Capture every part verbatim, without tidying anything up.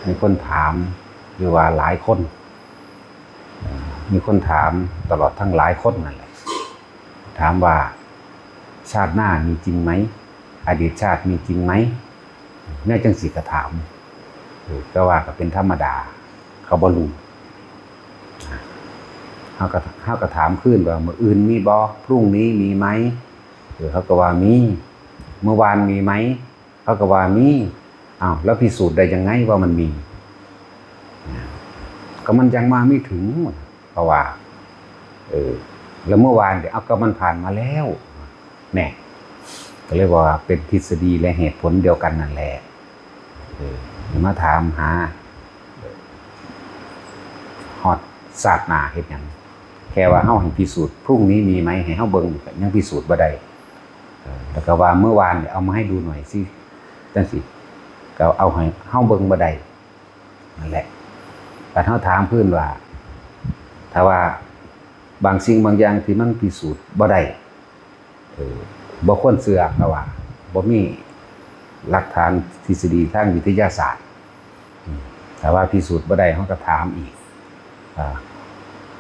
มีคนถาม หรือว่าหลายคนเอ่อมีคนถามตลอดทั้งหลายคนนั่นแหละ ถามว่าชาติหน้ามีจริงไหม อดีตชาติมีจริงไหม แนวจังสิกะถามเออก็ว่าก็เป็นธรรมดา เขาบ่รู้เขาก็เขาก็ถามคืนว่ามื้ออื่นมีบ่ พรุ่งนี้มีไหมเออเขาก็ว่ามี เมื่อวานมีไหม เขาก็ว่ามี อ้าว แล้วพิสูจน์ได้ยังไงว่ามันมี ก็มันยังมาไม่ถึง เพราะว่า เออ แล้วเมื่อวานเดี๋ยวเอาก็มันผ่านมาแล้ว แน่ ก็เลยว่าเป็นทฤษฎีและเหตุผลเดียวกันนั่นแหละ เออ มาถามหา ฮอดชาติหน้าเฮ็ดหยัง แค่ว่าเฮาให้พิสูจน์ พรุ่งนี้มีไหม ให้เฮาเบิ่ง ก็ยังพิสูจน์บ่ได้ เออ แล้วก็ว่าเมื่อวานเนี่ยเอามาให้ดูหน่อยสิ จังสิ ก็เอาให้เฮาเบิ่งบ่ได้ นั่นแหละ บัดเฮาถามคืนว่า ถ้าว่าบางสิ่งบางอย่างที่มันพิสูจน์บ่ได้ เออ บ่ควรเชื่อ เพราะว่าบ่มีหลักฐานทฤษฎีทางวิทยาศาสตร์ อืม ถ้าว่าพิสูจน์บ่ได้ เฮาก็ถามอีก อ่า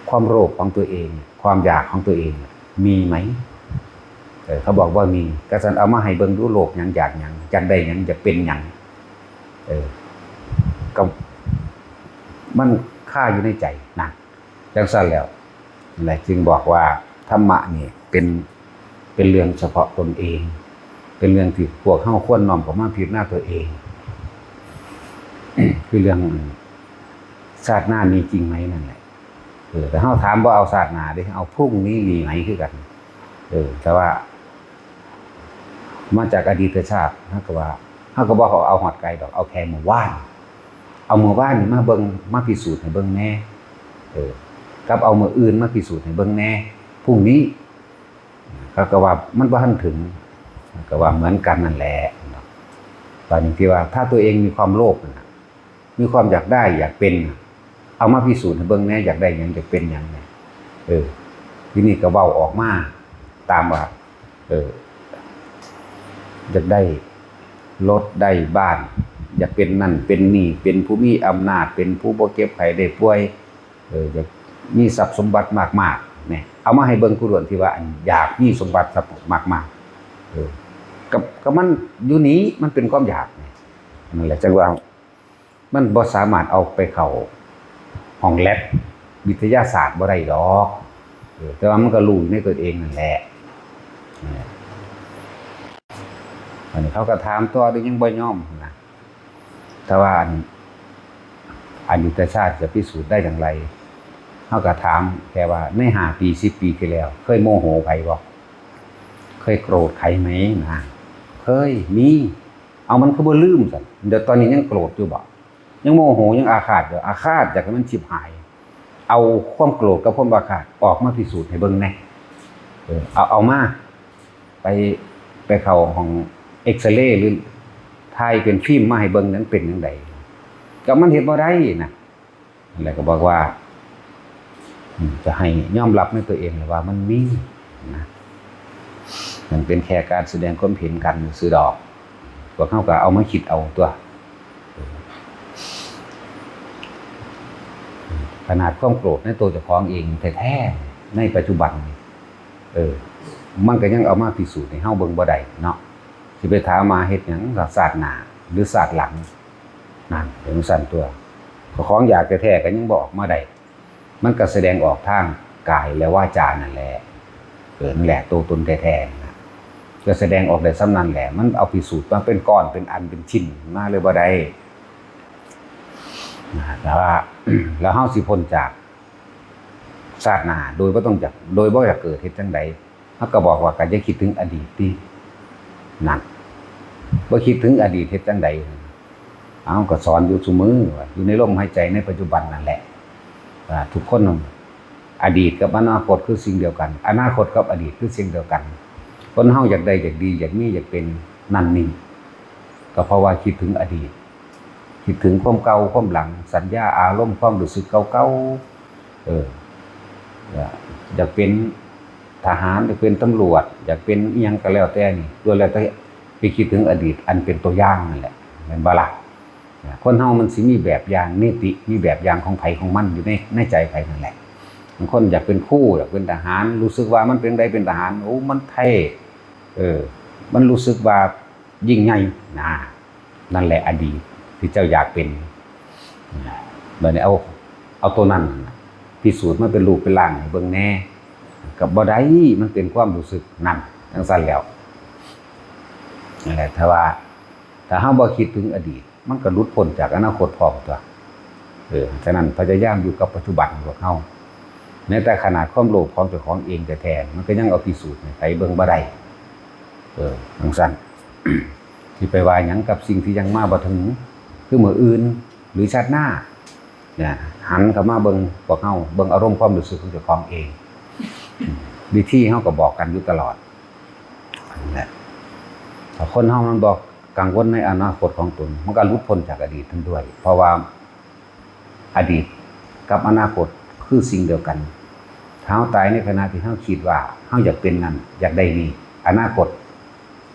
ความโลภของตัวเอง ความอยากของตัวเอง มีไหม เออ เขาบอกว่ามี ก็ซั่นเอามาให้เบิ่งดู โลภหยัง อยากหยัง อยากได้หยัง อยากเป็นหยัง เออ ก็มันคาอยู่ในใจนะ จังซั่นแล้ว นั่นแหละจึงบอกว่าธรรมะนี่เป็น เป็นเรื่องเฉพาะตนเอง เป็นเรื่องที่พวกเฮาควรน้อมเข้ามาพิจารณาตัวเอง คือเรื่องชาติหน้ามีจริงไหมนั่นแหละ เออ แต่เฮาถามบ่เอาชาติหน้าเด้ เอาพรุ่งนี้มีไหมคือกัน เออ แต่ว่า มาจากอดีตชาติ เฮาก็ว่า เฮาก็บ่เอาฮอดไกลดอก เอาแค่มื้อวาน เอามื้อวานนี่มาเบิ่ง มาพิสูจน์ให้เบิ่งแหน่ เออ กับเอามื้ออื่นมาพิสูจน์ให้เบิ่งแหน่ พรุ่งนี้ เขาก็ว่ามันบ่ทันถึง ก็ว่าเหมือนกันนั่นแหละเนาะ ตอนนี้ที่ว่าถ้าตัวเองมีความโลภน่ะ มีความอยากได้อยากเป็นน่ะ เอามาพิสูจน์ให้เบิ่งแหน่ อยากได้หยัง อยากเป็นหยังเนี่ย เออ ทีนี้ก็เว้าออกมาตามว่า เออ อยากได้รถได้บ้าน อยากเป็นนั่นเป็นนี่ เป็นผู้มีอำนาจ เป็นผู้บ่เจ็บไข้ได้ป่วย เออ อยากมีทรัพย์สมบัติมากๆ เนี่ย เอามาให้เบิ่งคู่ด่วนที่ว่าอันอยากมีสมบัติทรัพย์มากๆ เออ กับ กับมันอยู่นี้มันเป็นความอยากเนี่ย นั่นแหละจังว่ามันบ่สามารถเอาไปเข้าห้องแล็บวิทยาศาสตร์บ่ได้ดอก เออ แต่ว่ามันก็รู้อยู่ในตัวเองนั่นแหละ เออ อันนี้เขาก็ถามต่อ หรือยังบ่ยอมนะ แต่ว่าอัน อดีตชาติจะพิสูจน์ได้อย่างไร เขาก็ถามแค่ว่าในห้าปี สิบปีที่แล้ว เคยโมโหใครบ่ เคยโกรธใครไหมนะ เคย มี เอามันคือบ่ลืมซั่น เดี๋ยวตอนนี้ยังโกรธอยู่บ่ ยังโมโห ยังอาฆาตอยู่ อาฆาตอยากให้มันฉิบหาย เอาความโกรธกับความอาฆาตออกมาพิสูจน์ให้เบิ่งแหน่ เออ เอา เอามา ไป ไปเข้าห้องเอ็กซเรย์ หรือถ่ายเป็นฟิล์มมาให้เบิ่งนั้นเป็นจั่งใด ก็มันเฮ็ดบ่ได้นะ แล้วก็บอกว่า อืม จะให้ยอมรับในตัวเองเลยว่ามันมีนะ มันเป็นแค่การแสดงความเห็นกันซื่อดอก พวกเขาก็เอามาคิดเอาตัว ขนาดความโกรธในตัวเจ้าของเองแท้ๆ ในปัจจุบันนี่ เออ มันก็ยังเอามาพิสูจน์ให้เฮาเบิ่งบ่ได้เนาะ สิไปถามมาเฮ็ดหยังชาติหน้า หรือชาติหลัง นั่นเป็นซั่นตัว ของอยากแท้ๆ ก็ยังบ่ออกมาได้ มันก็แสดงออกทางกายและวาจานั่นแหละ เออ นั่นแหละตัวตนแท้ๆ นั่นน่ะ ก็แสดงออกได้ส่ำนั้นแหละ มันเอาพิสูจน์มาเป็นก้อน เป็นอัน เป็นชิ้นมาเลยบ่ได้ นะ แต่ว่า แล้วเฮาสิพ้นจากชาติหน้า โดยบ่ต้องจาก โดยบ่อยากเกิด เฮ็ดจั่งใด เฮาก็บอกว่าก็อย่าคิดถึงอดีตติ นั่น บ่คิดถึงอดีตเฮ็ดจั่งใด เฮาก็สอนอยู่ซุมื้อว่าอยู่ในลมหายใจในปัจจุบันนั่นแหละ อ่า ทุกคน อดีตกับอนาคตคือสิ่งเดียวกัน อนาคตกับอดีตคือสิ่งเดียวกัน คนเฮาอยากได้ อยากดี อยากมี อยากเป็น นั่นนี่ ก็เพราะว่าคิดถึงอดีต คิดถึงความเก่า ความหลัง สัญญา อารมณ์ ความรู้สึกเก่าๆ เออ อยาก อยากเป็นทหาร อยากเป็นตำรวจ อยากเป็นอิหยังก็แล้วแต่นี่ ล้วนแล้วแต่ไปคิดถึงอดีตอันเป็นตัวอย่างนั่นแหละ แม่นบ่ล่ะ? คนเฮามันสิมีแบบอย่างนิติ มีแบบอย่างของไผของมันอยู่ในในใจไผนั่นแหละ บางคนอยากเป็นครู อยากเป็นทหาร รู้สึกว่ามันเป็นใดเป็นทหาร โอ้ มันเท่ เออ มันรู้สึกว่ายิ่งใหญ่นะ นั่นแหละอดีตที่เจ้าอยากเป็น บัดนี้เอา เอาตัวนั้นน่ะ พิสูจน์มันเป็นรูปเป็นร่างให้เบิ่งแหน่ ก็บ่ได้ มันเป็นความรู้สึกนั่น จั่งซั้นแหล้ว นั่นแหละ ถ้าว่า ถ้าเฮาบ่คิดถึงอดีต มันก็หลุดพ้นจากอนาคตพร้อมตั๊ว เออ ฉะนั้นพยายามอยู่กับปัจจุบันพวกเฮา แม้แต่ขนาดความโลภของเจ้าของเองแท้ๆ มันก็ยังเอาพิสูจน์ให้ไผเบิ่งบ่ได้ เออ จั่งซั้น สิไปว่าหยังกับสิ่งที่ยังมาบ่ถึง คือมื้ออื่น หรือชาติหน้า เนี่ย หันเข้ามาเบิ่งพวกเฮา เบิ่งอารมณ์ความรู้สึกของเจ้าของเอง วิธีเฮาก็บอกกันอยู่ตลอด นั่นแหละ ถ้าคนเฮามันบ่กังวลในอนาคตของตน มันก็หลุดพ้นจากอดีตนั้นด้วย เพราะว่าอดีตกับอนาคตคือสิ่งเดียวกัน ถ้าเฮาตายในขณะที่เฮาคิดว่าเฮาอยากเป็นนั่น อยากได้นี่ อนาคต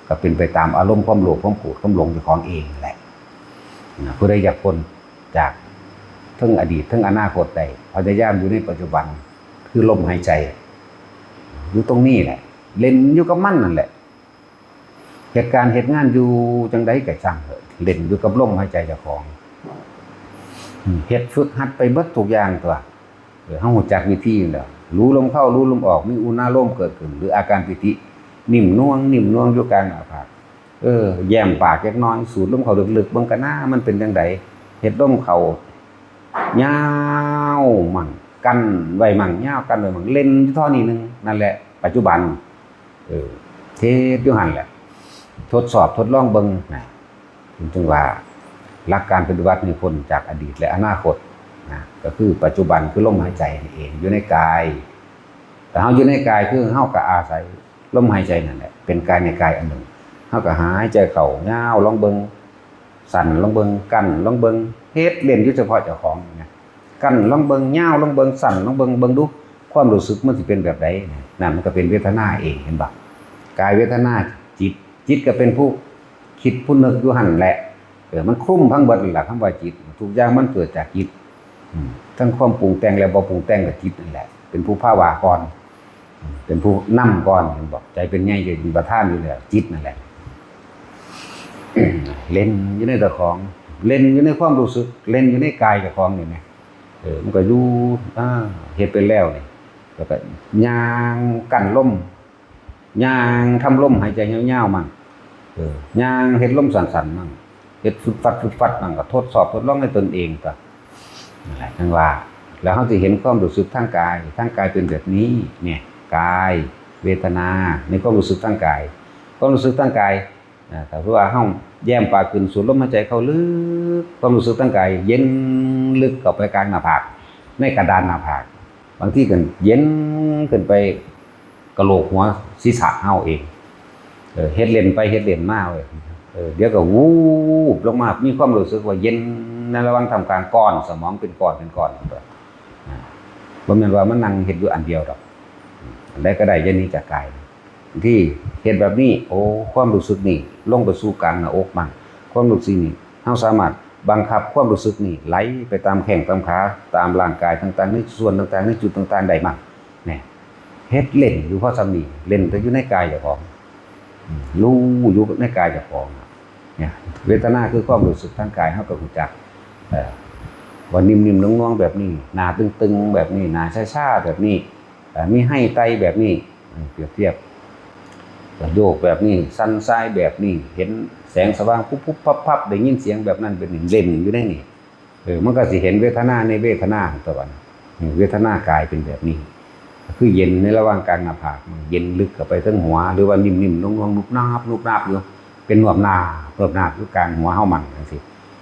ก็เป็นไปตามอารมณ์ความโลภ ความโกรธ ความหลงเจ้าของเองนั่นแหละ นะ ผู้ใดอยากพ้นจากทั้งอดีตทั้งอนาคตได้ พยายามอยู่ในปัจจุบัน คือลมหายใจ อยู่ตรงนี้แหละ เล่นอยู่กับมันนั่นแหละ เหตุการณ์เหตุงานอยู่จั่งใดก็ช่างเถอะ เล่นอยู่กับลมหายใจเจ้าของ อืม เฮ็ดฝึกหัดไปเบิดทุกอย่างตั๊ว เออ เฮารู้จักวิธีอยู่แล้ว รู้ลมเข้า รู้ลมออก มีอุณาโลมเกิดขึ้น หรืออาการปีติ นิ่มนวล นิ่มนวลอยู่กลางหน้าผาก เออ แย้มปากจักหน่อย สูดลมเข้าลึกๆ เบิ่งกะนะ มันเป็นจั่งใด เฮ็ดลมเข้า ยาวมั่ง กั้นไว้มั่ง ยาวกั้นไว้มั่ง เล่นอยู่เท่านี้หนึ่ง นั่นแหละ ปัจจุบัน เออ เฮ็ดอยู่หั่นแหละ ทดสอบทดลองเบิ่งนะ จึงว่า หลักการปฏิบัติให้พ้นจากอดีตและอนาคตนะ ก็คือปัจจุบัน คือลมหายใจนี่เอง อยู่ในกาย แต่เฮาอยู่ในกาย คือเฮาก็อาศัยลมหายใจนั่นแหละ เป็นกายในกายอันหนึ่ง เฮาก็หายใจเข้ายาวลองเบิ่ง สั้นลองเบิ่ง กั้นลองเบิ่ง เฮ็ดเล่นอยู่เฉพาะเจ้าของนะ กั้นลองเบิ่ง ยาวลองเบิ่ง สั้นลองเบิ่ง เบิ่งดู ความรู้สึกมันสิเป็นแบบใดนะ นั่นมันก็เป็นเวทนาเอง เห็นบ่ กายเวทนา จิต จิตก็เป็นผู้คิดผู้นึกอยู่หั่นแหละ เออ มันคลุมทั้งเบิดนั่นล่ะ คำว่าจิต ทุกอย่างมันเกิดจากจิต อืม ทั้งความปรุงแต่งและบ่ปรุงแต่งก็จิตนั่นแหละ เป็นผู้พาว่าก่อน อืม เป็นผู้นำก่อน เห็นบ่ ใจเป็นใหญ่ ใจเป็นประธานอยู่แล้ว จิตนั่นแหละ เล่นอยู่ในเจ้าของ เล่นอยู่ในความรู้สึก เล่นอยู่ในกายเจ้าของนี่แหม เออ มันก็อยู่ อ่า เฮ็ดไปแล้วนี่ แล้วก็ย่างกั้นลม ย่างทำลมหายใจยาวๆมั่ง เออ ย่างเฮ็ดลมสั้นๆมั่ง เฮ็ดฟึดฟัดฟึดฟัดมั่ง ก็ทดสอบทดลองในตนเองตั๊ว นั่นแหละ จั่งว่า แล้วเฮาสิเห็นความรู้สึกทางกาย ทางกายเป็นแบบนี้ เนี่ย กาย เวทนา ในความรู้สึกทางกาย ความรู้สึกทางกาย อ่า ถ้าว่าเฮาแย้มปากขึ้น สูดลมหายใจเข้าลึก ความรู้สึกทางกายเย็นลึกเข้าไปกลางหน้าผาก ในกระดานหน้าผาก บางทีก็เย็นขึ้นไปกะโหลกหัวศีรษะเฮาเอง เออ เฮ็ดเล่นไปเฮ็ดเล่นมาเว้ย เออ เดี๋ยวก็วูบลงมา มีความรู้สึกว่าเย็นในระหว่างท่ามกลางก้อนสมองเป็นก้อนเป็นก้อน อ่า บ่แม่นว่ามันนั่งเฮ็ดอยู่อันเดียวดอก อันใดก็ได้อย่าหนีจากกาย ที่เฮ็ดแบบนี้ โอ้ ความรู้สึกนี่ลงไปสู่กลางหน้าอกมั่ง ความรู้สึกนี่ เฮาสามารถบังคับความรู้สึกนี่ไหลไปตามแข้งตามขา ตามร่างกายต่างๆ ในส่วนต่างๆ ในจุดต่างๆ ได้มั่ง เนี่ย เฮ็ดเล่นอยู่พอส่ำนี้ เล่นแต่อยู่ในกายเจ้าของ อืม รู้อยู่ในกายเจ้าของ เนี่ย เวทนาคือความรู้สึกทางกาย เฮาก็รู้จัก เอ่อ ว่านิ่มๆ นวลๆ แบบนี้ หน้าตึงๆ แบบนี้ หน้าชาๆ แบบนี้ เอ่อ มีไห้ไตแบบนี้ เปรียบเทียบ โยกแบบนี้ สั่นทรายแบบนี้ เห็นแสงสว่างปุ๊บปุ๊บปั๊บปั๊บ ได้ยินเสียงแบบนั้นแบบนี้ เล่นอยู่ในนี่ เออ มันก็สิเห็นเวทนาในเวทนาของตัวมัน เวทนากายเป็นแบบนี้ ก็คือเย็นในระหว่างกลางหน้าผาก มันเย็นลึกเข้าไปถึงหัว หรือว่านิ่มๆ นุ่มๆ นุบนาบ นุบนาบอยู่ เป็นนวบนาบ นวบนาบอยู่กลางหัวเฮามันจั่งซี้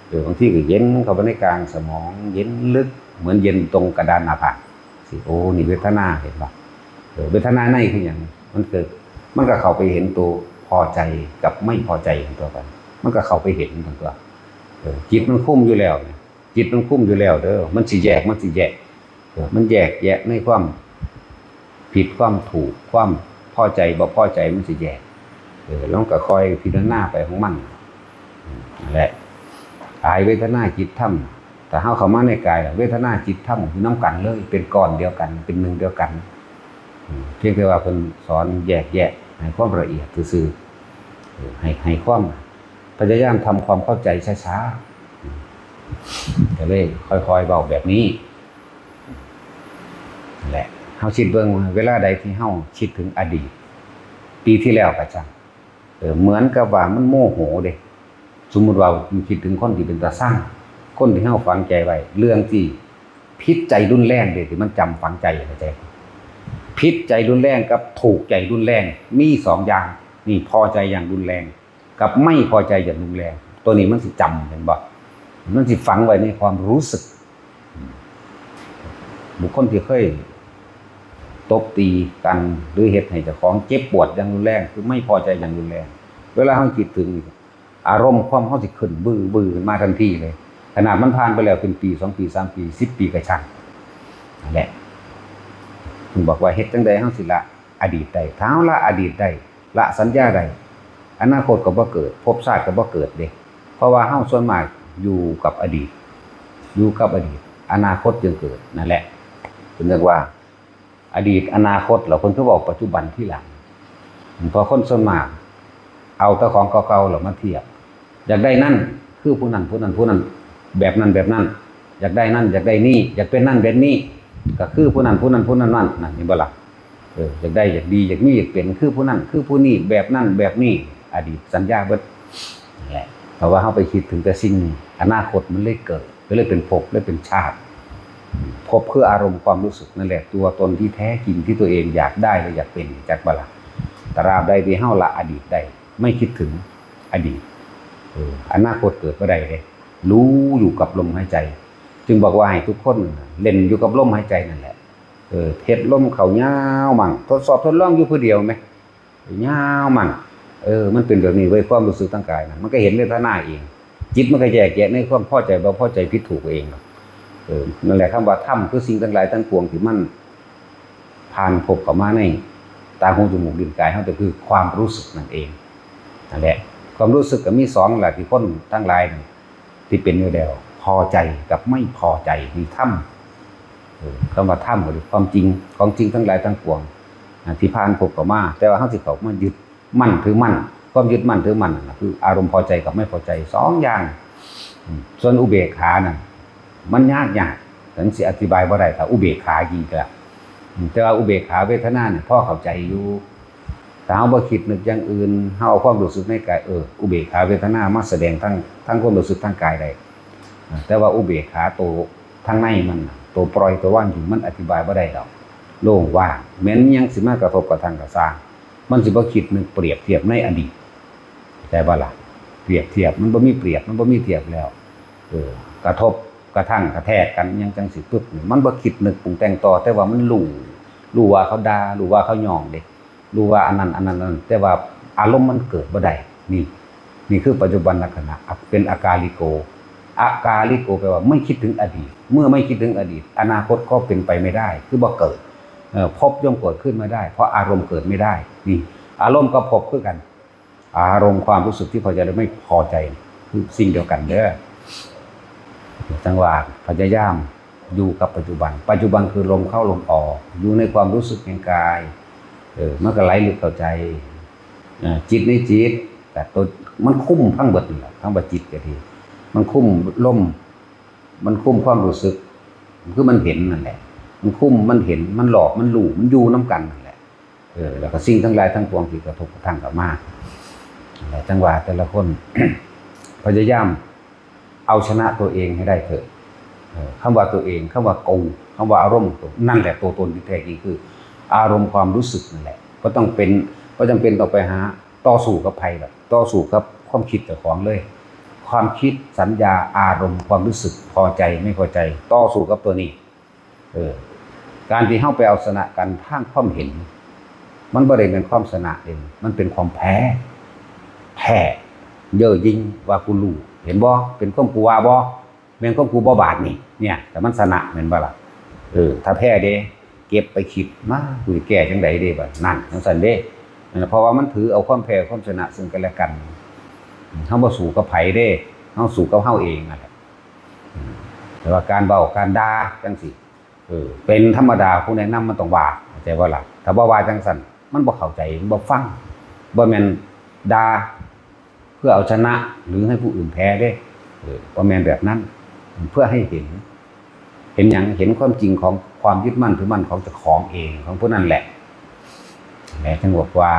เออ บางทีก็เย็นเข้าไปในกลางสมอง เย็นลึก เหมือนเย็นตรงกระดานหน้าผาก สิ โอ้ นี่เวทนา เห็นบ่ เออ เวทนาในคือหยัง มันเกิด มันก็เข้าไปเห็นตัวพอใจกับไม่พอใจของตัวกัน มันก็เข้าไปเห็นของตัว เออ จิตมันคุมอยู่แล้วเนี่ย จิตมันคุมอยู่แล้วเด้อ มันสิแยก มันสิแยก เออ มันแยกแยะในความผิดความถูก ความพอใจบ่พอใจ มันสิแยก เออ แล้วมันก็ค่อยพิจารณาไปของมัน อืม นั่นแหละ กายเวทนาจิตธรรม ถ้าเฮาเข้ามาในกายแล้ว เวทนาจิตธรรมอยู่นำกันเลย เป็นก้อนเดียวกัน เป็นหนึ่งเดียวกัน อืม เพียงแต่ว่าเพิ่นสอนแยกแยะให้ความละเอียดซื่อๆ เออ ให้ ให้ความ พยายามทำความเข้าใจช้าๆ อืม ก็เลยค่อยๆ เว้าแบบนี้ นั่นแหละ เฮาคิดเบิ่งว่าเวลาใดที่เฮาคิดถึงอดีต ปีที่แล้วก็ช่าง เออ เหมือนกับว่ามันโมโหเด้ สมมุติว่าคิดถึงคนที่เป็นตาซัง คนที่เฮาฝังใจไว้ เรื่องที่ผิดใจรุนแรงเด้ ที่มันจำฝังใจ เข้าใจบ่ ผิดใจรุนแรงกับถูกใจรุนแรง มีสองอย่าง นี่พอใจอย่างรุนแรง กับไม่พอใจอย่างรุนแรง ตัวนี้มันสิจำ เห็นบ่ มันสิฝังไว้ในความรู้สึก บุคคลที่เคยตบตีกัน หรือเฮ็ดให้เจ้าของเจ็บปวดอย่างรุนแรง คือไม่พอใจอย่างรุนแรง เวลาเฮาคิดถึง อารมณ์ความเฮาสิขึ้นบึ้อๆ ขึ้นมาทันทีเลย ขนาดมันผ่านไปแล้วเป็นปี สองปี สามปี สิบปีก็ช่าง นั่นแหละ เพิ่นบอกว่าเฮ็ดจั่งใดเฮาสิละอดีตได้ ถ้าเฮาละอดีตได้ ละสัญญาได้ อนาคตก็บ่เกิด ภพชาติก็บ่เกิดเด้ เพราะว่าเฮาส่วนมากอยู่กับอดีต อยู่กับอดีต อนาคตจึงเกิด นั่นแหละ เพิ่นเรียกว่า อดีต อนาคต แล้วเพิ่นคือเว้าปัจจุบันทีหลัง เพราะคนส่วนมาก เอาแต่ของเก่าๆ แล้วมาเทียบ อยากได้นั่น คือผู้นั้น ผู้นั้น ผู้นั้น แบบนั้น แบบนั้น อยากได้นั่น อยากได้นี่ อยากเป็นนั่นเป็นนี่ ก็คือผู้นั้น ผู้นั้น ผู้นั้น นั่น นั่น เห็นบ่ล่ะ เออ อยากได้ อยากดี อยากมี อยากเป็น คือผู้นั้น คือผู้นี้ แบบนั้น แบบนี้ อดีตสัญญาเบิด นั่นแหละ เพราะว่าเฮาไปคิดถึงแต่สิ่งนี้ อนาคตมันเลยเกิด ก็เลยเป็นภพ เลยเป็นชาติ ภพคืออารมณ์ความรู้สึกนั่นแหละ ตัวตนที่แท้จริงที่ตัวเองอยากได้และอยากเป็น จักบ่ล่ะ ตราบใดที่เฮาละอดีตได้ ไม่คิดถึงอดีต เออ อนาคตเกิดบ่ได้เด้ รู้อยู่กับลมหายใจ จึงบอกว่าให้ทุกคนเล่นอยู่กับลมหายใจนั่นแหละ เออ เฮ็ดลมเข้ายาวมั่ง ทดสอบทดลองอยู่ผู้เดียวแหม ยาวมั่ง เออ มันเป็นแบบนี้เว้ย ความรู้สึกทางกายนะ มันก็เห็นเวทนาเอง จิตมันก็แยกแยะในความพอใจบ่พอใจ ผิดถูกเองหรอก เออ นั่นแหละ คำว่าธรรมคือสิ่งทั้งหลายทั้งปวงที่มันผ่านภพเข้ามาในตาหูจมูกลิ้นกายเฮา ก็คือความรู้สึกนั่นเอง นั่นแหละ ความรู้สึกก็มีสองแหละ ที่คนทั้งหลายนี่ ที่เป็นอยู่แล้ว พอใจกับไม่พอใจ นี่ธรรม เออ คำว่าธรรมก็คือความจริง ของจริงทั้งหลายทั้งปวง อ่า ที่ผ่านภพเข้ามา แต่ว่าเฮาสิเข้ามายึดมั่นถือมั่น ความยึดมั่นถือมั่นนั่นน่ะ คืออารมณ์พอใจกับไม่พอใจสองอย่าง อืม ส่วนอุเบกขานั่น มันยากยาก ถึงสิอธิบายบ่ได้ ถ้าอุเบกขาจริงๆ อืม แต่ว่าอุเบกขาเวทนาเนี่ย พอเข้าใจอยู่ ถ้าเฮาบ่คิดนึกอย่างอื่น เฮาเอาความรู้สึกในกาย เออ อุเบกขาเวทนามาแสดงทั้ง ทั้งความรู้สึกทางกายได้ อ่า แต่ว่าอุเบกขาโตทางในมันน่ะ โตปล่อย โตวางอยู่ มันอธิบายบ่ได้ดอก โล่งว่าง แม้นยังสิมากระทบกระทั่งก็ซ่าง มันสิบ่คิดนึกเปรียบเทียบในอดีต เข้าใจบ่ล่ะ เปรียบเทียบ มันบ่มีเปรียบ มันบ่มีเทียบแล้ว เออ กระทบกระทั่งกระแทกกันยังจังสิปึ๊บนี่ มันบ่คิดนึกปรุงแต่งต่อ แต่ว่ามันรู้ รู้ว่าเขาด่า รู้ว่าเขาย้องเด้ รู้ว่าอันนั้น อันนั้น อันนั้น แต่ว่าอารมณ์มันเกิดบ่ได้ นี่ นี่คือปัจจุบันลักษณะ เป็นอากาลิโก อากาลิโกแปลว่าไม่คิดถึงอดีต เมื่อไม่คิดถึงอดีต อนาคตก็เป็นไปไม่ได้ คือบ่เกิด เอ่อ ภพย่อมเกิดขึ้นไม่ได้ เพราะอารมณ์เกิดไม่ได้ นี่ อารมณ์กับภพคือกัน อารมณ์ความรู้สึกที่พอใจและไม่พอใจ คือสิ่งเดียวกันเด้อ จังว่าพยายามอยู่กับปัจจุบัน ปัจจุบันคือลมเข้าลมออก อยู่ในความรู้สึกแห่งกาย เออ มันก็ไหลลึกเข้าใจ เอ่อ จิตในจิต แต่ตัวมันคุมทั้งเบิดนี่แหละ คำว่าจิตก็ดี มันคุมลม มันคุมความรู้สึก คือมันเห็นนั่นแหละ มันคุม มันเห็น มันหลอก มันรู้ มันอยู่นำกันนั่นแหละ เออ แล้วก็สิ่งทั้งหลายทั้งปวงที่กระทบกระทั่งเข้ามา นั่นแหละ จังว่าแต่ละคน พยายามเอาชนะตัวเองให้ได้เถอะ เออ คำว่าตัวเอง คำว่ากู คำว่าอารมณ์ นั่นแหละตัวตนที่แท้จริงคือ อารมณ์ความรู้สึกนั่นแหละ บ่ต้องเป็น บ่จำเป็นต้องไปหาต่อสู้กับไผดอก ต่อสู้กับความคิดเจ้าของเลย ความคิด สัญญา อารมณ์ ความรู้สึก พอใจ ไม่พอใจ ต่อสู้กับตัวนี้ เออ การที่เฮาไปเอาชนะกันทางความเห็น มันบ่ได้เป็นความชนะเอง มันเป็นความแพ้ แพ้ เย่อหยิ่ง ว่ากูรู้ เห็นบ่ เป็นความกูว่าบ่ แม่นความกูบ่บาดนี่ เนี่ย แต่มันชนะแม่นบ่ล่ะ เออ ถ้าแพ้เด้ เก็บไปคิด มา กูสิแก้จั่งใดเด้บัด นั่น จั่งซั้นเด้ นั่นล่ะ เพราะว่ามันถือเอาความแพ้ความชนะซึ่งกันและกัน เฮาบ่สู้กับไผเด้ เฮาสู้กับเฮาเองนั่นแหละ อืม แต่ว่าการเว้าการด่าจั่งซี้ เออ เป็นธรรมดา ผู้แนะนำมันต้องว่า เข้าใจบ่ล่ะ ถ้าบ่ว่าจั่งซั้น มันบ่เข้าใจ มันบ่ฟัง บ่แม่นด่าเพื่อเอาชนะ หรือให้ผู้อื่นแพ้เด้ เออ บ่แม่นแบบนั้น เพื่อให้เห็น เห็นหยัง เห็นความจริงของความยึดมั่นถือมั่นของเจ้าของเอง ของผู้นั้นแหละ แหละ จึงบอกว่า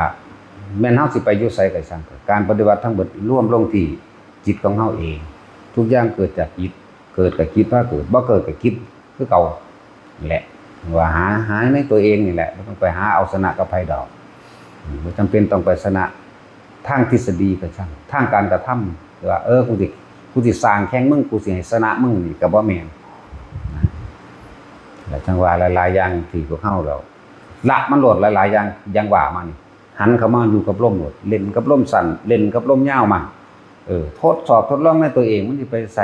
แม่นเฮาสิไปอยู่ไสก็ช่าง การปฏิบัติทั้งหมดรวมลงที่จิตของเฮาเอง ทุกอย่างเกิดจากจิต เกิดก็จิตพาเกิด บ่เกิดก็จิตคือเก่า นั่นแหละ ว่าหา หาในตัวเองนี่แหละ บ่ต้องไปหาเอาชนะกับไผดอก อืม บ่จำเป็นต้องไปชนะทางทฤษฎีก็ช่าง ทางการกระทำ ว่า เออ กูสิ กูสิสร้างแข่งมึง กูสิให้ชนะมึง นี่ก็บ่แม่น และจั่งว่าหลายๆอย่างที่พวกเฮาแล้ว ละมันโลดหลายๆอย่าง อย่างว่ามานี่ หันเข้ามาอยู่กับลมโลด เล่นกับลมสั้น เล่นกับลมยาวมา เออ ทดสอบทดลองในตัวเอง มันสิไปไส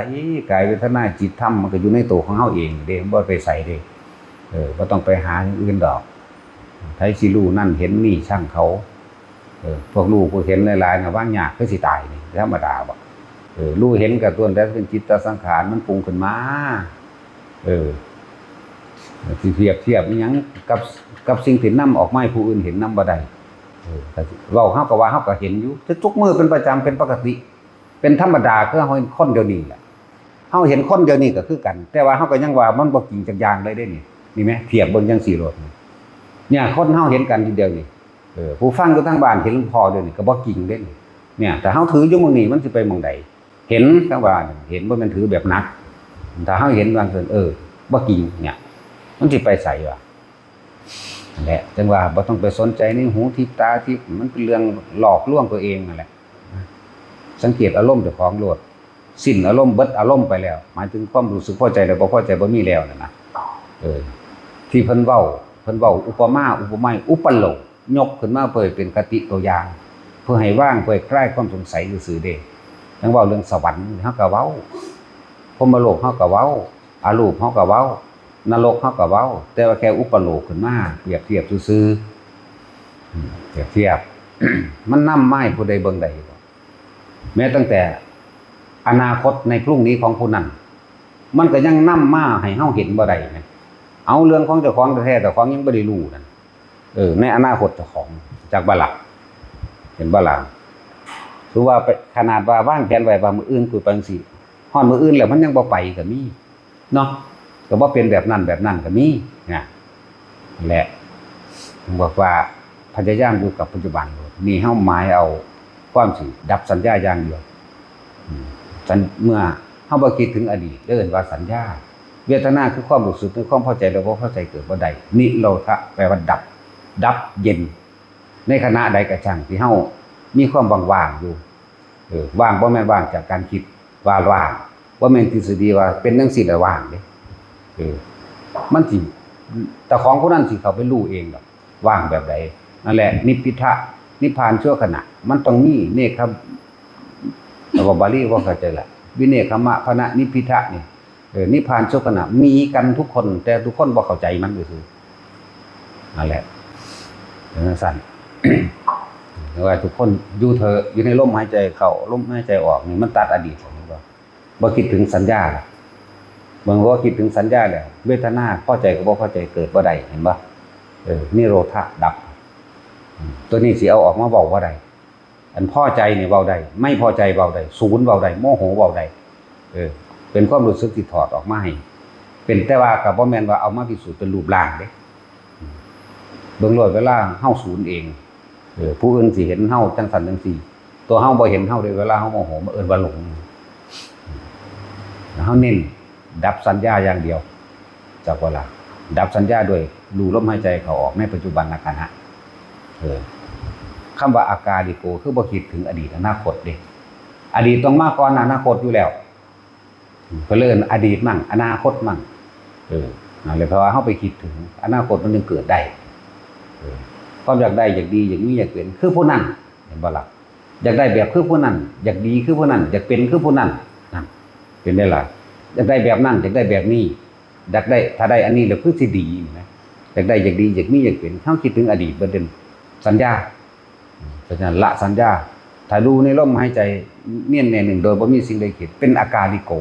กายเวทนาจิตธรรม มันก็อยู่ในตัวของเฮาเองเด้ บ่ไปไสเด้ เออ บ่ต้องไปหาอย่างอื่นดอก ไผสิรู้นั่นเห็นนี่ช่างเขา เออ พวกรู้พวกเห็นหลายๆน่ะ วางยากคือสิตายนี่ ธรรมดาบ่ เออ รู้เห็นกับตัวนั้นเป็นจิตตสังขาร มันปรุงขึ้นมา เออ สิเทียบ เทียบอิหยังกับ กับสิ่งที่นำออกมาให้ผู้อื่นเห็นนำบ่ได้ เออ แต่เว้าเฮาก็ว่าเฮาก็เห็นอยู่ ทุกมื้อเป็นประจำ เป็นปกติ เป็นธรรมดา คือเฮาเห็นคนเดี๋ยวนี้แหละ เฮาเห็นคนเดี๋ยวนี้ก็คือกัน แต่ว่าเฮาก็ยังว่ามันบ่จริงจักอย่างเลยเด้นี่ นี่แหม เทียบเบิ่งจั่งซี้โลดนี่ เนี่ย คนเฮาเห็นกันเดี๋ยวนี้ เออ ผู้ฟังอยู่ทางบ้านเห็นหลวงพ่อเดี๋ยวนี้ก็บ่จริงเด้นี่ เนี่ย ถ้าเฮาถืออยู่หม่องนี้มันสิไปหม่องใด เห็นทางบ้านเห็น บ่แม่นถือแบบหนัก ถ้าเฮาเห็นว่าซั่น เออ บ่จริง เนี่ย มันสิไปไสวะ นั่นแหละ จั่งว่าบ่ต้องไปสนใจในหูทิพย์ตาทิพย์ มันเป็นเรื่องหลอกลวงตัวเองนั่นแหละ สังเกตอารมณ์เจ้าของโลด สิ้นอารมณ์ เบิดอารมณ์ไปแล้ว หมายถึงความรู้สึกพอใจและบ่พอใจบ่มีแล้วนั่นนะ เออ ที่เพิ่นเว้า เพิ่นเว้าอุปมา อุปไมย อุปโลก ยกขึ้นมาเพื่อเป็นคติตัวอย่าง เพื่อให้วาง เพื่อให้คลายความสงสัยซื่อๆเด้ จั่งเว้าเรื่องสวรรค์ เฮาก็เว้า พรหมโลก เฮาก็เว้า อรูป เฮาก็เว้า นรก เฮาก็เว้า แต่ว่าแค่อุปโลกขึ้นมา เปรียบเทียบซื่อๆ อืม เปรียบเทียบ มันนำมาให้ผู้ใดเบิ่งได้บ่ แม้ตั้งแต่อนาคตในพรุ่งนี้ของผู้นั้น มันก็ยังนำมาให้เฮาเห็นบ่ได้นะ เอาเรื่องของเจ้าของแท้ๆ เจ้าของยังบ่ได้รู้นั่น เออ ในอนาคตเจ้าของ จักบ่ล่ะ เห็นบ่ล่ะ คือว่าไป ขนาดว่าวางแผนไว้ว่ามื้ออื่นกูไปจั่งซี้ ฮอดมื้ออื่นแล้วมันยังบ่ไปก็มี เนาะ ก็บ่เป็นแบบนั้นแบบนั้นก็มีนะ นั่นแหละ ผมบอกว่าพยายามอยู่กับปัจจุบันโลด นี่เฮาหมายเอาความสิดับสัญญาอย่างเดียว อืม สัญ- เมื่อเฮาบ่คิดถึงอดีต เอิ้นว่าสัญญา เวทนาคือความรู้สึกในความพอใจและบ่พอใจเกิดบ่ได้ นิโรธะแปลว่าดับ ดับเย็น ในขณะใดก็ช่างที่เฮามีความว่างๆอยู่ เออ ว่างบ่แม่นว่างจากการคิดว่าว่าง บ่แม่นทฤษฎีว่าเป็นจั่งซี้แล้วว่างเด้ เออ มันสิ เจ้าของผู้นั้นสิเข้าไปรู้เองดอก ว่างแบบใด นั่นแหละ นิพพิทะ นิพพานชั่วขณะ มันต้องมีเนคขม- แล้วก็บาลีว่าเข้าใจละ วิเนคขมะพนะนิพพิทะนี่ เออ นิพพานชั่วขณะ มีกันทุกคน แต่ทุกคนบ่เข้าใจมันซื่อๆ นั่นแหละ เป็นจั่งซั้น แต่ว่าทุกคนอยู่เถอะ อยู่ในลมหายใจเข้า ลมหายใจออกนี่ มันตัดอดีตออก เห็นบ่ บ่คิดถึงสัญญาละ เมื่อบ่คิดถึงสัญญาแล้ว เวทนาพอใจกับบ่พอใจเกิดบ่ได้ เห็นบ่ เออ นิโรธะดับ อืม ตัวนี้สิเอาออกมาเว้าบ่ได้ อันพอใจนี่เว้าได้ ไม่พอใจเว้าได้ ศูนย์เว้าได้ โมโหเว้าได้ เออ เป็นความรู้สึกที่ถอดออกมาให้ เป็น แต่ว่าก็บ่แม่นว่าเอามาพิสูจน์เป็นรูปร่างเด้ เบิ่งโลด เวลาเฮาศูนย์เอง เออ ผู้อื่นสิเห็นเฮาจั่งซั้นจั่งซี้ ตัวเฮาบ่เห็นเฮาเด้ เวลาเฮาโมโห มันเอิ้นว่าหลง เฮาเน้นดับสัญญาอย่างเดียว จักว่าล่ะ ดับสัญญาด้วยรู้ลมหายใจเข้าออกในปัจจุบันขณะ เออ คำว่าอากาลิโก คือบ่คิดถึงอดีตอนาคตเด้ อดีตต้องมาก่อนอนาคตอยู่แล้ว เพิ่นเลยเอิ้นอดีตมั่ง อนาคตมั่ง เออ นั่นแหละ เพราะว่าเฮาไปคิดถึงอนาคตมันจึงเกิดได้ เออ ความอยากได้ อยากดี อยากมี อยากเป็น คือผู้นั้น เห็นบ่ล่ะ อยากได้แบบคือผู้นั้น อยากดีคือผู้นั้น อยากเป็นคือผู้นั้น นั่น เป็นได้ล่ะ อยากได้แบบนั้น อยากได้แบบนี้ อยากได้ ถ้าได้อันนี้แล้วคือสิดีนะ อยากได้ อยากดี อยากมี อยากเป็น เฮาคิดถึงอดีตเบิดเด้ สัญญา เพราะฉะนั้นละสัญญา ถ้าอยู่ในลมหายใจเนียนแน่หนึ่งโดยบ่มีสิ่งใดคิด เป็นอากาลิโก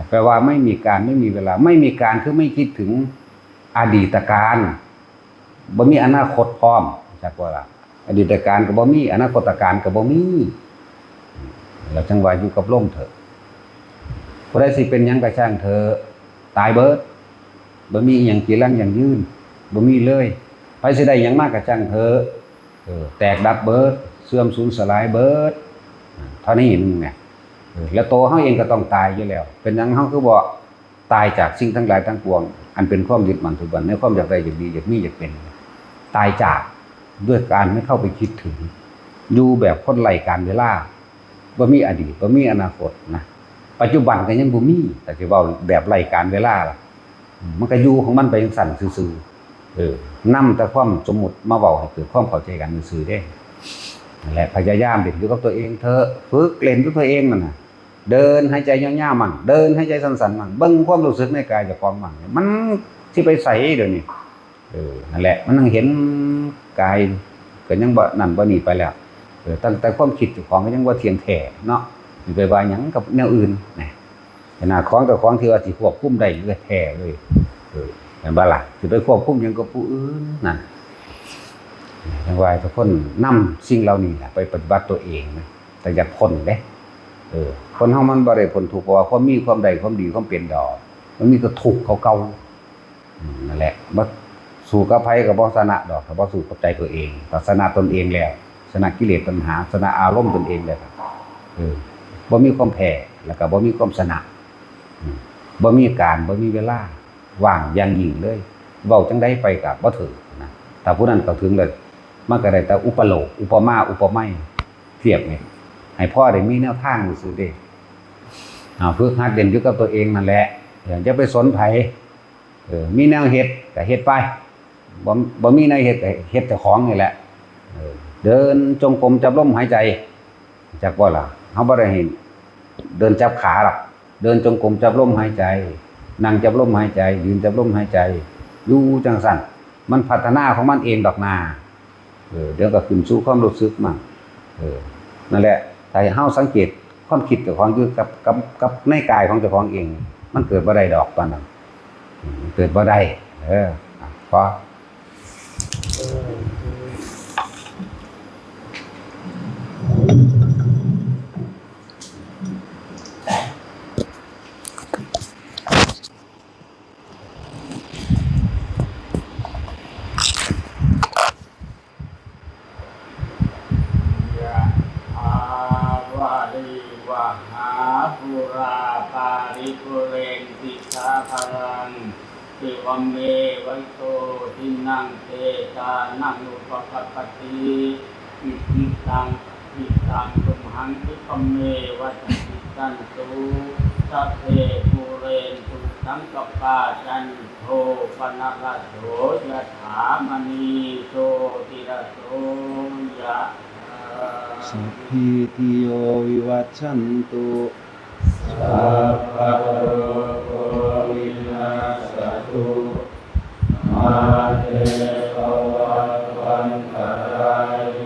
แปลว่าไม่มีการ ไม่มีเวลา ไม่มีการคือไม่คิดถึงอดีตการ บ่มีอนาคตพร้อม จักว่าล่ะ อดีตการก็บ่มี อนาคตการก็บ่มี แล้วจังว่าอยู่กับลมเถอะ ผู้ใดสิเป็นหยังก็ช่างเถอะ ตายเบิด บ่มีอิหยังจีรังยั่งยืน บ่มีเลย ไผสิได้หยังมาก็ช่างเถอะ เออ แตกดับเบิด เสื่อมสูญสลายเบิด เท่านี้นึงเนี่ย เออ แล้วตัวเฮาเองก็ต้องตายอยู่แล้ว เป็นหยังเฮาคือบ่ตายจากสิ่งทั้งหลายทั้งปวง อันเป็นความยึดมั่นถือมั่น ในความอยากได้ อยากดี อยากมี อยากเป็น ตายจาก ด้วยการไม่เข้าไปคิดถึง อยู่แบบคนไร้กาลเวลา บ่มีอดีต บ่มีอนาคตนะ ปัจจุบันก็ยังบ่มี แต่สิเว้าแบบไร้กาลเวลาล่ะ มันก็อยู่ของมันไปจังซั่นซื่อๆ เออ นำแต่ความสมมุติมาเว้าให้เกิดความเข้าใจกันซื่อๆ เด้ นั่นแหละ พยายามเล่นอยู่กับตัวเองเถอะ ฝึกเล่นอยู่ตัวเองนั่นน่ะ เดินหายใจยาวๆ มั่ง เดินหายใจสั้นๆ มั่ง เบิ่งความรู้สึกในกายเจ้าของมั่ง มันสิไปไสเดี๋ยวนี้ เออ นั่นแหละ มันยังเห็นกายก็ยังบ่นั่นบ่นี่ไปแล้ว เออ ตั้งแต่ความคิดเจ้าของก็ยังบ่เที่ยงแท้เนาะ สิไปว่าหยังกับแนวอื่นนะ ขนาดของเจ้าของที่ว่าสิควบคุมได้อยู่แท้เลย เออ แม่นบ่ล่ะ สิไปควบคุมหยังกับผู้อื่นนั่น จังว่าทุกคนนำสิ่งเหล่านี้ล่ะไปปฏิบัติตัวเองนะ แต่อยากพ้นเด้ เออ คนเฮามันบ่ได้พ้นทุกข์เพราะว่าความมีความได้ความดีความเป็นดอก มันมีแต่ทุกข์เก่าๆ อืม นั่นแหละ บ่สู้กับไผก็บ่ชนะดอก ถ้าบ่สู้กับใจตัวเอง ถ้าชนะตนเองแล้ว ชนะกิเลสตัณหา ชนะอารมณ์ตนเองแล้ว เออ บ่มีความแพ้ แล้วก็บ่มีความชนะ อืม บ่มีการ บ่มีเวลา ว่างอย่างยิ่งเลย เว้าจั่งใดไปก็บ่ถืกนะ ถ้าผู้นั้นเข้าถึงแล้ว มันก็ได้แต่อุปโลก อุปมา อุปไมย เทียบนี่ ให้พอได้มีแนวทางซื่อๆ เด้ อ่า ฝึกหัดเล่นอยู่กับตัวเองนั่นแหละ อย่าไปสนไผ เออ มีแนวเฮ็ดก็เฮ็ดไป บ่ บ่มีแนวเฮ็ดก็เฮ็ดเจ้าของนี่แหละ เออ เดินจงกรมจับลมหายใจ จักบ่ล่ะ เฮาบ่ได้ให้เดินจับขาหรอก เดินจงกรมจับลมหายใจ นั่งจับลมหายใจ ยืนจับลมหายใจ อยู่จั่งซั่น มันพัฒนาของมันเองดอกนา เออ เดี๋ยวก็ขึ้นสู่ความรู้สึกมั่ง เออ นั่นแหละ ถ้าให้เฮาสังเกตความคิดเจ้าของอยู่กับ กับ กับในกายของเจ้าของเอง มันเกิดบ่ได้ดอกตอนนั้น อืม เกิดบ่ได้ เออ อ่ะ พอ ยะถาวาริวหาปูราปาริปูเรนติสาคารัง เอวเมวะอิโตทินังเปตานังอุปกัปปติ อิจิตัง อิตังตุมหังคิปะเมวะสะมิจฉันตุ สัพเพปูเรนตุสังกปปาจันโทปนรสโสยะถามณีโชติรสโสยะถา สัพพีติโยวิวัชชันตุ สัพพะโรโควินัสสะตุ มาเตภวัตวันตะราโย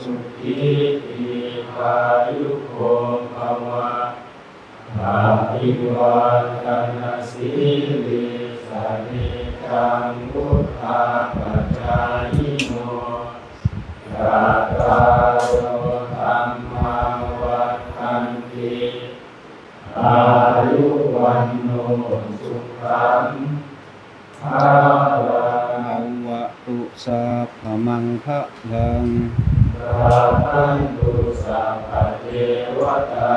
สุขีทีฆายุโกภะวะ อะภิวาทะนะสีลิสสะนิจจังวุฑฒาปะจายิโน จัตตาโรธัมมาวัฑฒันติ อายุวัณโณสุขัง พะลัง อะวะตุสัพพะมังคะลัง รักขันตุสัพพะเทวะตา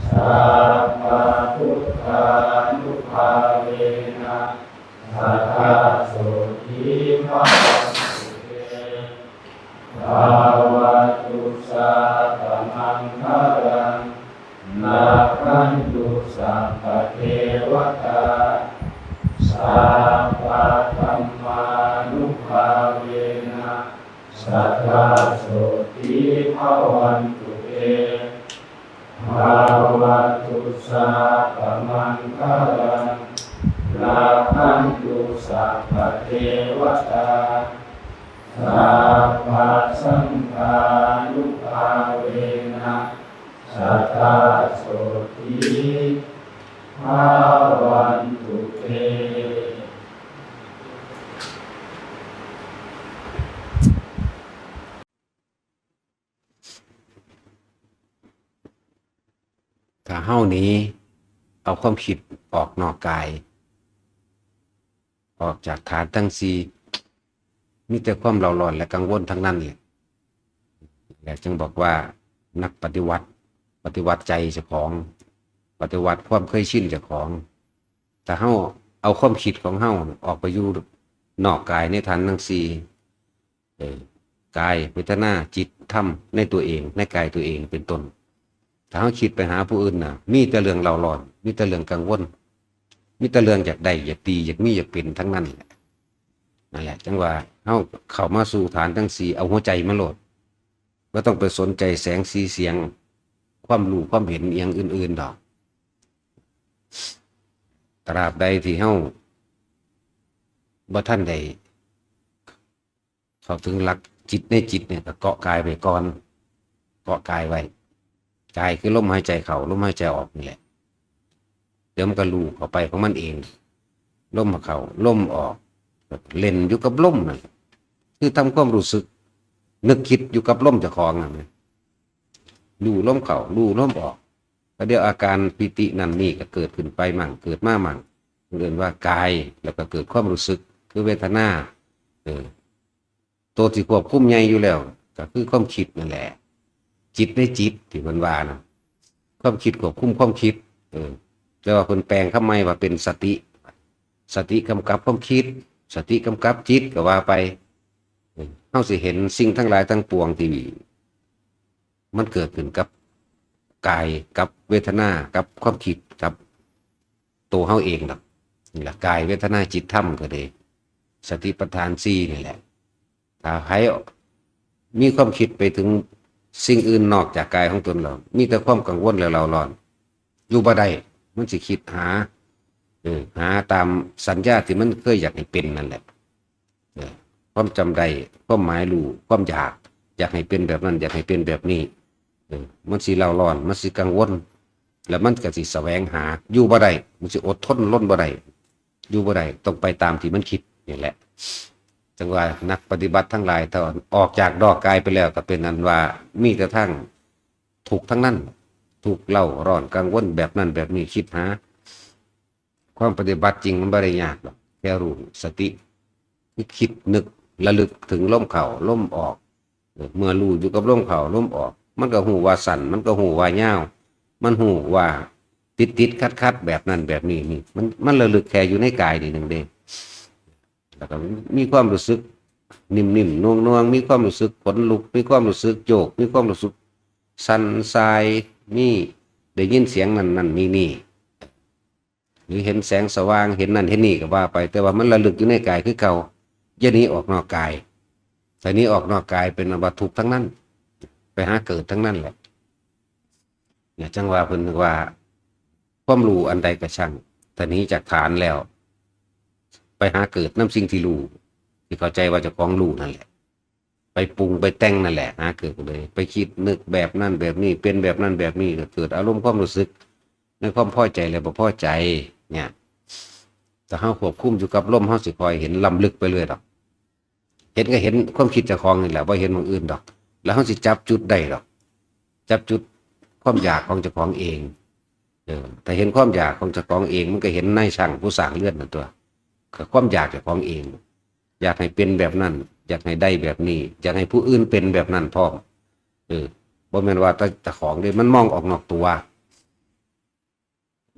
สัพพะพุทธานุภาเวนะ สะทาโสธีภะวันตุเต ภะวะตุสัพพะมังคะลัง รักขันตุสัพพะเทวะตา สัพพะธัมมานุภาเวนะ สะทาโสธีภะวันตุเต ภะวะตุสัพพะมังคะลัง รักขันตุสัพพะเทวะตา Sabbasaṅghānubhāvena sadā sotthī bhavantu te. ถ้าเฮาหนีเอาความคิดออกนอกกาย ออกจากฐานทั้งสี่ มีแต่ความเร่าร้อนและกังวลทั้งนั้นแหละ และจึงบอกว่านักปฏิวัติ ปฏิวัติใจเจ้าของ ปฏิวัติความเคยชินเจ้าของ ถ้าเฮาเอาความคิดของเฮาออกไปอยู่นอกกายในฐานทั้งสี่ เออ กาย เวทนา จิต ธรรม ในตัวเอง ในกายตัวเอง เป็นต้น ถ้าเฮาคิดไปหาผู้อื่นน่ะ มีแต่เรื่องเร่าร้อน มีแต่เรื่องกังวล มีแต่เรื่องอยากได้ อยากดี อยากมี อยากเป็นทั้งนั้นแหละ นั่นแหละ จั่งว่าเฮาเข้ามาสู่ฐานทั้งสี่ เอาหัวใจมาโลด บ่ต้องไปสนใจแสงสีเสียง ความรู้ความเห็นอีหยังอื่นๆดอก ตราบใดที่เฮาบ่ทันได้ เข้าถึงหลักจิตในจิตเนี่ย ก็เกาะกายไว้ก่อน เกาะกายไว้ กายคือลมหายใจเข้า ลมหายใจออกนี่แหละ เดี๋ยวมันก็รู้เข้าไปของมันเอง ลมเข้า ลมออก เล่นอยู่กับลมนั่น คือทำความรู้สึก นึกคิดอยู่กับลมเจ้าของนั่นนะ รู้ลมเข้า รู้ลมออก แล้วเดี๋ยวอาการปีตินั่นนี่ก็เกิดขึ้นไปมั่ง เกิดมามั่ง เรียกว่ากาย แล้วก็เกิดความรู้สึก คือเวทนา เออ ตัวที่ควบคุมใหญ่อยู่แล้ว ก็คือความคิดนั่นแหละ จิตในจิตที่เพิ่นว่านะ ความคิดควบคุมความคิด เออ แต่ว่าเพิ่นแปลงคำใหม่ว่าเป็นสติ สติกำกับความคิด สติกำกับจิตก็ว่าไป เออ เฮาสิเห็นสิ่งทั้งหลายทั้งปวงที่ มันเกิดขึ้นกับกาย กับเวทนา กับความคิด กับตัวเฮาเองดอก นี่ล่ะ กาย เวทนา จิต ธรรมก็ดี สติปัฏฐานสี่นี่แหละ ถ้าไผมีความคิดไปถึงสิ่งอื่นนอกจากกายของตนแล้ว มีแต่ความกังวลและเร่าร้อน อยู่บ่ได้ มันสิคิดหา เออ หาตามสัญญาที่มันเคยอยากให้เป็นนั่นแหละ เออ ความจำได้ ความหมายรู้ ความอยาก อยากให้เป็นแบบนั้น อยากให้เป็นแบบนี้ เออ มันสิเร่าร้อน มันสิกังวล แล้วมันก็สิแสวงหา อยู่บ่ได้ มันสิอดทนรนบ่ได้ อยู่บ่ได้ ต้องไปตามที่มันคิดนี่แหละ จั่งว่านักปฏิบัติทั้งหลาย ถ้าออกจากนอกกายไปแล้ว ก็เป็นอันว่ามีแต่ทางทุกข์ทั้งนั้น ทุกข์เร่าร้อนกังวลแบบนั้นแบบนี้ คิดหา ความปฏิบัติจริงมันบ่ได้ยากดอก แค่รู้สติ คือคิดนึกระลึกถึงลมเข้าลมออก เออ เมื่อรู้อยู่กับลมเข้าลมออก มันก็ฮู้ว่าสั้น มันก็ฮู้ว่ายาว มันฮู้ว่าติดๆขัดๆแบบนั้นแบบนี้นี่ มัน มันระลึกแค่อยู่ในกายนี่หนึ่งเด้ แล้วก็มีความรู้สึกนิ่มๆนวลๆ มีความรู้สึกขนลุก มีความรู้สึกโยก มีความรู้สึกสั่นสาย มีได้ยินเสียงนั่นนั่นนี่นี่ หรือเห็นแสงสว่าง เห็นนั่นเห็นนี่ก็ว่าไป แต่ว่ามันระลึกอยู่ในกายคือเก่า อย่าหนีออกนอกกาย ถ้าหนีออกนอกกายเป็นอันว่าทุกข์ทั้งนั้น ไปหาเกิดทั้งนั้นแหละ เนี่ย จั่งว่าเพิ่นว่า ความรู้อันใดก็ช่าง ถ้าหนีจากฐานแล้ว ไปหาเกิดนำสิ่งที่รู้ ที่เข้าใจว่าเจ้าของรู้นั่นแหละ ไปปรุงไปแต่งนั่นแหละ หาเกิดเลย ไปคิดนึกแบบนั้นแบบนี้ เป็นแบบนั้นแบบนี้ ก็เกิดอารมณ์ความรู้สึก ในความพอใจและบ่พอใจ เนี่ย ถ้าเฮาควบคุมอยู่กับลม เฮาสิค่อยเห็นล้ำลึกไปเรื่อยดอก เห็นก็เห็นความคิดเจ้าของนี่แหละ บ่เห็นหม่องอื่นดอก แล้วเฮาสิจับจุดได้ดอก จับจุดความอยากของเจ้าของเอง เออ ถ้าเห็นความอยากของเจ้าของเอง มันก็เห็นนายช่างผู้สร้างเรือนนั่นตัว ก็ความอยากเจ้าของเอง อยากให้เป็นแบบนั้น อยากให้ได้แบบนี้ อยากให้ผู้อื่นเป็นแบบนั้นพร้อม เออ บ่แม่นว่าแต่เจ้าของเด้ มันมองออกนอกตัว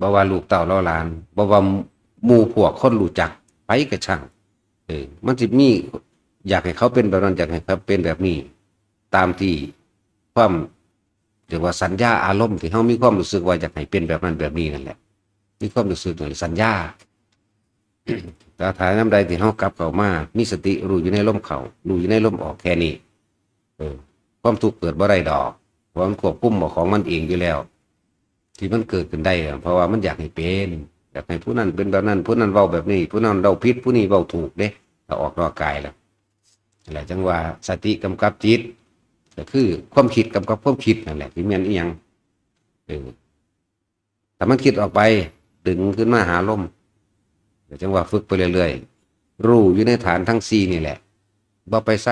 บ่ว่าลูกเต้าเหล่าหลาน บ่ว่าหมู่พวกคนรู้จัก ไผก็ช่าง เออ มันสิมี อยากให้เขาเป็นแบบนั้น อยากให้เขาเป็นแบบนี้ ตามที่ความ เรียกว่าสัญญาอารมณ์ที่เฮามีความรู้สึกว่าอยากให้เป็นแบบนั้นแบบนี้นั่นแหละ มีความรู้สึกนั่นแหละสัญญา แต่ถ้ายามใดที่เฮากลับเข้ามา มีสติรู้อยู่ในลมเข้า รู้อยู่ในลมออกแค่นี้ เออ ความทุกข์เกิดบ่ได้ดอก เพราะมันควบคุมบ่ของมันเองอยู่แล้ว ที่มันเกิดขึ้นได้อะ เพราะว่ามันอยากให้เป็น อยากให้ผู้นั้นเป็นแบบนั้น ผู้นั้นเว้าแบบนี้ ผู้นั้นเว้าผิด ผู้นี้เว้าถูกเด้ ถ้าออกนอกกายแล้ว นั่นแหละจั่งว่าสติกำกับจิต ก็คือความคิดกำกับความคิดนั่นแหละ ที่แม่นอีหยัง เออ ถ้ามันคิดออกไป ดึงขึ้นมาหาลม ก็จั่งว่าฝึกไปเรื่อยๆ รู้อยู่ในฐานทั้งสี่นี่แหละ บ่ไปไส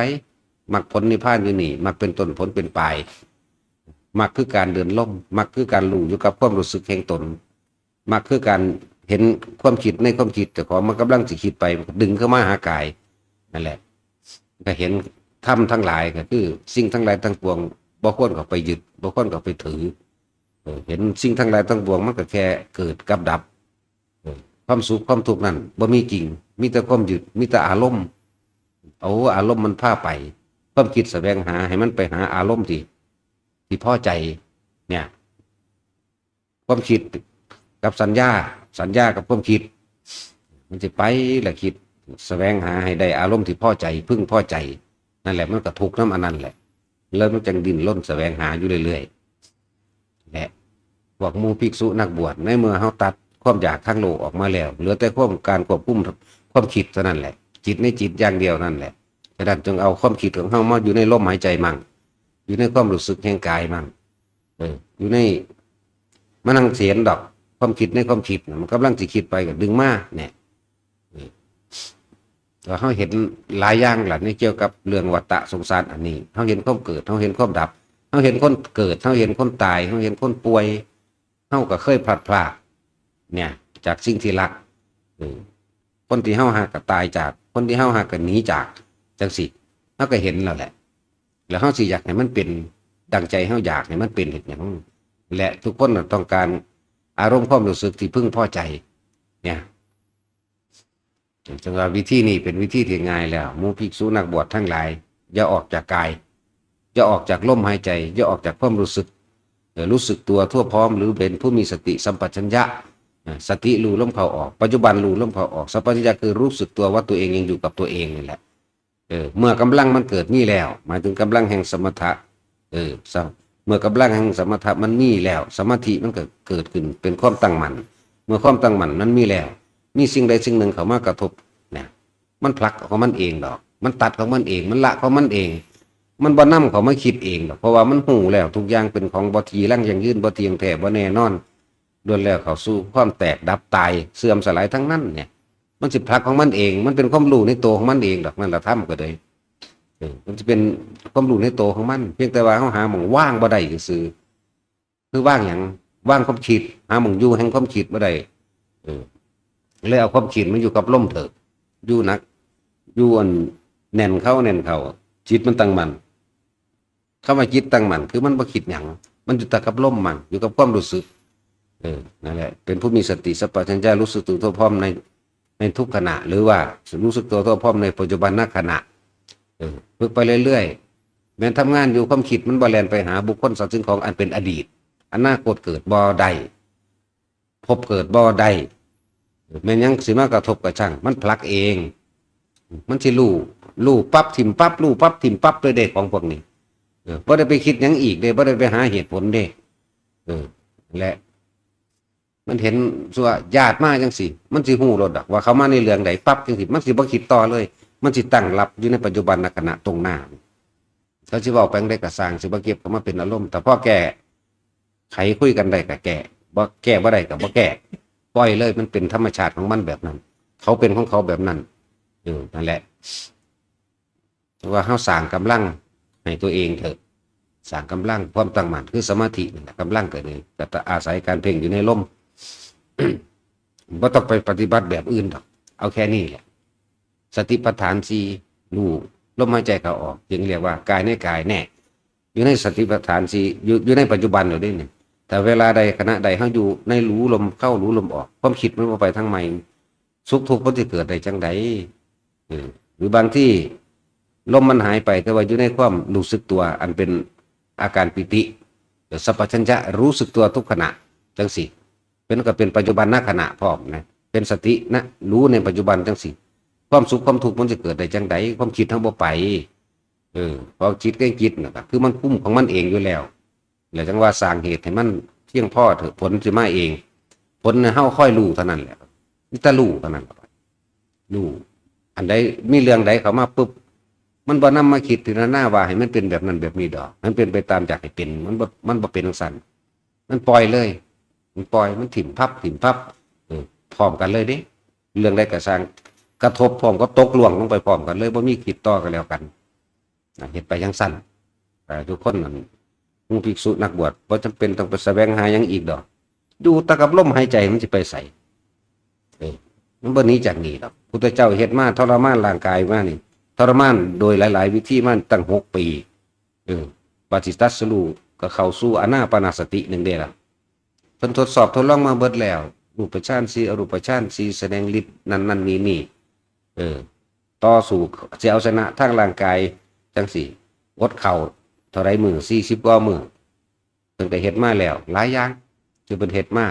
มรรคผลนิพพานอยู่นี่ มรรคเป็นต้นผลเป็นปลาย มรรคคือการเดินลม มรรคคือการรู้อยู่กับความรู้สึกแห่งตน มรรคคือการเห็นความคิดในความคิดเจ้าของ มันกำลังสิคิดไป มันก็ดึงเข้ามาหากาย นั่นแหละ ก็เห็นธรรมทั้งหลายก็คือสิ่งทั้งหลายทั้งปวง บ่ควรเข้าไปยึด บ่ควรเข้าไปถือ เออ เห็นสิ่งทั้งหลายทั้งปวงมันก็แค่เกิดกับดับ เออ ความสุขความทุกข์นั่นบ่มีจริง มีแต่ความยึด มีแต่อารมณ์ เอาอารมณ์มันพาไป ความคิดแสวงหาให้มันไปหาอารมณ์ที่ ที่พอใจ เนี่ย ความคิดกับสัญญา สัญญากับความคิด มันสิไปละคิด แสวงหาให้ได้อารมณ์ที่พอใจ พึงพอใจ นั่นแหละมันก็ทุกข์นำอันนั้นแหละ แล้วมันจั่งดิ้นรนแสวงหาอยู่เรื่อยๆ และพวกหมู่ภิกษุนักบวช ในเมื่อเฮาตัดความอยากทางโลกออกมาแล้ว เหลือแต่ความ การควบคุมความคิดเท่านั้นแหละ จิตในจิตอย่างเดียวนั่นแหละ ฉะนั้นจงเอาความคิดของเฮามาอยู่ในลมหายใจมั่ง อยู่ในความรู้สึกแห่งกายมั่ง เออ อยู่ใน มานั่งเสียนดอก ความคิดในความคิดน่ะ มันกำลังสิคิดไปก็ดึงมาเนี่ย เออ ก็เฮาเห็นหลายอย่างล่ะ ในเกี่ยวกับเรื่องวัฏฏะสงสารอันนี้ เฮาเห็นความเกิด เฮาเห็นความดับ เฮาเห็นคนเกิด เฮาเห็นคนตาย เฮาเห็นคนป่วย เฮาก็เคยพลัดพราก เนี่ย จากสิ่งที่รัก เออ คนที่เฮาฮักก็ตายจาก คนที่เฮาฮักก็หนีจาก จั่งซี้ เฮาก็เห็นแล้วแหละ แล้วเฮาสิอยากให้มันเป็นดั่งใจเฮาอยากให้มันเป็นเฮ็ดหยัง และทุกคนน่ะต้องการอารมณ์ความรู้สึกที่พึงพอใจ เนี่ย จั่งว่าวิธีนี้เป็นวิธีที่ง่ายแล้ว หมู่ภิกษุนักบวชทั้งหลาย อย่าออกจากกาย อย่าออกจากลมหายใจ อย่าออกจากความรู้สึก เออ รู้สึกตัวทั่วพร้อม หรือเป็นผู้มีสติสัมปชัญญะ อ่า สติรู้ลมเข้าออก ปัจจุบันรู้ลมเข้าออก สัมปชัญญะคือรู้สึกตัวว่าตัวเองยังอยู่กับตัวเองนี่แหละ เออ เมื่อกำลังมันเกิดมีแล้ว หมายถึงกำลังแห่งสมถะ เออ ส- เมื่อกำลังแห่งสมถะมันมีแล้ว สมาธิมันก็เกิดขึ้นเป็นความตั้งมั่น เมื่อความตั้งมั่นมันมีแล้ว มีสิ่งใดสิ่งหนึ่งเข้ามากระทบ นะ มันผลักของมันเองดอก มันตัดของมันเอง มันละของมันเอง มันบ่นำเข้ามาคิดเองดอก เพราะว่ามันฮู้แล้ว ทุกอย่างเป็นของบ่จีรังยั่งยืน บ่เที่ยงแท้ บ่แน่นอน ล้วนแล้วเข้าสู่ความแตกดับตาย เสื่อมสลายทั้งนั้นเนี่ย มันสิผลักของมันเอง มันเป็นความรู้ในตัวของมันเองดอก นั่นละธรรมก็เลย เออ มันสิเป็นความรู้ในตัวของมัน เพียงแต่ว่าเฮาหาหม่องวางบ่ได้ซื่อๆ คือวางหยัง วางความคิด หาหม่องอยู่แห่งความคิดบ่ได้ เออ เลยเอาความคิดมาอยู่กับลมเถิด อยู่หนัก อยู่อันแน่นเข้าแน่นเข้า จิตมันตั้งมั่น คำว่าจิตตั้งมั่น คือมันบ่คิดหยัง มันอยู่แต่กับลมมัน อยู่กับความรู้สึก เออ นั่นแหละ เป็นผู้มีสติสัมปชัญญะ รู้สึกตัวทั่วพร้อมใน ในทุกขณะ หรือว่ารู้สึกตัวทั่วพร้อมในปัจจุบันขณะ เออ ฝึกไปเรื่อยๆ แม้นทำงานอยู่ ความคิดมันบ่แล่นไปหาบุคคลสัตว์สิ่งของอันเป็นอดีต อนาคตเกิดบ่ได้ ภพเกิดบ่ได้ แม่นหยังสิมากระทบกระชั่ง มันผลักเอง มันสิรู้ รู้ปั๊บถิ่มปั๊บ รู้ปั๊บถิ่มปั๊บเลยเด้ ของพวกนี้ เออ บ่ได้ไปคิดหยังอีกเด้ บ่ได้ไปหาเหตุผลเด้ เออ และ มันเห็นซั่วญาติมาจั่งซี้ มันสิฮู้โลดดอกว่าเขามาในเรื่องใดปั๊บจั่งซี้ มันสิบ่คิดต่อเลย มันสิตั้งรับอยู่ในปัจจุบันขณะตรงหน้า เขาสิเว้าไปจั่งใดก็ซ่าง สิบ่เก็บเข้ามาเป็นอารมณ์ แต่พอแก้ไขคุยกันได้ก็แก้ บ่แก้บ่ได้ก็บ่แก้ ปล่อยเลย มันเป็นธรรมชาติของมันแบบนั้น เขาเป็นของเขาแบบนั้น เออ นั่นแหละ ว่าเฮาสร้างกำลังให้ตัวเองเถอะ สร้างกำลังความตั้งมั่น คือสมาธินั่นแหละ กำลังก็เลยก็อาศัยการเพ่งอยู่ในลม บ่ต้องไปปฏิบัติแบบอื่นดอก เอาแค่นี้แหละ สติปัฏฐานสี่ รู้ลมหายใจเข้าออก จึงเรียกว่ากายในกายแน่ อยู่ในสติปัฏฐานสี่ อยู่ อยู่ในปัจจุบันอยู่เด้นี่ แต่เวลาใดขณะใดเฮาอยู่ในรู้ลมเข้ารู้ลมออก ความคิดมันบ่ไปทางใหม่ สุขทุกข์มันสิเกิดได้จั่งใด เออ หรือบางทีลมมันหายไป แต่ว่าอยู่ในความรู้สึกตัวอันเป็นอาการปีติ หรือสัมปชัญญะรู้สึกตัวทุกขณะจั่งซี้ เป็นก็เป็นปัจจุบันขณะพร้อมนะ เป็นสตินะ รู้ในปัจจุบันจั่งซี้ ความสุขความทุกข์มันสิเกิดได้จั่งใด ความคิดเฮาบ่ไป เออ เพราะจิตก็จิตน่ะ คือมันคุมของมันเองอยู่แล้ว แล้วจั่งว่าสร้างเหตุให้มันเพียงพอเถอะ ผลสิมาเอง ผลน่ะเฮาคอยรู้เท่านั้นแหละ มีแต่รู้เท่านั้น รู้ อันใดมีเรื่องใดเข้ามาปุ๊บ มันบ่นำมาคิดพิจารณาว่าให้มันเป็นแบบนั้นแบบนี้ดอก มันเป็นไปตามอยากให้เป็น มันบ่มันบ่เป็นจั่งซั้น มันปล่อยเลย มันปล่อย มันถิ่มพับ ถิ่มพับ เออ พร้อมกันเลยเด้ เรื่องใดก็ซ่าง กระทบพร้อมกับตกล่วงลงไปพร้อมกันเลย บ่มีคิดต่อกันแล้วกัน นะ เฮ็ดไปจั่งซั้น แต่ทุกคนนั่น หมู่ภิกษุนักบวช บ่จำเป็นต้องไปแสวงหาหยังอีกดอก อยู่แต่กับลมหายใจ มันสิไปไส เออ มันบ่หนีจากนี่ดอก พุทธเจ้าเฮ็ดมา ทรมานร่างกายมานี่ ทรมานโดยหลายๆ วิธีมาตั้งหกปี เออ บาดสิตรัสรู้ก็เข้าสู่อานาปานสติหนึ่งเด้ล่ะ เพิ่นทดสอบทดลองมาเบิดแล้ว รูปฌานสี่ อรูปฌานสี่ แสดงฤทธิ์นั่นนั่นนี่นี่ เออ ต่อสู้สิเอาชนะทางร่างกายจั่งซี้ อดข้าวเท่าใดมื้อ สี่สิบกว่ามื้อ เพิ่นก็เฮ็ดมาแล้ว หลายอย่างที่เพิ่นเฮ็ดมา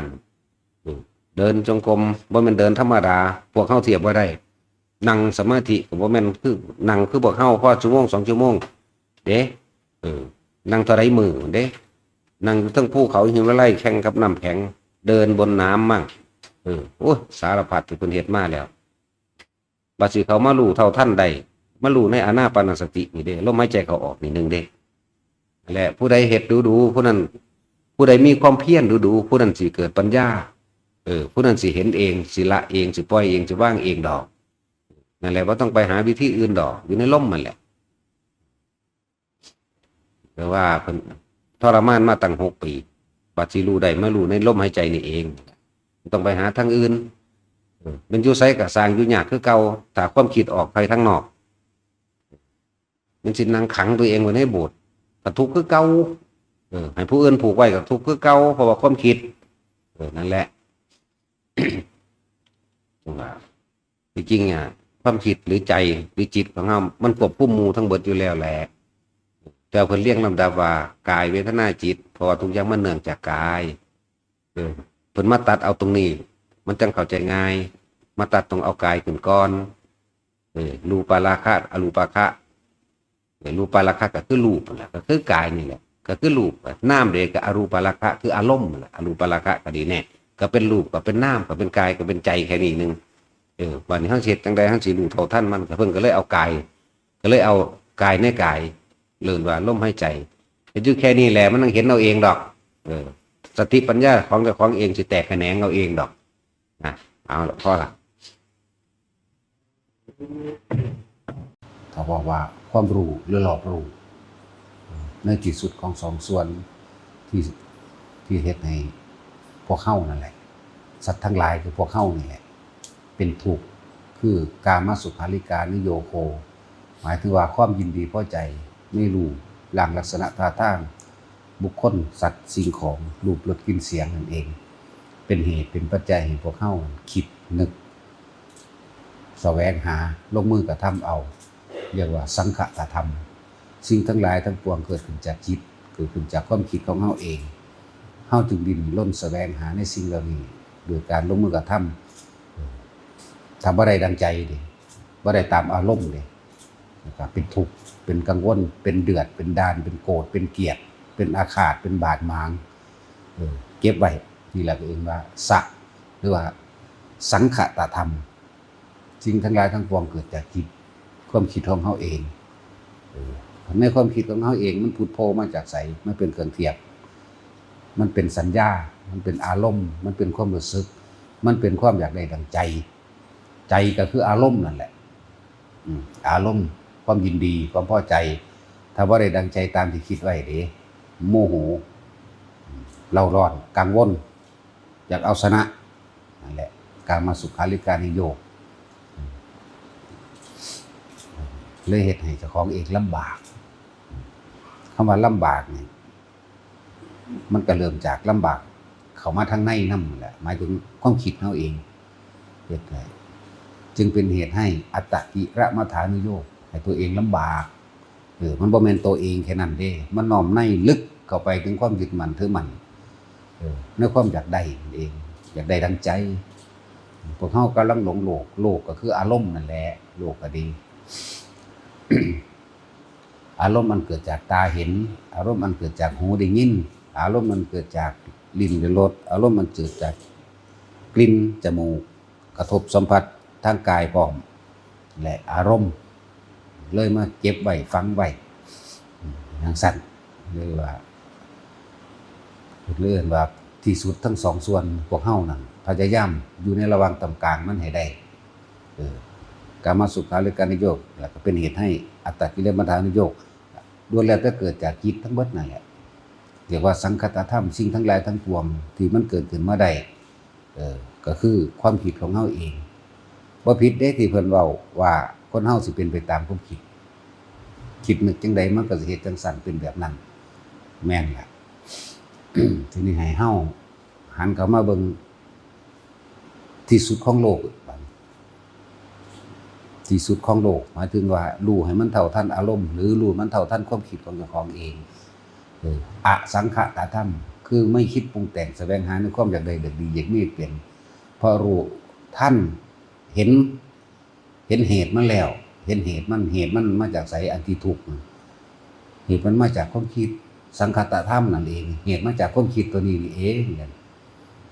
อืม เดินจงกรม บ่แม่นเดินธรรมดา พวกเฮาเทียบบ่ได้ นั่งสมาธิก็บ่แม่นคือ นั่งคือพวกเฮาพอชั่วโมงสองชั่วโมงเด้ เออ นั่งเท่าใดมื้อเด้ นั่งอยู่เทิงภูเขาหิมาลัยแข่งกับน้ำแข็ง เดินบนน้ำมั่ง เออ โอ้ย สารพัดที่เพิ่นเฮ็ดมาแล้ว บาดสิเข้ามารู้เท่าทันได้ มารู้ในอานาปานสตินี่เด้ ลมหายใจเข้าออกนี่หนึ่งเด้ และผู้ใดเฮ็ดดูๆ ผู้นั้น ผู้ใดมีความเพียรดูๆ ผู้นั้นสิเกิดปัญญา เออ ผู้นั้นสิเห็นเอง สิละเอง สิปล่อยเอง สิวางเองดอก นั่นแหละ บ่ต้องไปหาวิธีอื่นดอก อยู่ในลมนั่นแหละ แต่ว่าเพิ่นทรมานมาตั้งหกปี บาดสิรู้ได้มารู้ในลมหายใจนี่เอง บ่ต้องไปหาทางอื่น เออ มันอยู่ไสก็ซ่าง อยู่ยากคือเก่า ถ้าความคิดออกไปทางนอก มันสินั่งขังตัวเองไว้ในโบสถ์ ก็ทุกข์คือเก่า เออ ให้ผู้อื่นผูกไว้ก็ทุกข์คือเก่า เพราะว่าความคิด เออ นั่นแหละ จั่งว่า ที่จริงอ่ะ ความคิดหรือใจหรือจิตของเฮา มันควบคุมหมู่ทั้งเบิดอยู่แล้วแหละ แต่เพิ่นเรียงลำดับว่า กาย เวทนา จิต เพราะว่าทุกอย่างมันเนื่องจากกาย เออ เพิ่นมาตัดเอาตรงนี้ มันจั่งเข้าใจง่าย มาตัดตรงเอากายขึ้นก่อน เออ รูปาราคะ อรูปาคะ เออ รูปาราคะก็คือรูปนั่นแหละ ก็คือกายนี่แหละ ก็คือรูป นามเด้ก็อรูปาราคะ คืออารมณ์นั่นแหละ อรูปาราคะก็ดีแน่ ก็เป็นรูป ก็เป็นนาม ก็เป็นกาย ก็เป็นใจแค่นี้หนึ่ง เออ บัดนี้เฮาสิเฮ็ดจั่งใด เฮาสิรู้เท่าทันมัน ก็เพิ่นก็เลยเอากาย ก็เลยเอากายในกาย เอิ้นว่าลมหายใจ เฮ็ดอยู่แค่นี้แหละ มันต้องเห็นเอาเองดอก เออ สติปัญญาของเจ้าของเองสิแตกแขนงเอาเองดอก นะ เอาละ พอละ เขาบอกว่าความรู้หรือรอบรู้ ในที่สุดของสองส่วนที่ ที่เฮ็ดให้พวกเฮานั่นแหละ สัตว์ทั้งหลายคือพวกเฮานี่แหละ เป็นทุกข์ คือกามสุขาริการุโยโค หมายถึงว่าความยินดีพอใจในรูปร่างลักษณะท่าทาง บุคคล สัตว์ สิ่งของ รูป รส กลิ่น เสียงนั่นเอง เป็นเหตุเป็นปัจจัยให้พวกเฮาคิดนึก แสวงหา ลงมือกระทำเอา เรียกว่าสังคตธรรม สิ่งทั้งหลายทั้งปวงเกิดขึ้นจากจิต เกิดขึ้นจากความคิดของเฮาเอง เฮาจึงดิ้นรนแสวงหาในสิ่งเหล่านี้ โดยการลงมือกระทำ ถ้าบ่ได้ดังใจเด้ บ่ได้ตามอารมณ์เด้ นะครับ เป็นทุกข์ เป็นกังวล เป็นเดือด เป็นด้าน เป็นโกรธ เป็นเกลียด เป็นอาฆาต เป็นบาดหมาง เออ เก็บไว้ นี่แหละก็เอิ้นว่าสะ หรือว่าสังคตธรรม สิ่งทั้งหลายทั้งปวงเกิดจากจิต ความคิดของเฮาเอง เออ ในความคิดของเฮาเองมันผุดโผล่มาจากไส มันเป็นเครื่องเทียบ มันเป็นสัญญา มันเป็นอารมณ์ มันเป็นความรู้สึก มันเป็นความอยากได้ดังใจ ใจก็คืออารมณ์นั่นแหละ อืม อารมณ์ ความยินดี ความพอใจ ถ้าบ่ได้ดังใจตามที่คิดไว้เด้ โมโห อืม เร่าร้อน กังวล อยากเอาชนะ นั่นแหละ กามสุขาริการุโยค อืม เลยเฮ็ดให้เจ้าของเองลำบาก คำว่าลำบากนี่ มันก็เริ่มจากลำบากเข้ามาทางในนำแหละ หมายถึงความคิดเฮาเอง เฮ็ดให้ จึงเป็นเหตุให้อัตตกิลมัฏฐานุโยค ให้ตัวเองลำบาก เออ มันบ่แม่นตัวเองแค่นั้นเด้ มันน้อมในลึกเข้าไปถึงความยึดมั่นถือมั่น เออ ในความอยากได้นั่นเอง อยากได้ดังใจ พวกเฮากำลังหลงโลก โลกก็คืออารมณ์นั่นแหละ โลกก็ดี อารมณ์อันเกิดจากตาเห็น อารมณ์อันเกิดจากหูได้ยิน อารมณ์อันเกิดจากลิ้นได้รส อารมณ์อันเกิดจากกลิ่น จมูก กระทบสัมผัสทางกายพร้อม และอารมณ์ เลยมาเก็บไว้ฝังไว้ อืม จั่งซั้น เลยว่า เพิ่นเลยเอิ้นว่าที่สุดทั้งสองส่วน พวกเฮานั่นพยายามอยู่ในระหว่างตรงกลางมันให้ได้ เออ กามสุขาริการุโยค แล้วก็เป็นเหตุให้อัตตกิลมัฏฐานุโยค ล้วนแล้วแต่เกิดจากจิตทั้งเบิดนั่นแหละ เรียกว่าสังคตธรรม สิ่งทั้งหลายทั้งปวงที่มันเกิดขึ้นมาได้ เออ ก็คือความคิดของเฮาเอง บ่ผิดเด้ที่เพิ่นเว้าว่าคนเฮาสิเป็นไปตามความคิด คิดนึกจั่งใดมันก็สิเฮ็ดจั่งซั้นเป็นแบบนั้น แม่นล่ะ ทีนี้ให้เฮาหันเข้ามาเบิ่งที่สุดของโลกบัดนี้ ที่สุดของโลก หมายถึงว่ารู้ให้มันเท่าทันอารมณ์ หรือรู้มันเท่าทันความคิดของเจ้าของเอง เออ อสังคตธรรม คือไม่คิดปรุงแต่งแสวงหาในความอยากได้อยากดีอยากมีเป็น เพราะรู้ทัน เห็น เห็นเหตุมันแล้ว เห็นเหตุมัน เหตุมันมาจากไส อันที่ทุกข์น่ะ เหตุมันมาจากความคิด สังคตธรรมนั่นเอง เหตุมาจากความคิดตัวนี้นี่เอง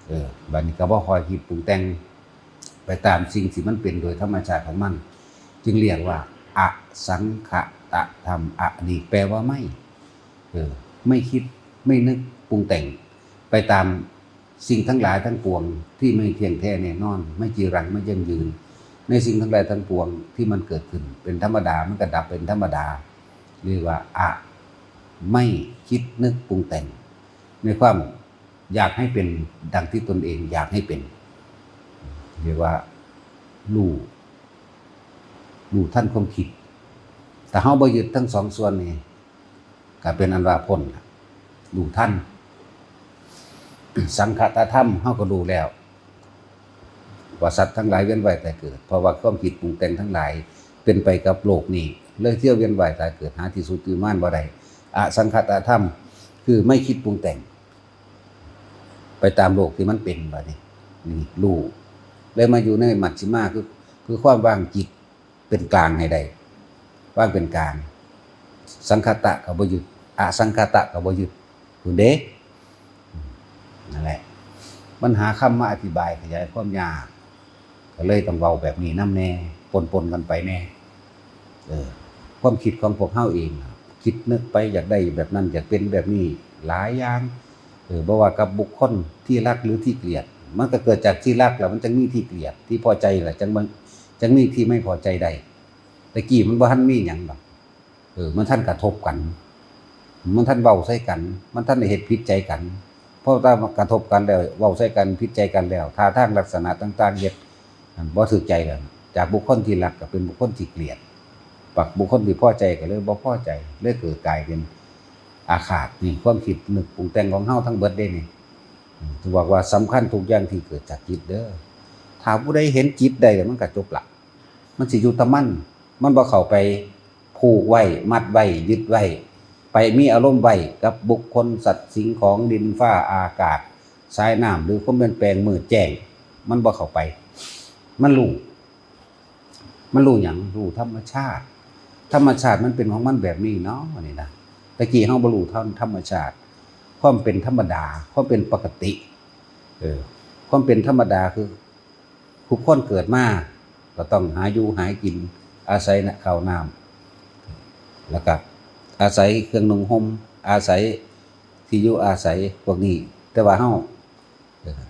เออ บัดนี้ก็บ่ค่อยคิดปรุงแต่งไปตามสิ่งที่มันเป็นโดยธรรมชาติของมัน จึงเรียกว่าอสังคตธรรม อนี่แปลว่าไม่ เออ ไม่คิด ไม่นึกปรุงแต่งไปตามสิ่งทั้งหลายทั้งปวงที่ไม่เที่ยงแท้แน่นอน ไม่จีรัง ไม่ยั่งยืน ในสิ่งทั้งหลายทั้งปวงที่มันเกิดขึ้นเป็นธรรมดา มันก็ดับเป็นธรรมดา เรียกว่าอไม่คิดนึกปรุงแต่ง ในความอยากให้เป็นดังที่ตนเองอยากให้เป็น เรียกว่ารู้ รู้ทันความคิด ถ้าเฮาบ่ยึดทั้งสองส่วนนี่ ก็เป็นอันว่าพ้นล่ะ รู้ทัน สังคตธรรมเฮาก็รู้แล้ว ว่าสัตว์ทั้งหลายเวียนว่ายตายเกิด เพราะว่าความคิดปรุงแต่งทั้งหลายเป็นไปกับโลกนี้ เลยเที่ยวเวียนว่ายตายเกิด หาที่สุดที่ประมาณบ่ได้ อสังคตธรรม คือไม่คิดปรุงแต่ง ไปตามโลกที่มันเป็นบัดนี้ นี่รู้ เลยมาอยู่ในมัชฌิมา คือ คือความวางจิตเป็นกลางให้ได้ วางเป็นกลาง สังคตะก็บ่ยึด อสังคตะก็บ่ยึด พู้นเด้ นั่นแหละ มันหาคำมาอธิบายขยายความยาก ก็เลยต้องเว้าแบบนี้นำแหน่ ปนๆ กันไปแหน่ เออ ความคิดของพวกเฮาเองน่ะ คิดนึกไปอยากได้แบบนั้น อยากเป็นแบบนี้ หลายอย่าง เออ บ่ว่ากับบุคคลที่รักหรือที่เกลียด มันก็เกิดจากที่รักแล้วมันจั่งมีที่เกลียด ที่พอใจล่ะจั่งมัน จั่งมีที่ไม่พอใจได้ แต่กี้มันบ่ทันมีหยังดอก เออ มันทันกระทบกัน มันทันเว้าใส่กัน มันทันได้เฮ็ดผิดใจกัน เพราะถ้ากระทบกันแล้ว เว้าใส่กัน ผิดใจกันแล้ว ท่าทางลักษณะต่างๆ เฮ็ด อันบ่ถูกใจกัน จากบุคคลที่รักก็เป็นบุคคลที่เกลียด ปักบุคคลที่พอใจก็เลยบ่พอใจ เลยเกิดกลายเป็นอาฆาต นี่ความคิดนึกปรุงแต่งของเฮาทั้งเบิดเด้นี่ อืม ถือว่า ว่าสำคัญทุกอย่างที่เกิดจากจิตเด้อ ถ้าผู้ใดเห็นจิตได้แล้วมันก็จบละ มันสิอยู่แต่มัน มันบ่เข้าไปผูกไว้ มัดไว้ ยึดไว้ ไปมีอารมณ์ไว้กับบุคคล สัตว์ สิ่งของ ดิน ฟ้า อากาศ สายน้ำ หรือความเปลี่ยนแปลง มืดแจ้ง มันบ่เข้าไป มันรู้ มันรู้หยัง รู้ธรรมชาติ ธรรมชาติมันเป็นของมันแบบนี้เนาะ นี่นะ แต่กี้เฮาบ่รู้ธรรม ธรรมชาติ ความเป็นธรรมดา ความเป็นปกติ เออ ความเป็นธรรมดาคือ ทุกคนเกิดมาก็ต้องหาอยู่หากิน อาศัยนะข้าวน้ำ แล้วก็อาศัยเครื่องนุ่งห่ม อาศัยที่อยู่อาศัยพวกนี้ แต่ว่าเฮา เออ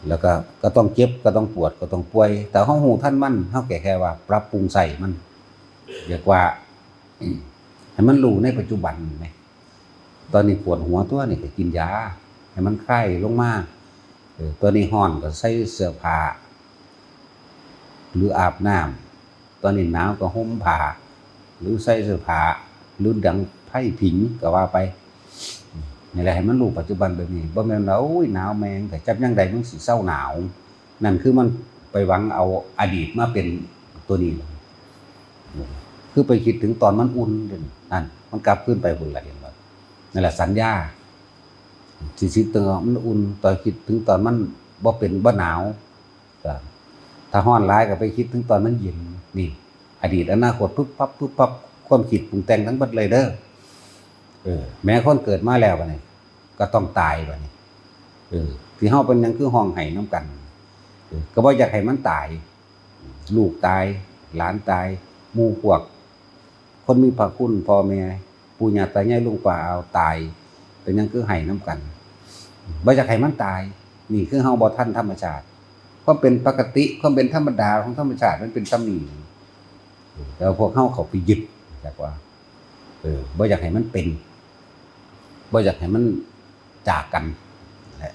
แล้วก็ ก็ต้องเจ็บ ก็ต้องปวด ก็ต้องป่วย แต่เฮารู้ทันมัน เฮาแค่ แค่ว่าปรับปรุงใส่มัน เรียกว่า ให้มันรู้ในปัจจุบันแหม ตอนนี้ปวดหัวตั๊วนี่ก็กินยา ให้มันคลายลงมา เออ ตอนนี้ร้อนก็ใส่เสื้อผ้า หรืออาบน้ำ ตอนนี้หนาวก็ห่มผ้า หรือใส่เสื้อผ้า หรือดังไฟผิงก็ว่าไป นี่แหละ ให้มันรู้ปัจจุบันแบบนี้ บ่แม่นว่า โอ้ย หนาวแม่ง แต่จับยังใดมึงสิเซาหนาว นั่นคือมันไปหวังเอาอดีตมาเป็นตัวนี้ คือไปคิดถึงตอนมันอุ่น นั่น มันกลับคืนไปพุ้นล่ะ เห็นบ่ นั่นแหละสัญญา สิคิดถึงมันอุ่น ตอนคิดถึงตอนมันบ่เป็น บ่หนาว ก็ ถ้าร้อนหลายก็ไปคิดถึงตอนมันเย็น นี่ อดีตอนาคต ปุ๊บปั๊บ ปุ๊บปั๊บ ความคิดปรุงแต่งทั้งหมดเลยเด้อ เออ แม้คนเกิดมาแล้วบัดนี้ ก็ต้องตายบัดนี้ เออ ที่เฮาเป็นหยังคือฮ้องไห้นำกัน เออ ก็บ่อยากให้มันตาย ลูกตาย หลานตาย หมู่พวก คนมีพระคุณพ่อแม่ ปู่ย่าตายายลุงป้าอาตาย เป็นหยังคือไห้นำกัน บ่อยากให้มันตาย นี่คือเฮาบ่ทันธรรมชาติ ความเป็นปกติ ความเป็นธรรมดาของธรรมชาติมันเป็นส่ำนี้ แต่ว่าพวกเฮาเข้าไปยึด จักว่า เออ บ่อยากให้มันเป็น บ่อยากให้มันจากกันแหละ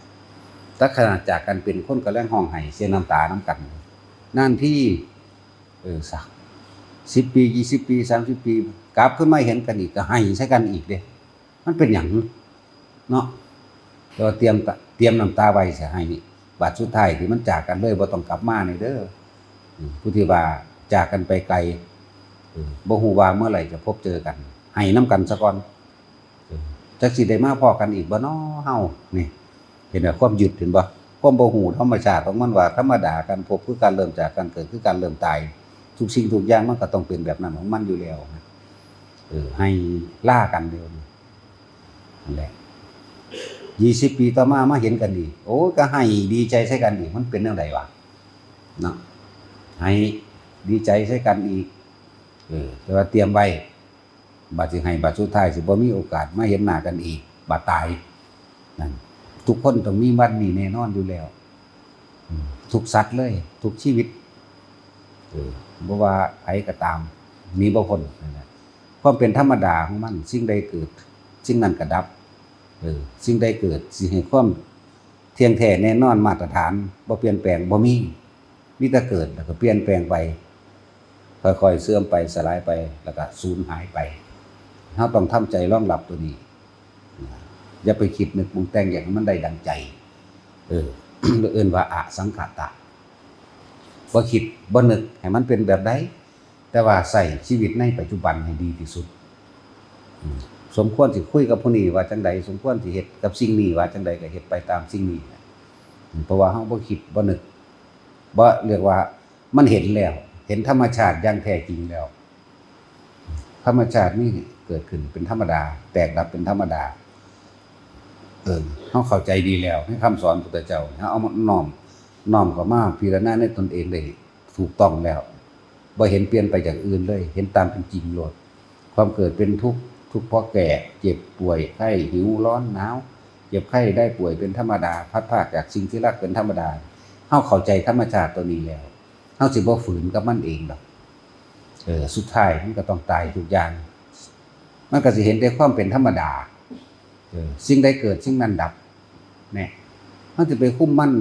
แต่ขนาดจากกันเป็น คนก็แล่งฮ้องไห้เสียน้ำตานำกัน นานที เออ สัก สิบปี ยี่สิบปี สามสิบปี กลับขึ้นมาเห็นกันอีกก็ไห้ใส่กันอีกเด้ มันเป็นหยังเนาะ แต่ว่าเตรียมตะ เตรียมน้ำตาไว้สิไห้ บาดสุดท้ายที่มันจากกันเลย บ่ต้องกลับมานี่เด้อ อืม ผู้ที่ว่าจากกันไปไกล เออ บ่ฮู้ว่าเมื่อไหร่จะพบเจอกัน ไห้นำกันซะก่อน เออ จักสิได้มาพ้อกันอีกบ่น้อเฮา นี่ เห็นบ่ ความยึด เห็นบ่ ความบ่ฮู้ธรรมชาติของมันว่าธรรมดา การพบคือการเริ่มจาก การเกิดคือการเริ่มตาย ทุกสิ่งทุกอย่างมันก็ต้องเป็นแบบนั้นของมันอยู่แล้วนะ เออ ไห้ลากันเดี๋ยวนี้ นั่นแหละ ยี่สิบปีต่อมามาเห็นกันอีก โอ้ย ก็ไห้ดีใจใส่กันอีก มันเป็นแนวใดวะ เนาะ ไห้ดีใจใส่กันอีก เออ แต่ว่าเตรียมไว้ บาดสิไห้ บาดสุดท้ายสิบ่มีโอกาสมาเห็นหน้ากันอีก บาดตาย นั่น ทุกคนต้องมีวันนี้แน่นอนอยู่แล้ว อืม ทุกสัตว์เลย ทุกชีวิต เออ บ่ว่าไผก็ตาม หนีบ่พ้นนั่นแหละ ความเป็นธรรมดาของมัน สิ่งใดเกิด สิ่งนั้นก็ดับ เออ สิ่งใดเกิด สิให้ความเที่ยงแท้แน่นอน มาตรฐาน บ่เปลี่ยนแปลง บ่มี มีแต่เกิดแล้วก็เปลี่ยนแปลงไป ค่อยๆ เสื่อมไป สลายไป แล้วก็สูญหายไป เฮาต้องทำใจรองรับตัวนี้ อย่าไปคิดนึกปรุงแต่งอยากให้มันได้ดังใจ เออ เอิ้นว่าอสังขตะ บ่คิดบ่นึกให้มันเป็นแบบใด แต่ว่าใช้ชีวิตในปัจจุบันให้ดีที่สุด อืม สมควรสิคุยกับผู้นี้ว่าจั่งใด สมควรสิเฮ็ดกับสิ่งนี้ว่าจั่งใด ก็เฮ็ดไปตามสิ่งนี้แหละ อืม เพราะว่าเฮาบ่คิดบ่นึก บ่ เรียกว่ามันเห็นแล้ว เห็นธรรมชาติอย่างแท้จริงแล้ว ธรรมชาตินี่เกิดขึ้นเป็นธรรมดา แตกดับเป็นธรรมดา เออ เฮาเข้าใจดีแล้วในคำสอนพุทธเจ้า เฮาเอามาน้อม น้อมเข้ามาพิจารณาในตนเองได้ถูกต้องแล้ว บ่เห็นเปลี่ยนไปจากอื่นเลย เห็นตามเป็นจริงโลด ความเกิดเป็นทุกข์ ทุกข์เพราะแก่ เจ็บป่วย ไข้ หิว ร้อน หนาว เจ็บไข้ได้ป่วยเป็นธรรมดา พลัดพรากจากสิ่งที่รักเป็นธรรมดา เฮาเข้าใจธรรมชาติตัวนี้แล้ว เฮาสิบ่ฝืนกับมันเองดอก เออ สุดท้ายมันก็ต้องตายทุกอย่าง มันก็สิเห็นแต่ความเป็นธรรมดา เออ สิ่งใดเกิดสิ่งนั้นดับ แน่ เฮาสิไปคุมมัน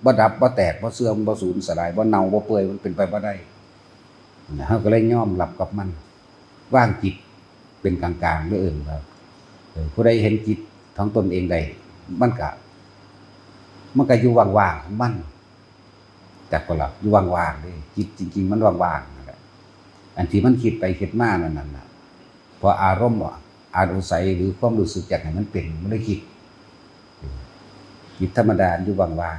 บ่ดับ บ่แตก บ่เสื่อม บ่สูญสลาย บ่เน่า บ่เปื่อย มันเป็นไปบ่ได้ เฮาก็เลยยอมรับกับมัน วางจิตเป็นกลางๆ เด้อ เอิ้นว่า เออ ผู้ใดเห็นจิตของตนเองได้ มันก็ มันก็อยู่ว่างๆ ของมัน จักบ่ล่ะ อยู่ว่างๆ เด้ จิตจริงๆ มันว่างๆ นั่นแหละ อันที่มันคิดไปคิดมานั่นน่ะ เพราะอารมณ์อนุสัยหรือความรู้สึกอยากให้มันเป็น มันเลยคิด จิตธรรมดาอยู่ว่าง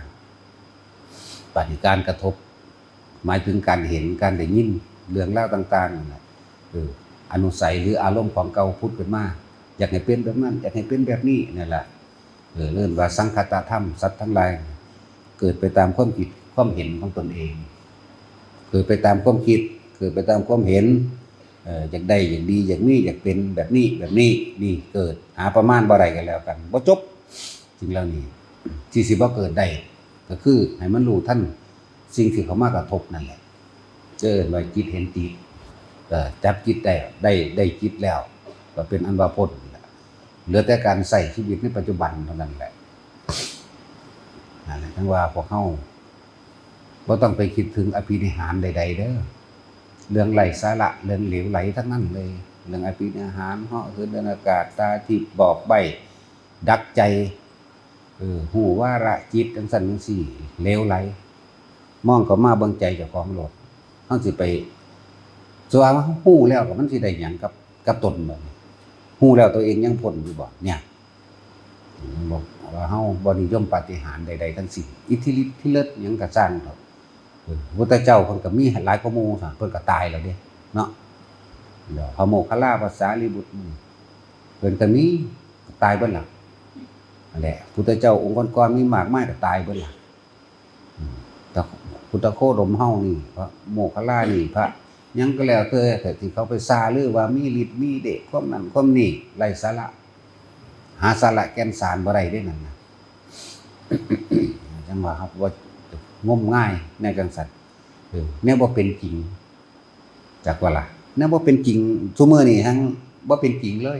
ๆ บาดนี้การกระทบ หมายถึงการเห็น การได้ยิน เรื่องราวต่างๆ นั่นน่ะ เออ อนุสัยหรืออารมณ์ของเก่าผุดขึ้นมา อยากให้เป็นแบบนั้น อยากให้เป็นแบบนี้ นั่นแหละ เออ เรียกว่าสังคตธรรม สัตว์ทั้งหลาย เกิดไปตามความคิด ความเห็นของตนเอง เกิดไปตามความคิด เกิดไปตามความเห็น เออ อยากได้ อยากดี อยากมี อยากเป็นแบบนี้ แบบนี้ นี่เกิด หาประมาณบ่ได้ก็แล้วกัน บ่จบ สิ่งเหล่านี้ ที่สิบ่เกิดได้ ก็คือให้มันรู้ทันสิ่งที่เข้ามากระทบนั่นแหละ เออ ว่าจิตเห็นจิต เออ จับจิตได้ ได้ ได้จิตแล้ว ก็เป็นอันว่าพ้นนั่นแหละ เหลือแต่การใช้ชีวิตในปัจจุบันเท่านั้นแหละ นั่นแหละ จั่งว่าพวกเฮาบ่ต้องไปคิดถึงอภินิหารใดๆ เด้อ เรื่องไร้สาระ เรื่องเหลวไหลทั้งนั้นเลย เรื่องอภินิหาร เหาะเหินเดินอากาศ ตาทิพย์ บอกใบ้ ดักใจ เออ ฮู้วาระจิตจั่งซั้นจั่งซี้ เหลวไหล มองเข้ามาเบิ่งใจเจ้าของโลด เฮาสิไป ส่วนว่าเฮาฮู้แล้วก็มันสิได้หยังกับ กับตนบ่ ฮู้แล้วตัวเองยังพ้นอยู่บ่ เนี่ย บอกว่าเฮาบ่นิยมปาฏิหาริย์ใดๆ ทั้งสิ้น อิทธิฤทธิ์ที่เลิศหยังก็ซ่างเถาะ เออ พุทธเจ้าเพิ่นก็มีหลายกว่าหมู่ซั่น เพิ่นก็ตายแล้วเด้ เนาะ เดี๋ยวพระโมคคัลลา พระสารีบุตร เพิ่นก็มี ตายเบิดล่ะ นั่นแหละ พุทธเจ้าองค์ก่อนๆ มีมากมายก็ตายเบิดล่ะ อืม แต่พุทธโคดมเฮานี่ พระโมคคัลลานี่ พระ หยังก็แล้วแต่ แต่ที่เขาไปซาลือว่ามีฤทธิ์มีเดช ความนั้นความนี้ ไร้สาระ หาสาระแก่นสารบ่ได้เด้นั่นนะ จังว่าครับ ว่างมงายแนวจังซั่น เออ แนวบ่เป็นจริง จักว่าล่ะ แนวบ่เป็นจริง ซุมื้อนี้แฮ่งบ่เป็นจริงเลย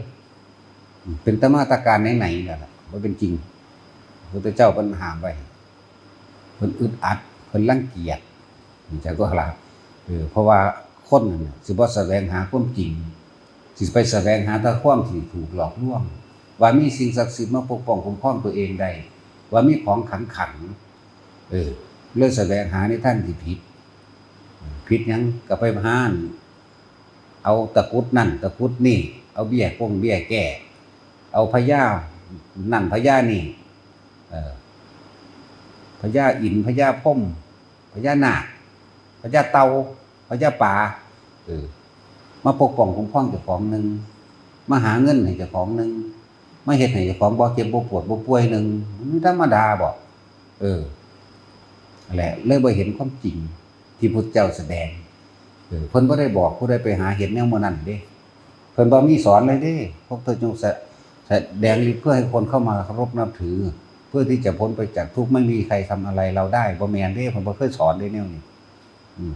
เป็นตามาตรการไหนๆ นั่นล่ะ บ่เป็นจริง พระพุทธเจ้าเพิ่นห้ามไว้ เพิ่นอึดอัด เพิ่นรังเกียจ จักว่าล่ะ เออ เพราะว่าคนนั่นน่ะ สิบ่แสวงหาความจริง สิไปแสวงหาแต่ความที่ถูกหลอกลวง ว่ามีสิ่งศักดิ์สิทธิ์มาปกป้องคุ้มครองตัวเองได้ ว่ามีของขลังๆ เออ เลยแสวงหาในทางที่ผิด ผิดหยัง ก็ไปหา เอาตะกรุดนั่นตะกรุดนี่ เอาเบี้ยกงเบี้ยแก้ เอาพญานั่นพญานี่ เออ พญาอินทร์ พญาพรหม พญานาค พญาเต่า พญาปา เออ มาปกป้องคุ้มครองเจ้าของหนึ่ง มาหาเงินให้เจ้าของหนึ่ง มาเฮ็ดให้เจ้าของบ่เจ็บบ่ปวดบ่ป่วยหนึ่ง มันธรรมดาบ่ เออ นั่นแหละ เลยบ่เห็นความจริงที่พุทธเจ้าแสดง เออ เพิ่นบ่ได้บอกผู้ใดไปหาเฮ็ดแนวหมู่นั้นเด้ เพิ่นบ่มีสอนเลยเด้ พวกเธอจงแส- แสดงฤทธิ์เพื่อให้คนเข้ามาเคารพนับถือ เพื่อที่จะพ้นไปจากทุกข์ ไม่มีใครทำอะไรเราได้ บ่แม่นเด้ เพิ่นบ่เคยสอนเด้แนวนี้ อืม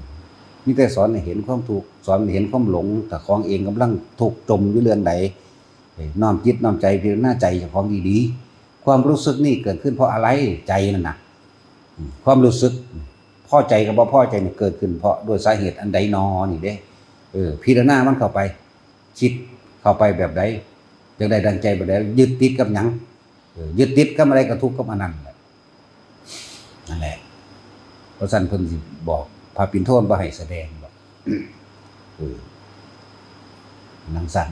มีแต่สอนให้เห็นความทุกข์ สอนให้เห็นความหลง ถ้าของเองกำลังทุกข์จมอยู่เรื่องใด เอ้ย น้อมจิตน้อมใจพิจารณาใจเจ้าของดีๆ ความรู้สึกนี่เกิดขึ้นเพราะอะไร ใจนั่นน่ะ อืม ความรู้สึกพอใจกับบ่พอใจนี่เกิดขึ้นเพราะด้วยสาเหตุอันใดนอนี่เด้ เออ พิจารณามันเข้าไป คิดเข้าไปแบบใด อยากได้ดังใจแบบใด ยึดติดกับหยัง เออ ยึดติดกับอะไรก็ทุกข์กับอันนั้นแหละ นั่นแหละ เพราะฉะนั้นเพิ่นสิบอกพระปิณโทนบ่ให้แสดงดอก เออ นั่นสั่น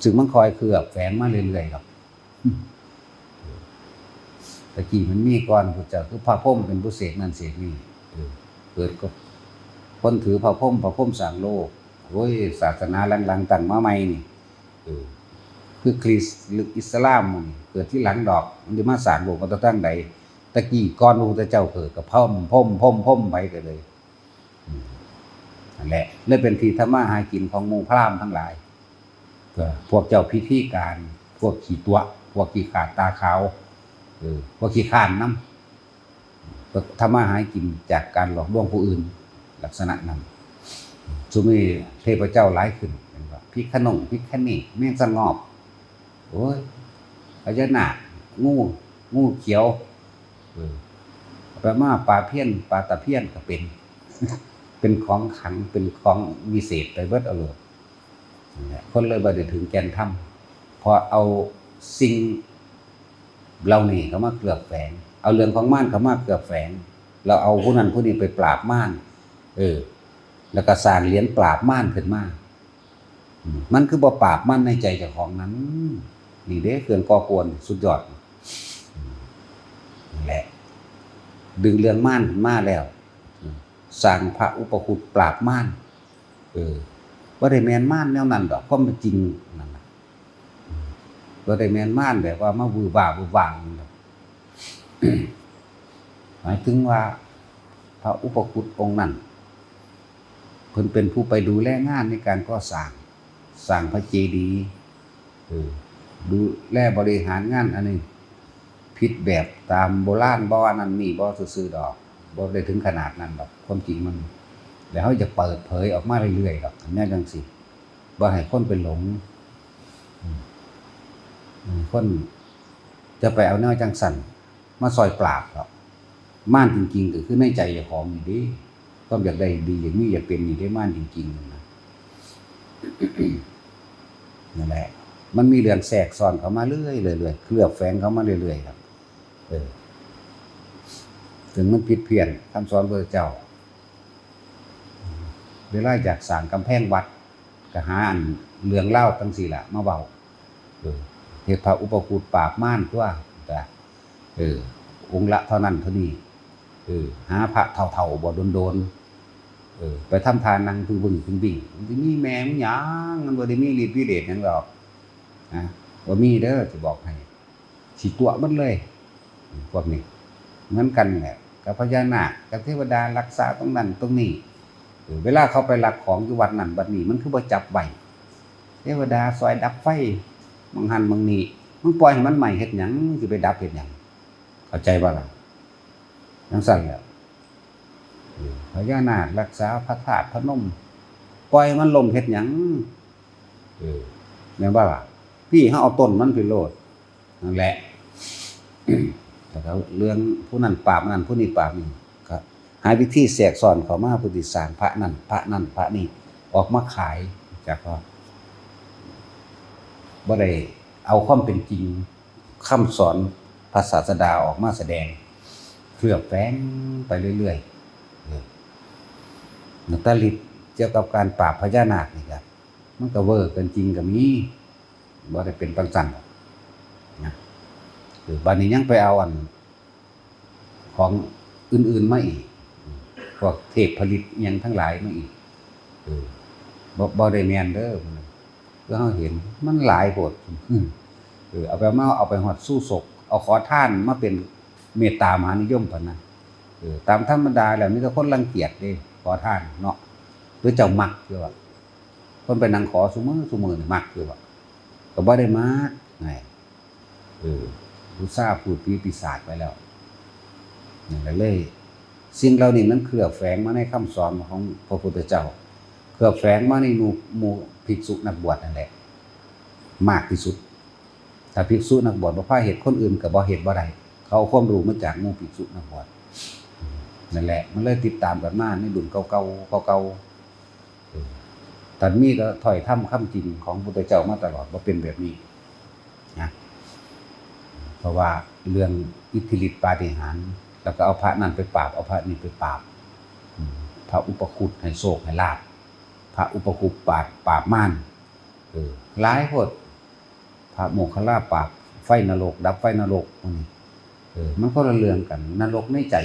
ซึ่งมันคอยเคลือบแฝงมาเรื่อยๆดอก ตะกี้มันมีก่อนพุทธเจ้า คือพระพรหมเป็นผู้เสกนั่นเสกนี่ เออ เกิดก็คนถือพระพรหม พระพรหมสร้างโลก โอ้ย ศาสนาหลังๆตั้งมาใหม่นี่ เออ คือคริสต์หรืออิสลามหมู่นี่ เกิดทีหลังดอก มันสิมาสร้างโลกมาแต่ทางใด ตะกี้ก่อนพระพุทธเจ้าเกิดก็พรหม พรหม พรหม พรหมไปก็เลย อืม นั่นแหละ เลยเป็นที่ทำมาหากินของหมู่พราหมณ์ทั้งหลาย ก็พวกเจ้าพิธีการ พวกขี้ตั๋วะ พวกขี้ขลาดตาขาว เออ พวกขี้คร้านนำ ก็ทำมาหากินจากการหลอกลวงผู้อื่น ลักษณะนั้น ซุมื้อนี้เทพเจ้าหลายขึ้น แม่นบ่ พิฆนง พิฆเนศ แมงสะงอบ โอ้ย พญานาค งู งูเขียว เออ ไปมาปลาเพี้ยน ปลาตะเพียนก็เป็น เป็นของขลัง เป็นของวิเศษไปเบิดเอาโลด นั่นแหละ คนเลยบ่ได้ถึงแก่นธรรม เพราะเอาสิ่งเหล่านี้เข้ามาเคลือบแฝง เอาเรื่องของมารเข้ามาเคลือบแฝง แล้วเอาผู้นั้นผู้นี้ไปปราบมาร เออ แล้วก็สร้างเหรียญปราบมารขึ้นมา อืม มันคือบ่ปราบมารในใจเจ้าของนั้น นี่เด้เครื่องก่อกวนสุดยอด อืม นั่นแหละ ดึงเรื่องมารขึ้นมาแล้ว อืม สร้างพระอุปคุตปราบมาร เออ บ่ได้แม่นมารแนวนั้นดอก ความเป็นจริงนั่นน่ะ อืม บ่ได้แม่นมารแบบว่ามาหวือหวาหวือหวานั่นดอก หมายถึงว่าพระอุปคุตองค์นั้น เพิ่นเป็นผู้ไปดูแลงานในการก่อสร้าง สร้างพระเจดีย์ เออ ดูแลบริหารงานอันนี้ ผิดแบบตามโบราณบ่ อันนั้นนี่บ่ซื่อๆดอก บ่ได้ถึงขนาดนั้นดอก ความจริงมัน แล้วเฮาจะเปิดเผยออกมาเรื่อยๆดอก แนวจังซี่ บ่ให้คนไปหลง อืม อืม คนจะไปเอาแนวจังซั่นมาซอยปราบดอก มารจริงๆก็คือในใจเจ้าของนี่เด้ ความอยากได้ดี อยากมี อยากเป็นนี่เด้ มารจริงๆนั่นนะ นั่นแหละ มันมีเรื่องแทรกซ้อนเข้ามาเรื่อยๆ เรื่อยๆ เคลือบแฝงเข้ามาเรื่อยๆครับ เออ ถึงมันผิดเพี้ยนคำสอนพระเจ้า เวลาอยากสร้างกำแพงวัด ก็หาอันเรื่องเล่าวจั่งซี้ล่ะมาเว้า เออ เฮ็ดพระอุปคุตปราบมารตัว ก็ เออ องค์ละเท่านั้นเท่านี้ เออ หาพระเฒ่าๆบ่โดนๆ เออ ไปทำทานนั่งบึ้งบึ้งบึ้งบึ้ง มันสิมีแม่มันหยัง มันบ่ได้มีฤทธิ์วิเดชหยังดอก นะ บ่มีเด้อ สิบอกให้ สิตั๋วะหมดเลย พวกนี้ เหมือนกันแหละ กับพญานาค กับเทวดารักษาตรงนั้นตรงนี้ เออ เวลาเขาไปลักของอยู่วัดนั่นวัดนี้ มันคือบ่จับไว้ เทวดาซอยดับไฟ หม่องหั้นหม่องนี้ มึงปล่อยให้มันไหม้เฮ็ดหยัง สิไปดับเฮ็ดหยัง เข้าใจบ่ล่ะ จั่งซั้นแหละ เออ พญานาครักษาพระธาตุพนม ปล่อยให้มันล้มเฮ็ดหยัง เออ แม่นบ่ล่ะ พี่เฮาเอาต้นมันไปโลด นั่นแหละ แล้วก็เรื่องผู้นั้นปราบนั่น ผู้นี้ปราบนี่ ก็หาวิธีแทรกซ้อนเข้ามา เพื่อสิสร้างพระนั่น พระนั่น พระนี่ ออกมาขาย จากว่า บ่ได้เอาความเป็นจริง คำสอนพระศาสดาออกมาแสดง เคลือบแฝงไปเรื่อยๆ เออ แล้วแต่ฤทธิ์เกี่ยวกับการปราบพญานาคนี่ก็ มันก็เวอร์เกินจริงก็มี บ่ได้เป็นจั่งซั้นดอกนะ เออ บัดนี้ยังไปเอาอัน ของอื่นๆมาอีก พวกเทพผลิตอิหยังทั้งหลายมาอีก เออ บ่ บ่ได้แม่นเด้อ คือเฮาเห็นมันหลายโพด เออ เอาไปมา เอาไปฮอดสู่ศก เอาขอทานมาเป็นเมตตามหานิยมพั้นนะ เออ ตามธรรมดาแล้วมีแต่คนรังเกียจเด้ ขอทานเนาะ หรือเจ้ามักอยู่ว่า คนไปนั่งขอซุมื้อซุมื้อนี่มักอยู่ว่า ก็บ่ได้มักไง เออ อุตส่าห์พูดผีปีศาจไปแล้ว นั่นแหละเลย สิ่งเหล่านี้มันเคลือบแฝงมาในคำสอนของพระพุทธเจ้า เคลือบแฝงมาในหมู่ หมู่ภิกษุนักบวชนั่นแหละ มากที่สุด ถ้าภิกษุนักบวชบ่พาเฮ็ด คนอื่นก็บ่เฮ็ดบ่ได้ เขาเอาความรู้มาจากหมู่ภิกษุนักบวช นั่นแหละ มันเลยติดตามกันมาในรุ่นเก่าๆ เก่าๆ เออ ท่านมีแต่ถ้อยธรรมคำจริงของพุทธเจ้ามาตลอด บ่เป็นแบบนี้นะ เพราะว่าเรื่องอิทธิฤทธิปาฏิหาริย์ แล้วก็เอาพระนั่นไปปราบ เอาพระนี่ไปปราบ อืม พระอุปคุตให้โชคให้ลาภ พระอุปคุตปราบ ปราบมาร เออ หลายโพด พระโมคคัลลาปราบไฟนรก ดับไฟนรก พวกนี้ เออ มันคนละเรื่องกัน นรกในใจ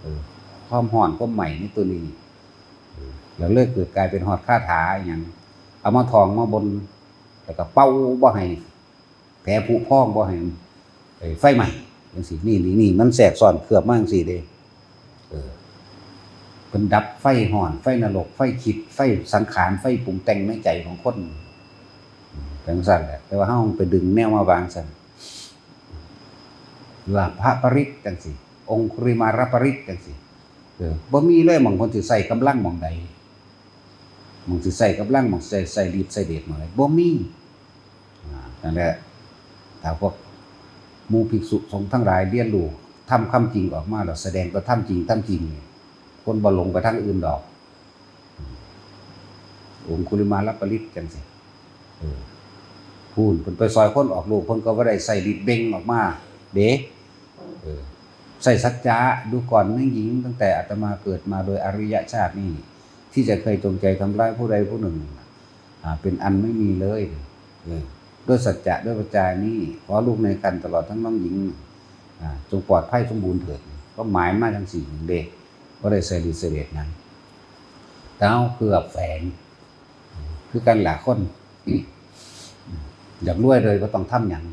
เออ ความร้อนความไหม้ในตัวนี้ เออ แล้วเลยเกิดกลายเป็นฮอดคาถาอิหยัง เอามาท่องมาบน แล้วก็เป่าบ่ให้ แผดผุพองบ่ให้ เอ่อ ไฟไหม้ จั่งซี้ นี่ นี่ นี่ มันแทรกซ้อนเคลือบมาจั่งซี้เด้ เออ เพิ่นดับไฟฮ้อน ไฟนรก ไฟคิด ไฟสังขาร ไฟปรุงแต่งในใจของคน อืม จั่งซั้นแหละ แต่ว่าเฮาไปดึงแนวมาวางซั้น ว่าพระปริตรจั่งซี้ องคุลิมาลปริตรจั่งซี้ เออ บ่มีเลยหม่องเพิ่นสิใช้กำลังหม่องใด หม่องสิใช้กำลัง หม่องใช้ ใช้ฤทธิ์ใช้เดชหม่องใด บ่มี อ่า นั่นแหละ ถ้าพวกหมู่ภิกษุสงฆ์ทั้งหลายเรียนรู้ธรรมคำจริงออกมาแล้ว แสดงแต่ธรรมจริง ธรรมจริงนี่ คนบ่หลงไปทางอื่นดอก องคุลิมาลปริตรจั่งซี้ เออ พู้น เพิ่นไปซอยคนออกลูก เพิ่นก็บ่ได้ใช้ฤทธิ์เบ่งออกมาเด้ เออ ใช้สัจจะ ดูก่อนแม่หญิง ตั้งแต่อาตมาเกิดมาโดยอริยชาตินี้ ที่จะเคยจงใจทำร้ายผู้ใดผู้หนึ่ง อ่า เป็นอันไม่มีเลย เออ ด้วยสัจจะ ด้วยวาจานี้ ขอลูกในครรภ์ตลอดทั้งน้องหญิง อ่า จงปลอดภัยสมบูรณ์เถิด ก็หมายมาจั่งซี้เด้ บ่ได้ใช้ฤทธิ์ใช้เดชหยัง แต่เฮาเคลือบแฝง คือกันล่ะ คน อยากรวยโดยบ่ต้องทำหยัง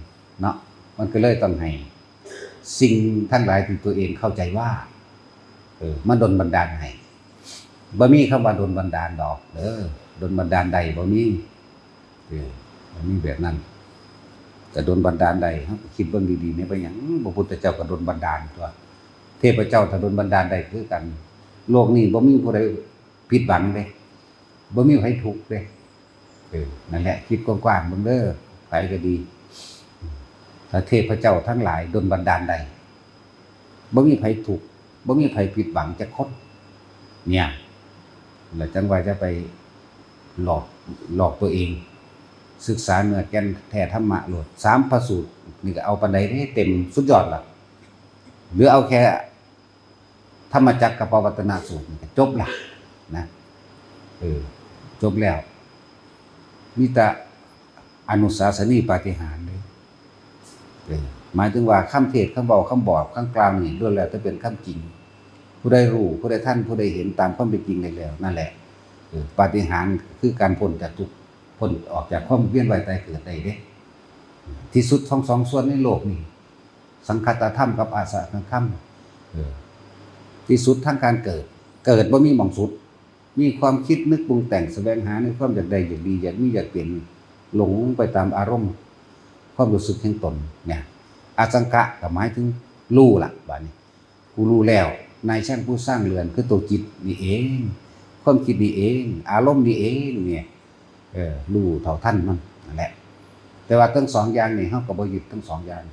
เนาะ มันก็เลยต้องให้สิ่งทั้งหลายที่ตัวเองเข้าใจว่า เออ มาดลบันดาลให้ บ่มีคำว่าดลบันดาลดอกเด้อ ดลบันดาลได้บ่มี เออ บ่มีแบบนั้น แต่ดลบันดาลได้ เฮาก็คิดเบิ่งดีๆ เนี่ย เป็นหยังพระพุทธเจ้าก็ดลบันดาลตัว เทพเจ้าถ้าดลบันดาลได้คือกัน โลกนี้บ่มีผู้ใดผิดหวังเด้ บ่มีไผทุกข์เด้ เออ นั่นแหละ คิดกว้างๆ เบิ่งเด้อ ไผก็ดี ถ้าเทพเจ้าทั้งหลายดลบันดาลได้ บ่มีไผทุกข์ บ่มีไผผิดหวังจักคน เนี่ย แล้วจั่งว่าจะไปหลอก หลอกตัวเอง ศึกษาเนื้อแก่นแท้ธรรมะโลด สามพระสูตรนี่ก็เอาปานใดเด้ เต็มสุดยอดละ หรือเอาแค่ ธรรมจักรกัปปวัตตนสูตรนี่ก็จบละนะ เออ จบแล้ว มีแต่อนุสาสนีปาฏิหาริย์เลย เออ หมายถึงว่าคำเทศน์ คำเว้า คำบอก คำกล่าวนี่ล้วนแล้วแต่เป็นคำจริง ผู้ใดรู้ ผู้ใดทัน ผู้ใดเห็นตามความเป็นจริงได้แล้ว นั่นแหละ เออ ปาฏิหาริย์คือการพ้นจากทุกข์ พ้นออกจากความเวียนว่ายตายเกิดได้เด้ ที่สุดของสองส่วนในโลกนี่ สังคตธรรมกับอาสวัคคธรรม เออ ที่สุดทางการเกิด เกิดบ่มีหม่องสุด มีความคิดนึกปรุงแต่งแสวงหาในความอยากได้ อยากดี อยากมี อยากเป็น หลงไปตามอารมณ์ ความรู้สึกแห่งตนเนี่ย อสังขะก็หมายถึงรู้ละ บาดนี้ ผู้รู้แล้ว นายช่างผู้สร้างเรือนคือตัวจิตนี่เอง ความคิดนี่เอง อารมณ์นี่เองเนี่ย เออ รู้เท่าทันมันนั่นแหละ แต่ว่าทั้งสองอย่างนี่ เฮาก็บ่ยึดทั้งสองอย่าง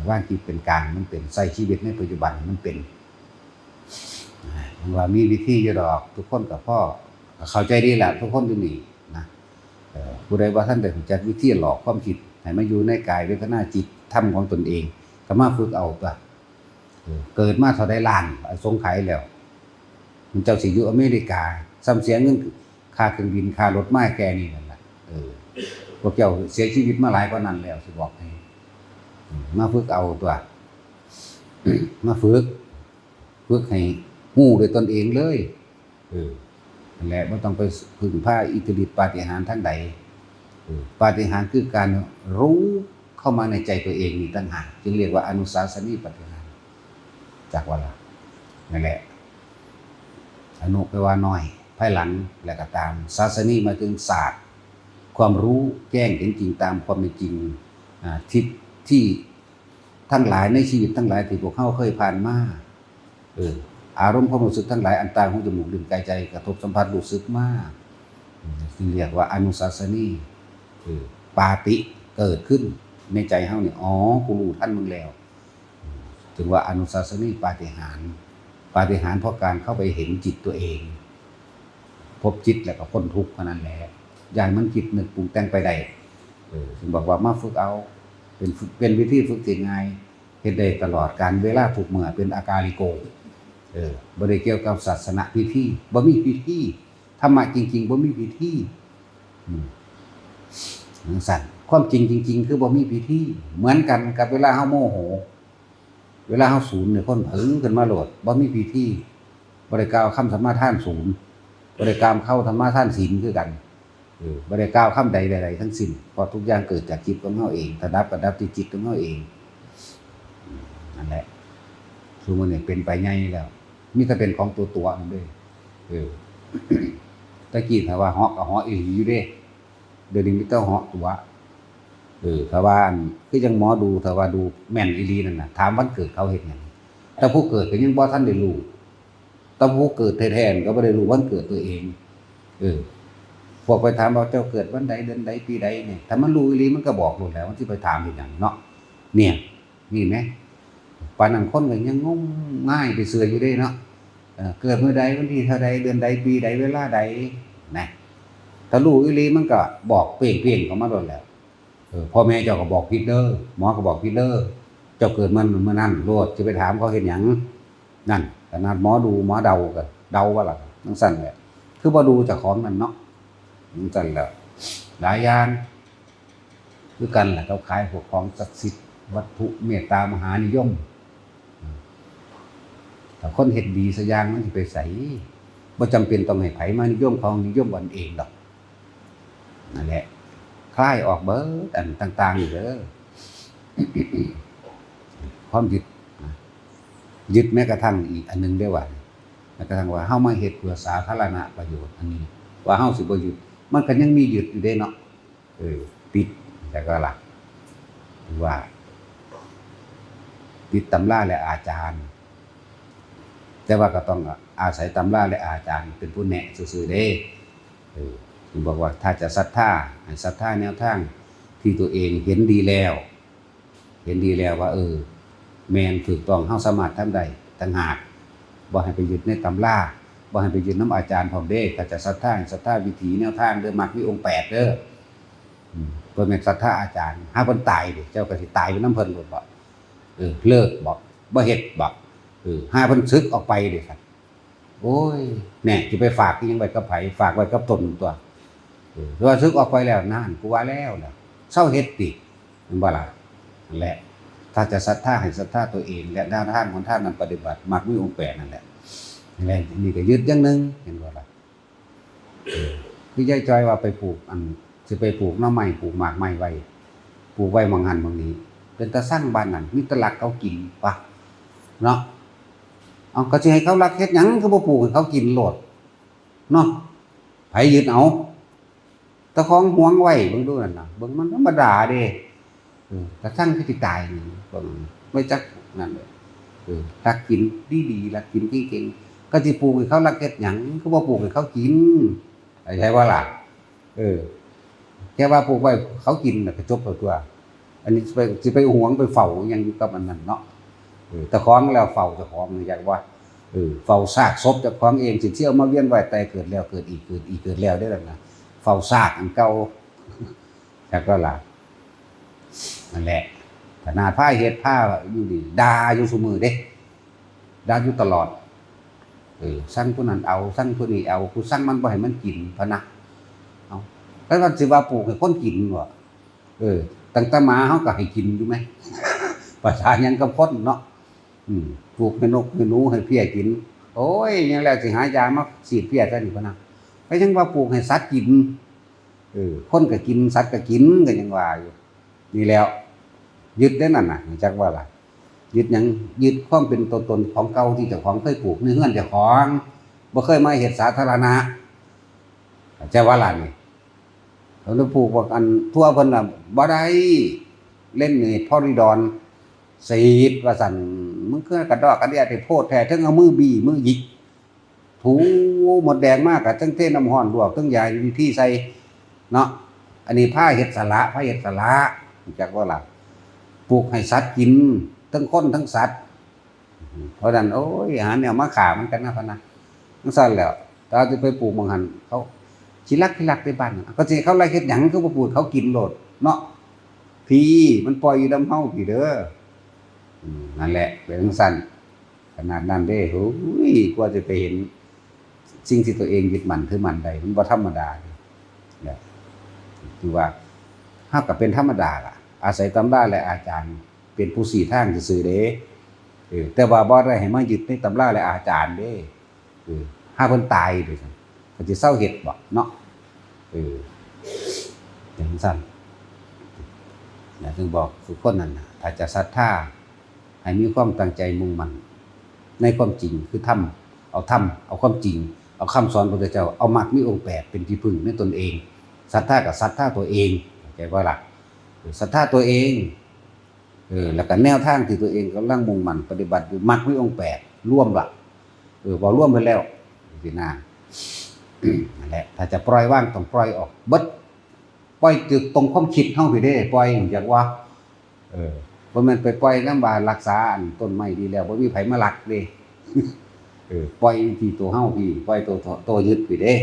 วางจิตเป็นกลางมันเป็น ใช้ชีวิตในปัจจุบันมันเป็น อ่า ว่ามีวิธีอยู่ดอก ทุกคนก็พอเข้าใจดีล่ะ ทุกคนอยู่นี่นะ เอ่อ ผู้ใดบ่ทันได้รู้จักวิธีหลอกความคิดให้มาอยู่ในกายเวทนาจิตธรรมของตนเอง ก็มาฝึกเอาตั๊ว เออ เกิดมาเท่าใดล้านอสงไขยแล้ว มันเจ้าสิอยู่อเมริกา ซ้ำเสียเงินค่าเครื่องบินค่ารถมาแค่นี้นั่นล่ะ เออ พวกเจ้าเสียชีวิตมาหลายกว่านั้นแล้ว สิบอกให้ อืม มาฝึกเอาตั๊ว มาฝึก ฝึกให้รู้ด้วยตนเองเลย เออ นั่นแหละ บ่ต้องไปพึ่งพาอิทธิฤทธิ์ปาฏิหาริย์ทางใด เออ ปาฏิหาริย์คือการรู้เข้ามาในใจตัวเองนี่ต่างหาก จึงเรียกว่าอนุสาสนีปาฏิหาริย์ จักว่าล่ะ นั่นแหละ อนุแปลว่าน้อย ภายหลัง และก็ตาม สาสนีหมายถึงศาสตร์ ความรู้แจ้งเห็นจริงตามความเป็นจริง อ่า ทิศที่ทั้งหลายในชีวิตทั้งหลายที่พวกเฮาเคยผ่านมา เออ อารมณ์ความรู้สึกทั้งหลายอันตา หู จมูก ลิ้น กาย ใจ กระทบสัมผัสรู้สึกมา อืม จึงเรียกว่าอนุสาสนี เออ ปาฏิเกิดขึ้นในใจเฮานี่ อ๋อ กูรู้ทันมึงแล้ว อืม จึงว่าอนุสาสนีปาฏิหาริย์ ปาฏิหาริย์เพราะการเข้าไปเห็นจิตตัวเอง พบจิตแล้วก็พ้นทุกข์เท่านั้นแหละ อย่าให้มันคิดนึกปรุงแต่งไปได้ เออ ถึงบอกว่ามาฝึกเอา เป็นฝึก เป็นวิธีฝึกที่ง่าย เฮ็ดได้ตลอดกาลเวลาทุกเมื่อ เป็นอากาลิโก เออ บ่ได้เกี่ยวกับศาสนพิธี บ่มีพิธี ธรรมะจริงๆ บ่มีพิธี อืม จั่งซั้น ความจริงจริงๆ คือบ่มีพิธี เหมือนกันกับเวลาเฮาโมโห เวลาเฮาสูนเนี่ย คนผึ่งขึ้นมาโลด บ่มีพิธี บ่ได้กล่าวคำสมาทานสูน บ่ได้กล่าวคำสมาทานศีลคือกัน เออ บ่ได้กล่าวคำใดๆ ทั้งสิ้น เพราะทุกอย่างเกิดจากจิตของเฮาเอง ถ้าดับก็ดับที่จิตของเฮาเอง อืม นั่นแหละ ซุมื้อนี้เป็นไปใหญ่แล้ว มีแต่เป็นของตัวๆ นั่นเด้ เออ แต่กี้ถ้าว่าเหาะก็เหาะอีหลีอยู่เด้ เดี๋ยวนี้มีแต่เหาะตั๋ว เออ ถ้าว่าอัน คือจั่งหมอดู ถ้าว่าดูแม่นอีหลีนั่นน่ะ ถามวันเกิดเขาเฮ็ดหยัง แต่ผู้เกิดก็ยังบ่ทันได้รู้ แต่ผู้เกิดแท้ๆ ก็บ่ได้รู้วันเกิดตัวเอง เออ พวกไปถามว่า "เจ้าเกิดวันใด เดือนใด ปีใด" เนี่ย ถ้ามันรู้อีหลีมันก็บอกโลดแหล้ว มันสิไปถามเฮ็ดหยังเนาะ เนี่ย นี่แหม ปานนั้นคนก็ยังงมงายไปเชื่ออยู่เด้เนาะ เอ่อ เกิดมื้อใด วันที่เท่าใด เดือนใด ปีใด เวลาใด นะ ถ้ารู้อีหลีมันก็บอกเปล่งๆ เข้ามาโลดแหล้ว เออ พ่อแม่เจ้าก็บอกผิดเด้อ หมอก็บอกผิดเด้อ เจ้าเกิดมื้อ มื้อนั้นโลด จะไปถามเขาเฮ็ดหยัง นั่น ขนาดหมอดูหมอเดาก็เดาว่าล่ะ จั่งซั้นแหละ คือบ่ดูเจ้าของนั่นเนาะ จั่งซั้นแหละ หลายอย่าง คือกันล่ะ เขาขายพวกของศักดิ์สิทธิ์ วัตถุเมตตามหานิยม ถ้าคนเฮ็ดดีสักอย่างมันสิไปไส บ่จำเป็นต้องให้ไผมานิยมของนิยมอันเองดอก นั่นแหละ คลายออกเบิดอันต่างๆ นี่เด้อ ความยึดนะ ยึดแม้กระทั่งอีกอันหนึ่งได้ว่า แม้กระทั่งว่าเฮามาเฮ็ดเพื่อสาธารณประโยชน์ อันนี้ ว่าเฮาสิบ่ยึด มันก็ยังมียึดอยู่เด้เนาะ เออ ติด แต่ก็ละ ว่า ติดตำราและอาจารย์ แต่ว่าก็ต้องอาศัยตำราและอาจารย์เป็นผู้แนะซื่อๆ เด้ เออ ถึงบอกว่าถ้าจะศรัทธา ให้ศรัทธาแนวทางที่ตัวเองเห็นดีแล้ว เห็นดีแล้วว่า เออ แม่นถูกต้อง เฮาสามารถทำได้ต่างหาก บ่ให้ไปยึดในตำรา บ่ให้ไปยึดนำอาจารย์พร้อมเด้ ถ้าจะศรัทธา ให้ศรัทธาวิถีแนวทางเด้อ มรรคมีองค์แปดเด้อ อืม บ่แม่นศรัทธาอาจารย์ หาเพิ่นตายเด้ เจ้าก็สิตายไปนำเพิ่นโลดบ่ เออ เลิกบ่ บ่เฮ็ดบ่ เออ หาเพิ่นสึกออกไปเด้ ซั่น โอ้ย แน่ สิไปฝากอิหยังไว้กับไผ ฝากไว้กับตนตั๊ว เออ แต่ว่าสึกออกไปแล้ว นั่น กูว่าแล้วนะ เซาเฮ็ดติ แม่นบ่ล่ะ นั่นแหละ ถ้าจะศรัทธาให้ศรัทธาตัวเอง และแนวทางหนทางนั้นปฏิบัติ มรรคมีองค์แปดนั่นแหละ นั่นแหละ นี่ก็ยึดอย่างหนึ่ง เห็นบ่ล่ะ เออ คือยายจอยว่าไปปลูกอัน สิไปปลูกหน่อไม้ ปลูกหมากไม้ไว้ ปลูกไว้หม่องหั้นหม่องนี้ เป็นตาซังบ้านนั้น มีแต่ลักเขากินปะ เนาะ เอา ก็สิให้เขาลักเฮ็ดหยัง คือบ่ปลูกให้เขากินโลด เนาะ ไผยึดเอา เจ้าของหวงไว้ เบิ่งดูนั่นน่ะ เบิ่งมันธรรมดาเด้ เออ กระทั่งคือสิตายนี่ เบิ่ง ไม่จักนั่นเลย เออ รักกินดีๆ รักกินเก่งๆ ก็สิปลูกให้เขารักเฮ็ดหยัง คือบ่ปลูกให้เขากิน เข้าใจบ่ล่ะ เออ แค่ว่าปลูกไว้เขากินน่ะก็จบแล้วตัว อันนี้สิไป สิไปหวงไปเฝ้าหยังอยู่กับอันนั้นเนาะ เออ เจ้าของแล้วเฝ้าเจ้าของนี่ อยากว่า เออ เฝ้าซากศพเจ้าของเอง สิเที่ยวมาเวียนว่ายตายเกิดแล้วเกิดอีก เกิดอีกเกิดแล้วได้แล้วนะ เฝ้าซากอันเก่า จักว่าล่ะ นั่นแหละ ขนาดพาเฮ็ดพาอยู่นี่ ด่าอยู่ซุมื้อเด้ ด่าอยู่ตลอด เออ สั่งผู้นั้นเอา สั่งผู้นี้เอา กูสั่งมันบ่ให้มันกินพะนะ เอา แล้วมันสิว่าปลูกให้คนกินบ่ เออ ตั้งแต่หมาเฮาก็ให้กินอยู่ไหม ภาษาหยังกับคนเนาะ อืม ปลูกให้นกให้หนูให้เพี้ยกิน โอ้ย ยังแล้วสิหายามาฉีดเพี้ยซะนี่พะนะ ก็ยังว่าปลูกให้สัตว์กิน เออ คนก็กิน สัตว์ก็กิน ก็ยังว่าอยู่ นี่แล้ว ยึดได้นั่นน่ะ จักว่าล่ะ ยึดหยัง ยึดความเป็นตัวตนของเก่าที่เจ้าของเคยปลูกในเฮือนเจ้าของ บ่เคยมาเฮ็ดสาธารณะ เข้าใจว่าล่ะนี่ เขาเลยปลูกว่าอันทั่วเพิ่นน่ะ บ่ได้ เล่นนี่พอริดอน สีดว่าซั่น มึงคือกระดอกกระเดี้ยที่โพดแท้ เทิงเอามือบี้มือหยิก ถูมดแดงมากกะเทิงเทน้ำร้อนลวก เทิงยาดีทีใส่ เนาะ อันนี้พาเฮ็ดสละ พาเฮ็ดสละ รู้จักบ่ล่ะ ปลูกให้สัตว์กิน ทั้งคนทั้งสัตว์ เพราะนั้น โอ้ย หาแนวมาฆ่ามันกันนะพะนะ จั่งซั้นแหล้ว ถ้าสิไปปลูกหม่องหั่น เขาขี้ลักขี้ลักในบ้านน่ะ ก็สิเขาไล่เฮ็ดหยัง คือบ่ปลูกเขากินโลดเนาะ พี้ มันปล่อยอยู่นำเฮาพี้เด้อ อืม นั่นแหละ เป็นจั่งซั้น ขนาดนั้นเด้ โอ้ย กว่าจะไปเห็นสิ่งที่ตัวเองยึดมั่นถือมั่นได้ มันบ่ธรรมดาเด้ นะ คือว่า เฮาก็เป็นธรรมดาล่ะ อาศัยตำราและอาจารย์เป็นผู้ชี้ทางซื่อๆเด้ เออ แต่ว่าบ่ได้ให้มายึดในตำราและอาจารย์เด้ เออ หาเพิ่นตายเด้ ซั่น เพิ่นสิเซาเฮ็ดบ่เนาะ เออ จั่งซั้น นะ ถึงบอกทุกคนนั่นน่ะ ถ้าจะศรัทธา ให้มีความตั้งใจมุ่งมั่นในความจริง คือธรรม เอาธรรม เอาความจริง เอาคำสอนพระพุทธเจ้า เอามรรคมีองค์แปดเป็นที่พึ่งในตนเอง ศรัทธาก็ศรัทธาตัวเอง เข้าใจบ่ล่ะ เออ ศรัทธาตัวเอง เออ แล้วก็แนวทางที่ตัวเองกำลังมุ่งมั่นปฏิบัติอยู่ มรรคมีองค์แปด รวมละ เออ เว้ารวมไปแล้ว สินะ นั่นแหละ ถ้าจะปล่อยวางต้องปล่อยออกเบิด ปล่อยจุดตรงความคิดเฮาพี้เด้ ปล่อยจักว่า เออ บ่แม่นไปปล่อยนำว่ารักษาอันต้นไม้ดีแล้ว บ่มีไผมาลักเด้ เออ ปล่อยที่ตัวเฮาพี้ ปล่อยตัว ตัวยึดพี้เด้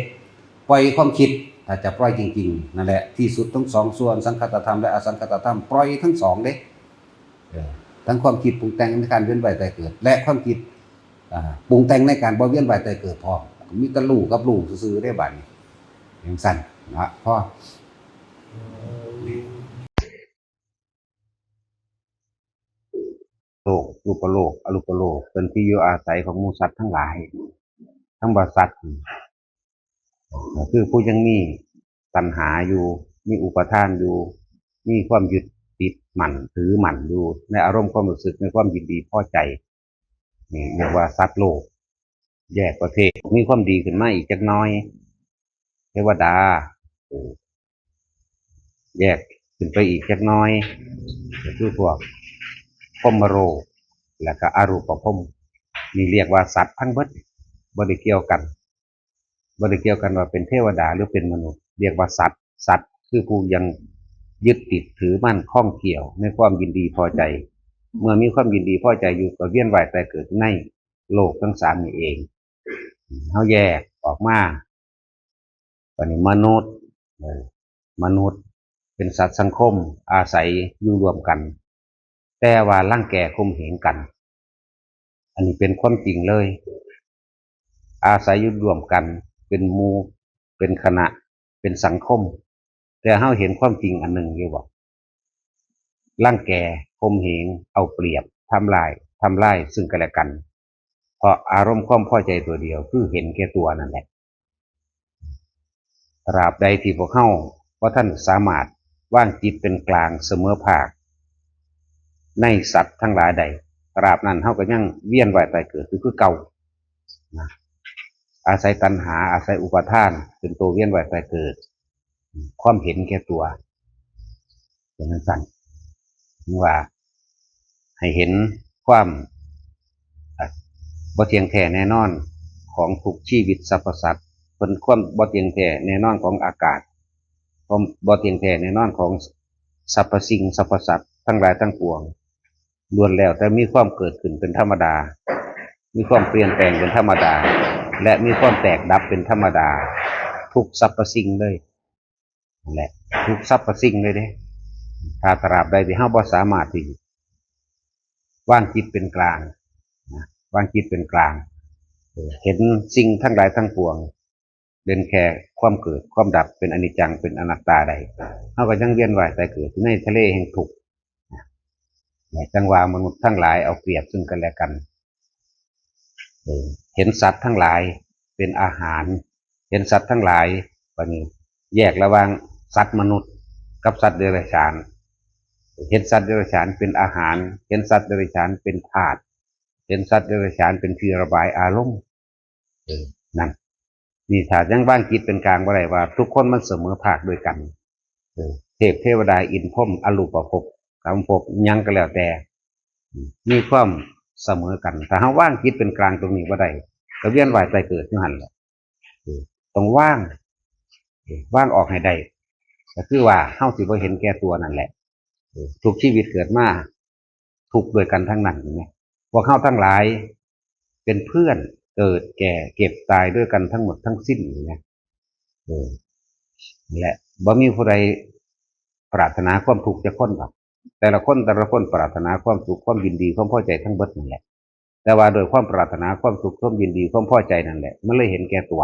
ปล่อยความคิด ถ้าจะปล่อยจริงๆ นั่นแหละ ที่สุดทั้งสองส่วน สังคตธรรมและอสังคตธรรม ปล่อยทั้งสองเด้ เออ ทั้งความคิดปรุงแต่งในการเวียนว่ายตายเกิด และความคิด อ่า ปรุงแต่งในการบ่เวียนว่ายตายเกิดพร้อม มีแต่รู้กับรู้ซื่อๆเด้บัดนี้ จั่งซั้นนะ พอ โลก รูปโลก อรูปโลก เป็นที่อยู่อาศัยของหมู่สัตว์ทั้งหลาย ทั้งว่าสัตว์ คือผู้ยังมีตัณหาอยู่ มีอุปาทานอยู่ มีความยึดติดมั่นถือมั่นอยู่ ในอารมณ์ความรู้สึก ในความยินดีพอใจ นี่เรียกว่าสัตว์โลก แยกประเภท มีความดีขึ้นมาอีกจักหน่อย เทวดา เออ แยกขึ้นไปอีกจักหน่อย ก็คือพวกพรหมโลก และก็อรูปพรหม นี่เรียกว่าสัตว์ทั้งเบิด บ่ได้เกี่ยวกัน บ่ได้เกี่ยวกันว่าเป็นเทวดาหรือเป็นมนุษย์ เรียกว่าสัตว์ สัตว์คือผู้ยังยึดติดถือมั่นข้องเกี่ยวในความยินดีพอใจ เมื่อมีความยินดีพอใจอยู่ก็เวียนว่ายตายเกิดในโลกทั้งสามนี่เอง เฮาแยกออกมา บัดนี้มนุษย์ เออ มนุษย์เป็นสัตว์สังคม อาศัยอยู่ร่วมกัน แต่ว่ารังแกข่มเหงกัน อันนี้เป็นความจริงเลย อาศัยอยู่ร่วมกัน เป็นหมู่ เป็นคณะ เป็นสังคม แต่เฮาเห็นความจริงอันหนึ่งอยู่บ่ รังแกข่มเหง เอาเปรียบ ทำลาย ทำลายซึ่งกันและกัน เพราะอารมณ์ความพอใจตัวเดียว คือเห็นแก่ตัวนั่นแหละ ตราบใดที่พวกเฮาบ่ทันสามารถวางจิตเป็นกลางเสมอภาคในสัตว์ทั้งหลายได้ ตราบนั้นเฮาก็ยังเวียนว่ายตายเกิดอยู่คือเก่านะ อาศัยตัณหา อาศัยอุปาทาน เป็นตัวเวียนว่ายตายเกิด ความเห็นแก่ตัว เป็นจั่งซั่น ว่า ให้เห็นความ อ่ะ บ่เที่ยงแท้แน่นอนของทุกชีวิตสรรพสัตว์ เป็นความบ่เที่ยงแท้แน่นอนของอากาศ ความบ่เที่ยงแท้แน่นอนของสรรพสิ่งสรรพสัตว์ทั้งหลายทั้งปวง ล้วนแล้วแต่มีความเกิดขึ้นเป็นธรรมดา มีความเปลี่ยนแปลงเป็นธรรมดา และมีความแตกดับเป็นธรรมดา ทุกสรรพสิ่งเลย นั่นแหละ ทุกสรรพสิ่งเลยเด้ ถ้าตราบใดที่เฮาบ่สามารถที่วางจิตเป็นกลางนะ วางจิตเป็นกลาง เออ เห็นสิ่งทั้งหลายทั้งปวง เป็นแค่ความเกิดความดับ เป็นอนิจจัง เป็นอนัตตาได้ เฮาก็ยังเวียนว่ายตายเกิดอยู่ในทะเลแห่งทุกข์นะ จั่งว่ามนุษย์ทั้งหลายเอาเปรียบซึ่งกันและกัน เออ เห็นสัตว์ทั้งหลายเป็นอาหาร เห็นสัตว์ทั้งหลาย บัดนี้แยกระหว่างสัตว์มนุษย์กับสัตว์เดรัจฉาน เห็นสัตว์เดรัจฉานเป็นอาหาร เห็นสัตว์เดรัจฉานเป็นธาตุ เห็นสัตว์เดรัจฉานเป็นที่ระบายอารมณ์ เออ นั่น นี่ถ้ายังวางจิตเป็นกลางบ่ได้ว่าทุกคนมันเสมอภาคด้วยกัน เออ เทพเทวดาอินทร์พรหมอรูปภพ กามภพ หยังก็แล้วแต่ มีความเสมอกัน ถ้าเฮาวางจิตเป็นกลางตรงนี้บ่ได้ ก็เวียนว่ายตายเกิดอยู่หั่นแหละ เออ ต้องวาง เออ วางออกให้ได้ ก็คือว่าเฮาสิบ่เห็นแก่ตัวนั่นแหละ เออ ทุกชีวิตเกิดมา ทุกข์ด้วยกันทั้งนั้น เห็นไหม พวกเฮาทั้งหลาย เป็นเพื่อนเกิดแก่เจ็บตายด้วยกันทั้งหมดทั้งสิ้น เห็นไหม เออ นั่นแหละ บ่มีผู้ใดปรารถนาความทุกข์จักคนดอก แต่ละคนแต่ละคนปรารถนาความสุขความยินดีความพอใจทั้งเบิดนั่นแหละ แต่ว่าโดยความปรารถนาความสุขความยินดีความพอใจนั่นแหละ มันเลยเห็นแก่ตัว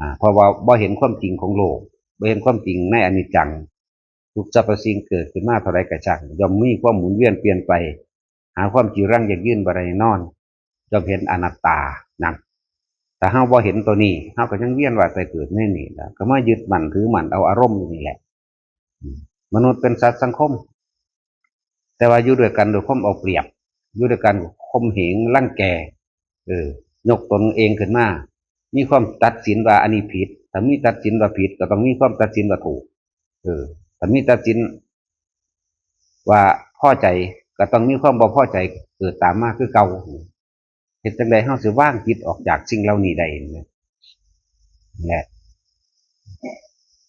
อ่า เพราะว่าบ่เห็นความจริงของโลก บ่เห็นความจริงในอนิจจัง ทุกสรรพสิ่งเกิดขึ้นมาเท่าใดก็ช่าง ย่อมมีความหมุนเวียนเปลี่ยนไป หาความจีรังยั่งยืนบ่ได้แน่นอน ย่อมเห็นอนัตตา นั่น ถ้าเฮาบ่เห็นตัวนี้ เฮาก็ยังเวียนว่ายตายเกิดในนี่แหละ ก็มายึดมั่นถือมั่นเอาอารมณ์อยู่นี่แหละ อืม มนุษย์เป็นสัตว์สังคม แต่ว่าอยู่ด้วยกันด้วยความเอาเปรียบ อยู่ด้วยกันข่มเหงรังแก เออ ยกตนเองขึ้นมา มีความตัดสินว่าอันนี้ผิด ถ้ามีตัดสินว่าผิด ก็ต้องมีความตัดสินว่าถูก เออ ถ้ามีตัดสินว่าพอใจ ก็ต้องมีความบ่พอใจเกิดตามมาคือเก่า เฮ็ดจั่งใดเฮาสิวางจิตออกจากสิ่งเหล่านี้ได้ นั่นแหละ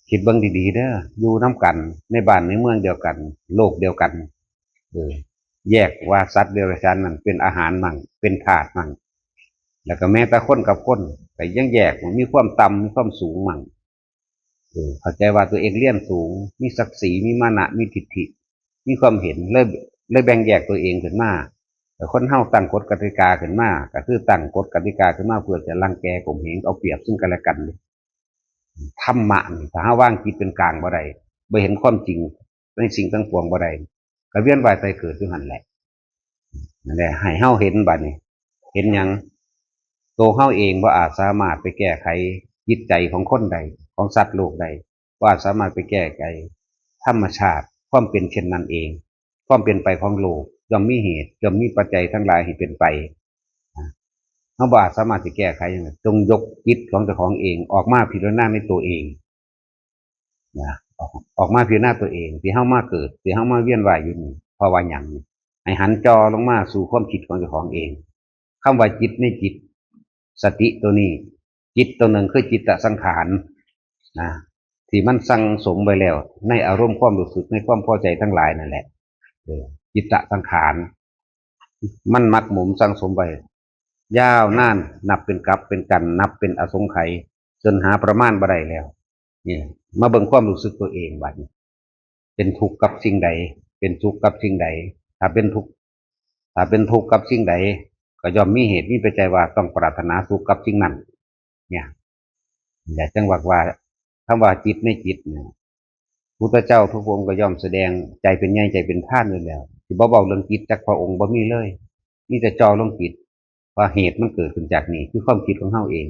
คิดเบิ่งดีๆ เด้อ อยู่นำกัน ในบ้านในเมืองเดียวกัน โลกเดียวกัน เออ แยกว่าสัตว์เดรัจฉานนั่นเป็นอาหารมั่ง เป็นธาตุมั่ง แล้วก็แม้แต่คนกับคน ก็ยังแยกว่ามีความต่ำ มีความสูงมั่ง เออ เข้าใจว่าตัวเองเรียนสูง มีศักดิ์ศรี มีมานะ มีทิฐิ มีความเห็น เลย เลยแบ่งแยกตัวเองขึ้นมา แต่คนเฮาตั้งกฎกติกาขึ้นมา ก็คือตั้งกฎกติกาขึ้นมาเพื่อจะรังแกข่มเหงเอาเปรียบซึ่งกันและกัน ธรรมะนี่ ถ้าเฮาวางจิตเป็นกลางบ่ได้ บ่เห็นความจริงในสิ่งทั้งปวงบ่ได้ ก็เวียนว่ายตายเกิดอยู่หั่นแหละ นั่นแหละ ให้เฮาเห็นบัดนี้ เห็นหยัง ตัวเฮาเองบ่อาจสามารถไปแก้ไขจิตใจของคนใด ของสัตว์โลกใด บ่อาจสามารถไปแก้ไขธรรมชาติ ความเป็นเช่นนั้นเอง ความเป็นไปของโลก ย่อมมีเหตุ ย่อมมีปัจจัยทั้งหลายให้เป็นไป เฮาบ่อาจสามารถสิแก้ไขหยังได้ จงยกจิตของเจ้าของเองออกมาพิจารณาในตัวเอง นะ ออก ออกมาพิจารณาตัวเอง ที่เฮามาเกิด ที่เฮามาเวียนว่ายอยู่นี่ เพราะว่าหยัง ให้หันจ่อลงมาสู่ความคิดของเจ้าของเอง คำว่าจิตในจิต สติตัวนี้ จิตตัวหนึ่งคือจิตตสังขาร นะ ที่มันสั่งสมไว้แล้ว ในอารมณ์ความรู้สึก ในความพอใจทั้งหลายนั่นแหละ เออ จิตตสังขาร มันหมักหมมสั่งสมไว้ ยาวนาน นับเป็นกัปเป็นกัณฑ์ นับเป็นอสงไขย จนหาประมาณบ่ได้แล้ว นี่ มาเบิ่งความรู้สึกตัวเองบัดนี้ เป็นทุกข์กับสิ่งใด เป็นสุขกับสิ่งใด ถ้าเป็นทุกข์ ถ้าเป็นทุกข์กับสิ่งใด ก็ย่อมมีเหตุมีปัจจัยว่าต้องปรารถนาสุขกับสิ่งนั้น เนี่ย อย่าจังหวักว่า คำว่าจิตในจิตเนี่ย พุทธเจ้าทุกพระองค์ก็ย่อมแสดงใจเป็นใหญ่ใจเป็นประธานอยู่แล้ว สิบ่เว้าเรื่องจิตจักพระองค์บ่มีเลย มีแต่จ่อลงจิต ว่าเหตุมันเกิดขึ้นจากนี่ คือความคิดของเฮาเอง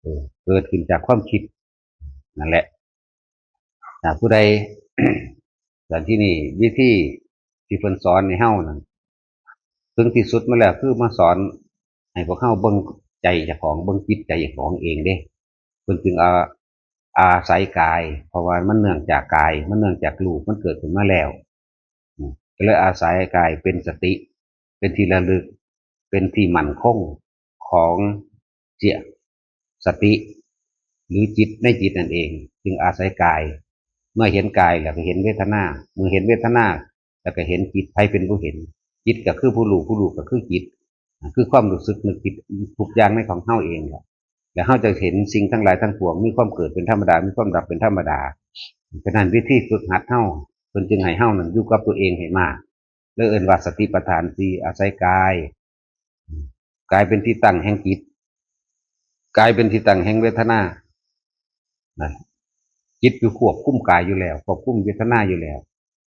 เออ เกิดขึ้นจากความคิด นั่นแหละ ถ้าผู้ใด แต่ที่นี่วิธีที่เพิ่นสอนให้เฮานั่น ถึงที่สุดมาแล้วคือมาสอนให้พวกเฮาเบิ่ง ใจเจ้าของ เบิ่งจิตใจเจ้าของเองเด้ เพิ่นจึงอา อาศัยกาย เพราะว่ามันเนื่องจากกาย มันเนื่องจากรูป มันเกิดขึ้นมาแล้ว อืม ก็เลยอาศัยกายเป็นสติ เป็นที่ระลึก เป็นที่มั่นคงของเสีย สติ หรือจิตในจิตนั่นเอง จึงอาศัยกาย เมื่อเห็นกายแล้วก็เห็นเวทนา เมื่อเห็นเวทนา แล้วก็เห็นจิต ไผเป็นผู้เห็น จิตก็คือผู้รู้ ผู้รู้ก็คือจิต คือความรู้สึกนึกคิดทุกอย่างในของเฮาเองแหละ แล้วเฮาจะเห็นสิ่งทั้งหลายทั้งปวงมีความเกิดเป็นธรรมดา มีความดับเป็นธรรมดา ฉะนั้นวิธีฝึกหัดเฮา เพิ่นจึงให้เฮานั่นอยู่กับตัวเองให้มาก เลยเอิ้นว่าสติปัฏฐานสี่ อาศัยกาย กายเป็นที่ตั้งแห่งจิต กายเป็นที่ตั้งแห่งเวทนา นะ จิตอยู่ควบคุมกายอยู่แล้ว ควบคุมเวทนาอยู่แล้ว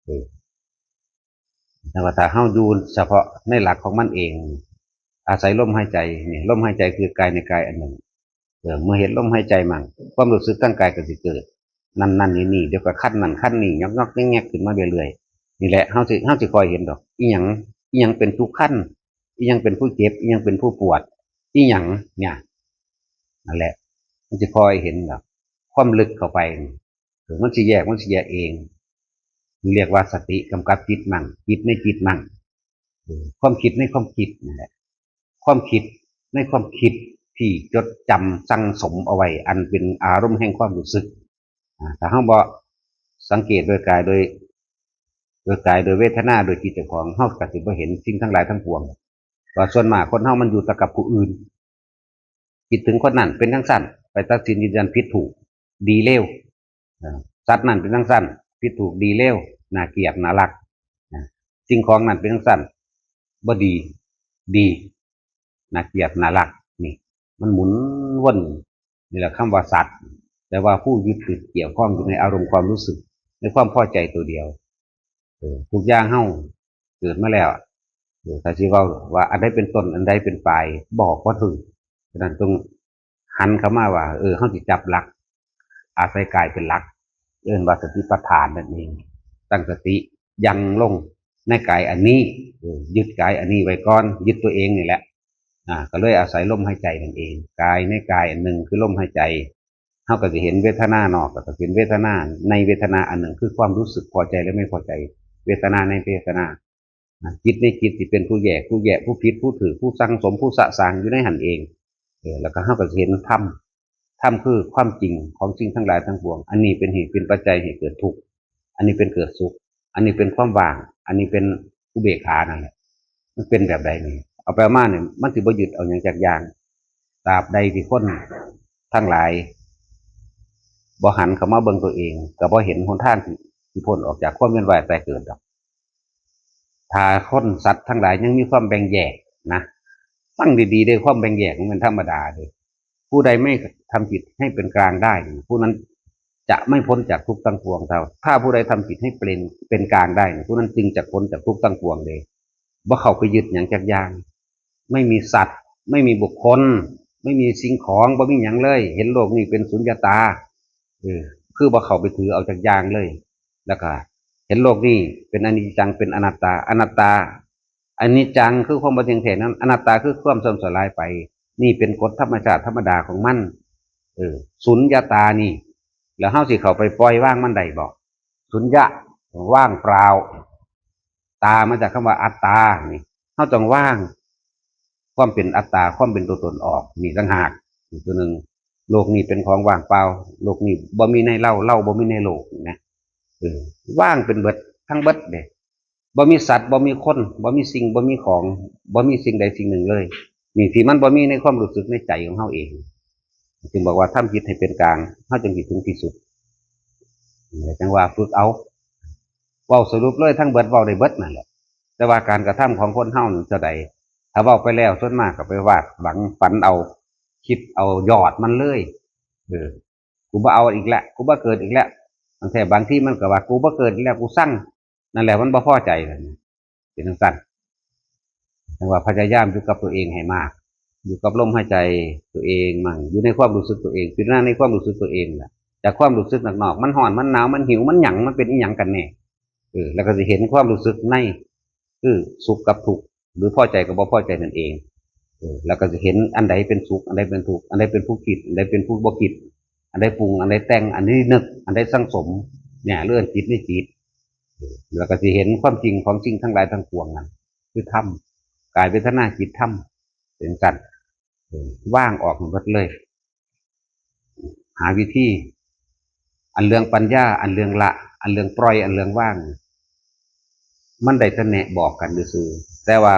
เออ แต่ว่าถ้าเฮาอยู่เฉพาะในหลักของมันเอง อาศัยลมหายใจนี่ ลมหายใจคือกายในกายอันหนึ่ง เออ เมื่อเห็นลมหายใจมั่ง ความรู้สึกทางกายก็สิเกิด นั่นนั่นนี่นี่ เดี๋ยวก็คันนั่นคันนี่ ยอกยอกแยกแยกขึ้นมาเรื่อยๆ นี่แหละ เฮาสิ เฮาสิคอยเห็นดอก อีหยัง อีหยังเป็นผู้คัน อีหยังเป็นผู้เจ็บ อีหยังเป็นผู้ปวด อีหยังเนี่ย นั่นแหละ มันสิคอยเห็นดอก ความลึกเข้าไปนี่ เออ มันสิแยก มันสิแยกเอง เรียกว่าสติกำกับจิตมั่ง จิตในจิตมั่ง เออ ความคิดในความคิดนั่นแหละ ความคิดในความคิดที่จดจำสั่งสมเอาไว้ อันเป็นอารมณ์แห่งความรู้สึก อ่า ถ้าเฮาบ่สังเกตโดยกาย โดย โดยกาย โดยเวทนา โดยจิตเจ้าของ เฮาก็สิบ่เห็นสิ่งทั้งหลายทั้งปวง ว่าส่วนมากคนเฮามันอยู่แต่กับผู้อื่น คิดถึงคนนั้นเป็นจั่งซั้น ไปตัดสินยืนยันผิดถูก ดีเลว เอ่อ สัตว์นั่นเป็นจั่งซั้น ผิดถูกดีเลว น่าเกลียดน่ารัก นะ สิ่งของนั่นเป็นจั่งซั้น บ่ดี ดี น่าเกลียดน่ารัก นี่ มันหมุนวน นี่แหละคำว่าสัตว์ แต่ว่าผู้ยึดติดเกี่ยวข้องอยู่ในอารมณ์ความรู้สึก ในความพอใจตัวเดียว เออ ทุกอย่างเฮาเกิดมาแล้ว เออ ถ้าสิเว้าว่าอันใดเป็นต้น อันใดเป็นปลาย บอกบ่ถูก ฉะนั้นต้องหันเข้ามาว่า เออ เฮาสิจับหลัก อาศัยกายเป็นหลัก เอิ้นว่าสติปัฏฐานนั่นเอง ตั้งสติยังลงในกายอันนี้ เออ ยึดกายอันนี้ไว้ก่อน ยึดตัวเองนี่แหละ อ่า ก็เลยอาศัยลมหายใจนั่นเอง กายในกายอันหนึ่งคือลมหายใจ เฮาก็สิเห็นเวทนานอก ก็สิเห็นเวทนาในเวทนาอันหนึ่ง คือความรู้สึกพอใจและไม่พอใจ เวทนาในเวทนา อ่า จิตในจิตที่เป็นผู้แยก ผู้แยก ผู้ผิด ผู้ถูก ผู้สั่งสม ผู้สะสางอยู่ในหั้นเอง เออ แล้วก็เฮาก็สิเห็นธรรม ธรรมคือความจริงของสิ่งทั้งหลายทั้งปวง อันนี้เป็นเหตุเป็นปัจจัยให้เกิดทุกข์ อันนี้เป็นเกิดสุข อันนี้เป็นความว่าง อันนี้เป็นอุเบกขานั่นแหละ มันเป็นแบบใดนี่ เอาไปเอามาเนี่ย มันสิบ่ยึดเอาหยังจักอย่าง ตราบใดที่คนทั้งหลายบ่หันเข้ามาเบิ่งตัวเอง ก็บ่เห็นหนทางที่ ที่พ้นออกจากความเวียนว่ายตายเกิดดอก ถ้าคนสัตว์ทั้งหลายยังมีความแบ่งแยกนะ ฟังดีๆ เด้อ ความแบ่งแยกมันเป็นธรรมดาเด้อ ผู้ใดไม่ทำจิตให้เป็นกลางได้ ผู้นั้นจะไม่พ้นจากทุกข์ทั้งปวงเท่า ถ้าผู้ใดทำจิตให้เป็น เป็นกลางได้ ผู้นั้นจึงจะพ้นจากทุกข์ทั้งปวงเลย บ่เข้าไปยึดหยังจักอย่าง ไม่มีสัตว์ ไม่มีบุคคล ไม่มีสิ่งของ บ่มีหยังเลย เห็นโลกนี้เป็นสุญญตา เออ คือบ่เข้าไปถือเอาจักอย่างเลย แล้วก็เห็นโลกนี้เป็นอนิจจัง เป็นอนัตตา อนัตตา อนิจจังคือความบ่เที่ยงแท้นั้น อนัตตาคือความเสื่อมสลายไป นี่เป็นกฎธรรมชาติธรรมดาของมัน เออ สุญญตานี่ แล้วเฮาสิเข้าไปปล่อยวางมันได้บ่ สุญญะ ว่างเปล่า ตามาจากคำว่าอัตตา นี่ เฮาต้องวางความเป็นอัตตา ความเป็นตัวตนออก นี่ต่างหาก อีกตัวหนึ่ง โลกนี้เป็นของว่างเปล่า โลกนี้บ่มีในเรา เราบ่มีในโลก นี่นะ เออ ว่างเป็นเบิด ทั้งเบิดเด้ บ่มีสัตว์ บ่มีคน บ่มีสิ่ง บ่มีของ บ่มีสิ่งใดสิ่งหนึ่งเลย นี่ที่มันบ่มีในความรู้สึกในใจของเฮาเอง จึงบอกว่าทำจิตให้เป็นกลาง เฮาจึงสิถึงที่สุด จังว่าฝึกเอา เว้าสรุปเลยทั้งเบิด เว้าได้เบิดนั่นแหละ แต่ว่าการกระทำของคนเฮานี่เท่าใด ถ้าเว้าไปแล้วส่วนมากก็ไปวาดหวังฝันเอา คิดเอายอดมันเลย เออ กูบ่เอาอีกแล้ว กูบ่เกิดอีกแล้ว บางแท้บางทีมันก็ว่า กูบ่เกิดอีกแล้ว กูซัง นั่นแหละมันบ่พอใจแล้วนี่ เป็นจั่งซั้น จังว่าพยายามอยู่กับตัวเองให้มาก อยู่กับลมหายใจตัวเองมั่ง อยู่ในความรู้สึกตัวเอง พิจารณาในความรู้สึกตัวเองแหละ จากความรู้สึกนอกๆ มันร้อน มันหนาว มันหิว มันหยัง มันเป็นอีหยังกันแน่ เออ แล้วก็สิเห็นความรู้สึกใน คือสุขกับทุกข์ หรือพอใจกับบ่พอใจนั่นเอง เออ แล้วก็สิเห็นอันใดเป็นสุข อันใดเป็นทุกข์ อันใดเป็นผู้คิด อันใดเป็นผู้บ่คิด อันใดปรุง อันใดแต่ง อันใดนึก อันใดสังสม เนี่ย เรื่องจิตในจิต เออ แล้วก็สิเห็นความจริงของสิ่งทั้งหลายทั้งปวงนั่น คือธรรม กายเวทนาจิตธรรม เป็นจั่งซั้น เออ วางออกหมดเลย หาวิธี อันเรื่องปัญญา อันเรื่องละ อันเรื่องปล่อย อันเรื่องวาง มันได้แต่แนะบอกกันซื่อๆ แต่ว่า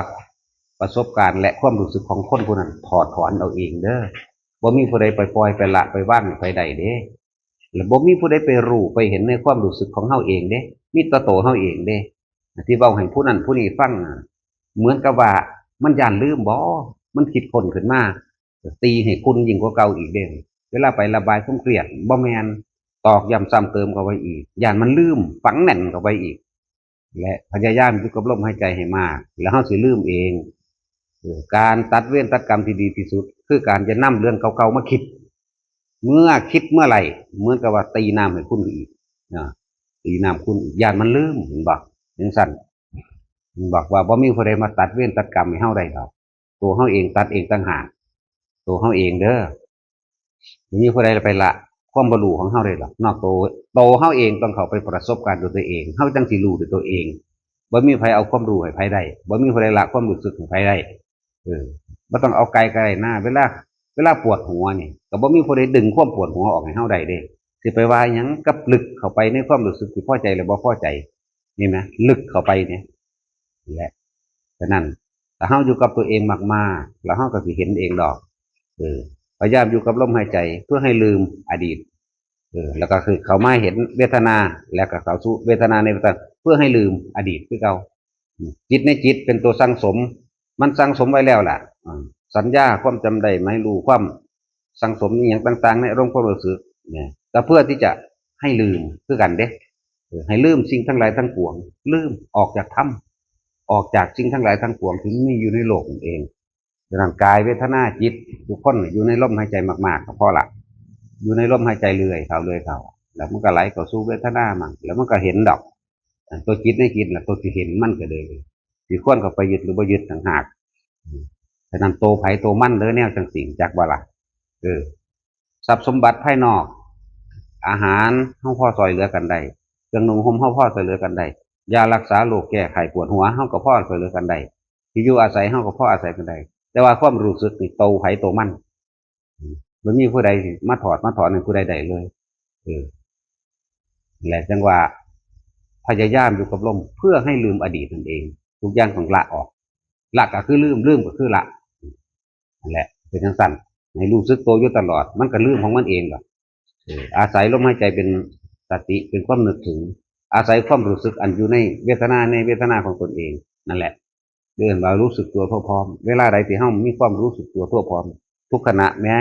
ประสบการณ์และความรู้สึกของคนผู้นั้นถอดถอนเอาเองเด้อ บ่มีผู้ใดไปปล่อยไปละไปวางให้ไผได้เด้ และบ่มีผู้ใดไปรู้ไปเห็นในความรู้สึกของเฮาเองเด้ มีแต่ตัวเฮาเองเด้ ที่เว้าให้ผู้นั้นผู้นี้ฟังน่ะ เหมือนกับว่ามันย้านลืมบ่ มันคิดค้นขึ้นมา ตีให้คุณยิ่งกว่าเก่าอีกเด้ เวลาไประบายความเครียด บ่แม่น ตอกย้ำซ้ำเติมเข้าไปอีก ย้านมันลืม ฝังแน่นเข้าไปอีก และพยายามอยู่กับลมหายใจให้มาก แล้วเฮาสิลืมเอง เออ การตัดเวรตัดกรรมที่ดีที่สุด คือการจะนำเรื่องเก่าๆมาคิด เมื่อคิดเมื่อไหร่ เหมือนกับว่าตีน้ำให้คุณอีกนะ ตีน้ำคุณอีก ย้านมันลืม เห็นบ่ จั่งซั้น มันบอกว่าบ่มีผู้ใดมาตัดเวรตัดกรรมให้เฮาได้ดอก ตัวเฮาเองตัดเองต่างหาก ตัวเฮาเองเด้อ บ่มีผู้ใดไปละความบ่รู้ของเฮาได้ดอก นอกตัว ตัวเฮาเองต้องเข้าไปประสบการณ์ด้วยตัวเอง เฮาจั่งสิรู้ด้วยตัวเอง บ่มีไผเอาความรู้ให้ไผได้ บ่มีผู้ใดละความรู้สึกให้ไผได้ เออ บ่ต้องเอาไกลก็ได้นะ เวลา เวลาปวดหัวนี่ ก็บ่มีผู้ใดดึงความปวดหัวออกให้เฮาได้เด้ สิไปว่าหยังกับลึกเข้าไปในความรู้สึกที่พอใจและบ่พอใจ นี่นะ ลึกเข้าไปเนี่ย นี่แหละ ฉะนั้น ถ้าเฮาอยู่กับตัวเองมากๆ แล้วเฮาก็สิเห็นเองดอก เออ พยายามอยู่กับลมหายใจเพื่อให้ลืมอดีต เออ แล้วก็คือเข้ามาเห็นเวทนา แล้วก็เข้าสู่เวทนาในเวทนา เพื่อให้ลืมอดีตคือเก่า อืม จิตในจิตเป็นตัวสั่งสม มันสั่งสมไว้แล้วล่ะ อ่า สัญญา ความจำได้ หมายรู้ ความสั่งสมอหย่างต่างๆ ในอารมณ์ความรู้สึก เนี่ย ก็เพื่อที่จะให้ลืมคือกันเด้ เออ ให้ลืมสิ่งทั้งหลายทั้งปวง ลืม ออกจากธรรม ออกจากสิ่งทั้งหลายทั้งปวงที่มีอยู่ในโลกนั่นเอง ร่างกาย เวทนา จิต ทุกคนอยู่ในลมหายใจมากๆ ก็พอละ อยู่ในลมหายใจเรื่อยเท่า เรื่อยเท่า แล้วมันก็ไหลเข้าสู่เวทนามั่ง แล้วมันก็เห็นดอก อันตัวจิตในจิตน่ะ ตัวที่เห็นมันก็เลย สิควรเข้าไปยึดหรือบ่ยึดต่างหาก ฉะนั้นตัวไผตัวมันเด้อ แนวจั่งซี้ จักบ่ล่ะ เออ ทรัพย์สมบัติภายนอก อาหาร เฮาพอซ่อยเหลือกันได้ เครื่องนุ่งห่ม เฮาพอซ่อยเหลือกันได้ ยารักษาโรค แก้ไข้ปวดหัว เฮาก็พอซ่อยเหลือกันได้ ที่อยู่อาศัย เฮาก็พออาศัยกันได้ แต่ว่าความรู้สึกนี่ ตัวไผตัวมัน บ่มีผู้ใดสิมาถอดมาถอนให้ผู้ใดได้เลย เออ และจั่งว่า พยายามอยู่กับลมเพื่อให้ลืมอดีตนั่นเอง ทุกอย่างต้องละออก ละก็คือลืม ลืมก็คือละ นั่นแหละ เป็นจั่งซั้น ให้รู้สึกตัวอยู่ตลอด มันก็ลืมของมันเองดอก เออ อาศัยลมหายใจเป็นสติ เป็นความนึกถึง อาศัยความรู้สึกอันอยู่ในเวทนา ในเวทนาของตนเอง นั่นแหละ เรียกว่ารู้สึกตัวทั่วพร้อม เวลาใดที่เฮามีความรู้สึกตัวทั่วพร้อม ทุกขณะ แม้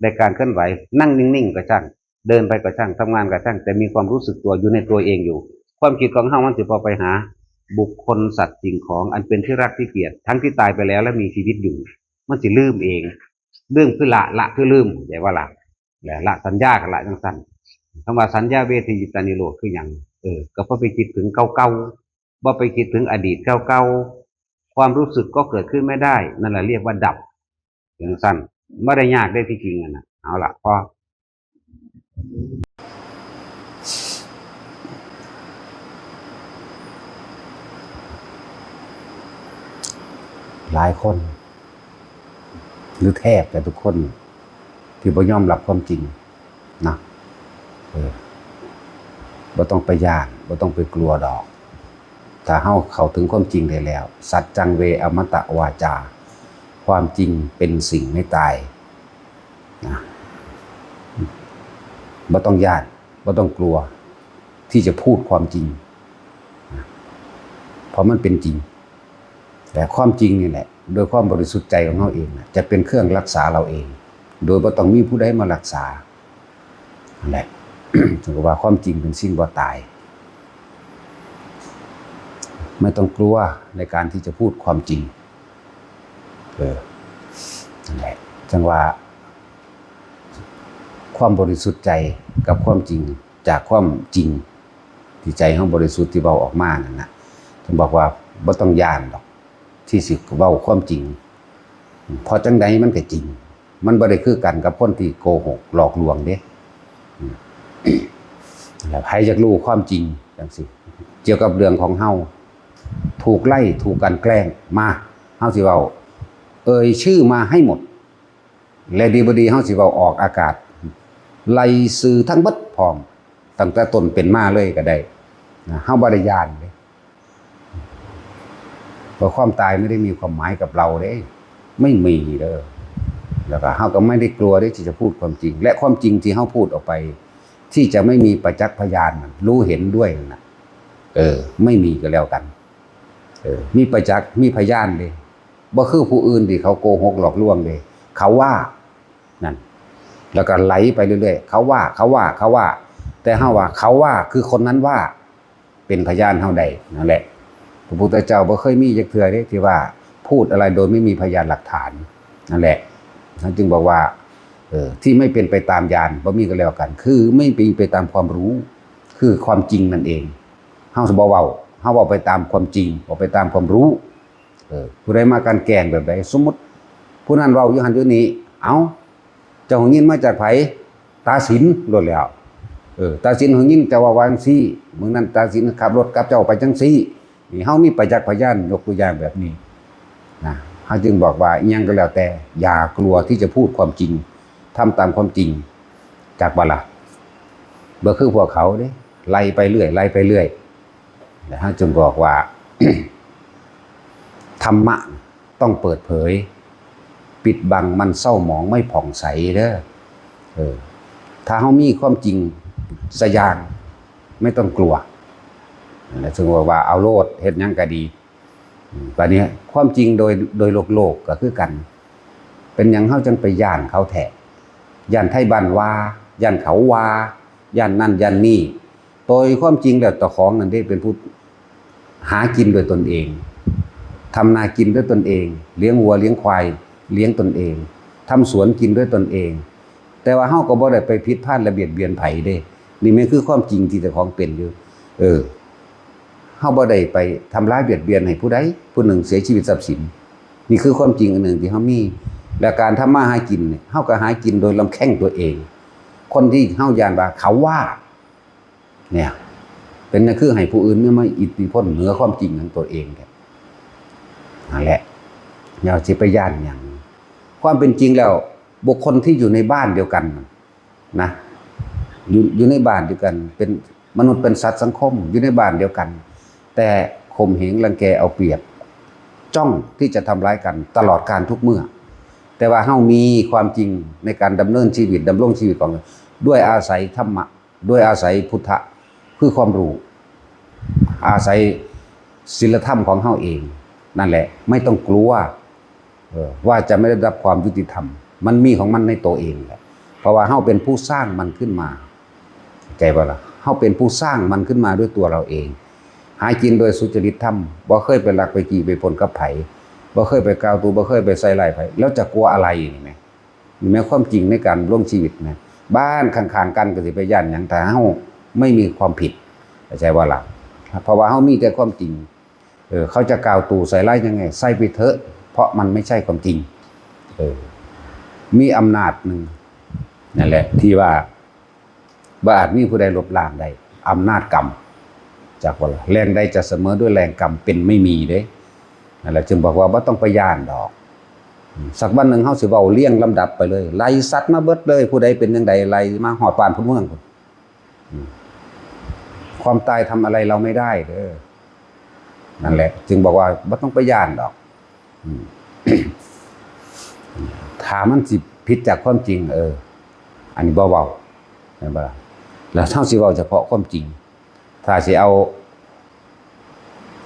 ในการเคลื่อนไหว นั่งนิ่งๆ ก็ช่าง เดินไปก็ช่าง ทำงานก็ช่าง แต่มีความรู้สึกตัวอยู่ในตัวเองอยู่ ความคิดของเฮามันสิบ่ไปหาบุคคล สัตว์ สิ่งของ อันเป็นที่รักที่เกลียด ทั้งที่ตายไปแล้วและมีชีวิตอยู่ มันสิลืมเอง ลืมคือละ ละคือลืม เข้าใจว่าละ และละสัญญาก็ละจั่งซั้น คำว่าสัญญาเวทยิตานิโรธคือหยัง เออ ก็บ่ไปคิดถึงเก่าๆ บ่ไปคิดถึงอดีตเก่าๆ ความรู้สึกก็เกิดขึ้นไม่ได้ นั่นแหละเรียกว่าดับ จั่งซั้น บ่ได้ยากเด้ที่จริงอะนะ เอาละ พอ หลายคน หรือแทบจะทุกคน ที่บ่ยอมรับความจริงนะ เออ บ่ต้องไปย้าน บ่ต้องไปกลัวดอก ถ้าเฮาเข้าถึงความจริงได้แล้ว สัจจังเวอมตะวาจา ความจริงเป็นสิ่งไม่ตายนะ บ่ต้องย้าน บ่ต้องกลัว ที่จะพูดความจริงนะ เพราะมันเป็นจริง แต่ความจริงนี่แหละ โดยความบริสุทธิ์ใจของเฮาเองน่ะ จะเป็นเครื่องรักษาเราเอง โดยบ่ต้องมีผู้ใดมารักษา นั่นแหละ ถึงว่าความจริงเป็นสิ่งบ่ตาย ไม่ต้องกลัวในการที่จะพูดความจริง เออ นั่นแหละ จั่งว่า ความบริสุทธิ์ใจกับความจริง จากความจริง ที่ใจเฮาบริสุทธิ์ที่เว้าออกมานั่นน่ะ เพิ่นบอกว่าบ่ต้องย้านดอก ที่สิเว้าความจริง เพราะจังใดมันก็จริง มันบ่ได้คือกันกับคนที่โกหกหลอกลวงเด้ แล้วใครอยากรู้ความจริงจังสิ เกี่ยวกับเรื่องของเฮา ถูกไล่ถูกกลั่นแกล้งมา เฮาสิเว้า เอ่ยชื่อมาให้หมด และดีบ่ดีเฮาสิเว้าออกอากาศ ไล่สื่อทั้งเบิดพร้อม ตั้งแต่ต้นเป็นมาเลยก็ได้นะ เฮาบ่ได้ย้านเด้ เพราะความตายไม่ได้มีความหมายกับเราเด้ ไม่มีเด้อ แล้วก็เฮาก็ไม่ได้กลัวเด้ที่จะพูดความจริง และความจริงที่เฮาพูดออกไป ที่จะไม่มีประจักษ์พยานน่ะ รู้เห็นด้วยนั่นน่ะ เออ ไม่มีก็แล้วกัน เออ มีประจักษ์ มีพยานเด้ บ่คือผู้อื่นที่เขาโกหกหลอกลวงเด้ เขาว่า นั่น แล้วก็ไหลไปเรื่อยๆ เขาว่า เขาว่า เขาว่า แต่เฮาว่า เขาว่า คือคนนั้นว่า เป็นพยานเฮาได้นั่นแหละ พระพุทธเจ้าบ่เคยมีจักเทื่อเด้ที่ว่าพูดอะไรโดยไม่มีพยานหลักฐาน นั่นแหละ ท่านจึงบอกว่า เออ ที่ไม่เป็นไปตามญาณ บ่มีก็แล้วกัน คือไม่เป็นไปตามความรู้ คือความจริงนั่นเอง เฮาสิบ่เว้า เฮาเว้าไปตามความจริง เว้าไปตามความรู้ เออ ผู้ใดมากลั่นแกล้งแบบใด สมมุติ ผู้นั้นเว้าอยู่หั่นอยู่นี่ เอ้า เจ้าหงยินมาจากไผ ตาสินโลดแล้ว เออ ตาสินหงยินเจ้าว่าว่าจังซี่ มื้อนั้นตาสินขับรถกับเจ้าไปจังซี่ นี่เฮามีประจักษ์พยานยกตัวอย่างแบบนี้นะ เฮาจึงบอกว่าอิหยังก็แล้วแต่ อย่ากลัวที่จะพูดความจริง ทำตามความจริง จักบ่ล่ะ บ่คือพวกเขาเด้ ไล่ไปเรื่อย ไล่ไปเรื่อย แล้วเฮาจึงบอกว่า ธรรมะต้องเปิดเผย ปิดบังมันเศร้าหมองไม่ผ่องใสเด้อ เออ ถ้าเฮามีความจริงสักอย่าง ไม่ต้องกลัว แล้วจึงบอกว่าเอาโลด เฮ็ดหยังก็ดี อืม บัดนี้ความจริงโดย โดยโลกๆ ก็คือกัน เป็นหยังเฮาจังไปย้านเขาแท้ ย้านไทบ้านว่า ย้านเขาว่า ย้านนั่นย้านนี่ โดยความจริงแล้วเจ้าของนั่นเด้เป็นผู้หากินด้วยตนเอง ทำนากินด้วยตนเอง เลี้ยงวัวเลี้ยงควายเลี้ยงตนเอง ทำสวนกินด้วยตนเอง แต่ว่าเฮาก็บ่ได้ไปผิดพลาดและเบียดเบียนไผเด้ นี่แม่นคือความจริงที่เจ้าของเป็นอยู่ เออ เฮาบ่ได้ไปทำร้ายเบียดเบียนให้ผู้ใดผู้หนึ่งเสียชีวิตทรัพย์สิน นี่คือความจริงอันหนึ่งที่เฮามี และการทำมาหากินเนี่ย เฮาก็หากินโดยลำแข้งตัวเอง คนที่เฮาย้านว่าเขาว่า เนี่ย เป็นนั่นคือให้ผู้อื่นมีมาอิทธิพลเหนือความจริงของตัวเองเนี่ย นั่นแหละ อย่าสิไปย้านหยัง ความเป็นจริงแล้ว บุคคลที่อยู่ในบ้านเดียวกันนะ อยู่ อยู่ในบ้านเดียวกัน เป็นมนุษย์เป็นสัตว์สังคม อยู่ในบ้านเดียวกัน แต่ข่มเหงรังแกเอาเปรียบ จ้องที่จะทำร้ายกันตลอดกาลทุกเมื่อ แต่ว่าเฮามีความจริงในการดำเนินชีวิต ดำรงชีวิตของ ด้วยอาศัยธรรมะ ด้วยอาศัยพุทธะ คือความรู้ อาศัยศีลธรรมของเฮาเอง นั่นแหละ ไม่ต้องกลัว เออ ว่าจะไม่ได้รับความยุติธรรม มันมีของมันในตัวเองแหละ เพราะว่าเฮาเป็นผู้สร้างมันขึ้นมา เข้าใจบ่ล่ะ เฮาเป็นผู้สร้างมันขึ้นมาด้วยตัวเราเอง หากินโดยสุจริตธรรม บ่เคยไปลักไปจี้ไปปล้นกับไผ บ่เคยไปกล่าวตู่ บ่เคยไปใส่ร้ายไผ แล้วจะกลัวอะไรนี่แหม นี่แหมความจริงในการดำรงชีวิตนะ บ้านข้างๆ กันก็สิไปย้านหยัง ถ้าเฮาไม่มีความผิด เข้าใจบ่ล่ะ เพราะว่าเฮามีแต่ความจริง เออ เขาจะกล่าวตู่ใส่ร้ายยังไง ใส่ไปเถอะ เพราะมันไม่ใช่ความจริง เออ มีอำนาจหนึ่ง นั่นแหละ ที่ว่า บ่อาจมีผู้ใดลบล้างได้ อำนาจกรรม จักบ่ล่ะ แรงใดจะเสมอด้วยแรงกรรม เป็นไม่มีเด้ นั่นแหละ จึงบอกว่าบ่ต้องไปย้านดอก สักวันหนึ่งเฮาสิเว้าเรียงลำดับไปเลย ไล่สัตว์มาเบิดเลย ผู้ใดเป็นจั่งใด ไล่มาฮอดบ้านฮอดเมืองพุ้น อืม ความตายทำอะไรเราไม่ได้เด้อ นั่นแหละ จึงบอกว่าบ่ต้องไปย้านดอก อืม ถ้ามันสิผิดจากความจริง เออ อันนี้บ่เว้า แม่นบ่ล่ะ แล้วเฮาสิเว้าเฉพาะความจริง ถ้าสิเอา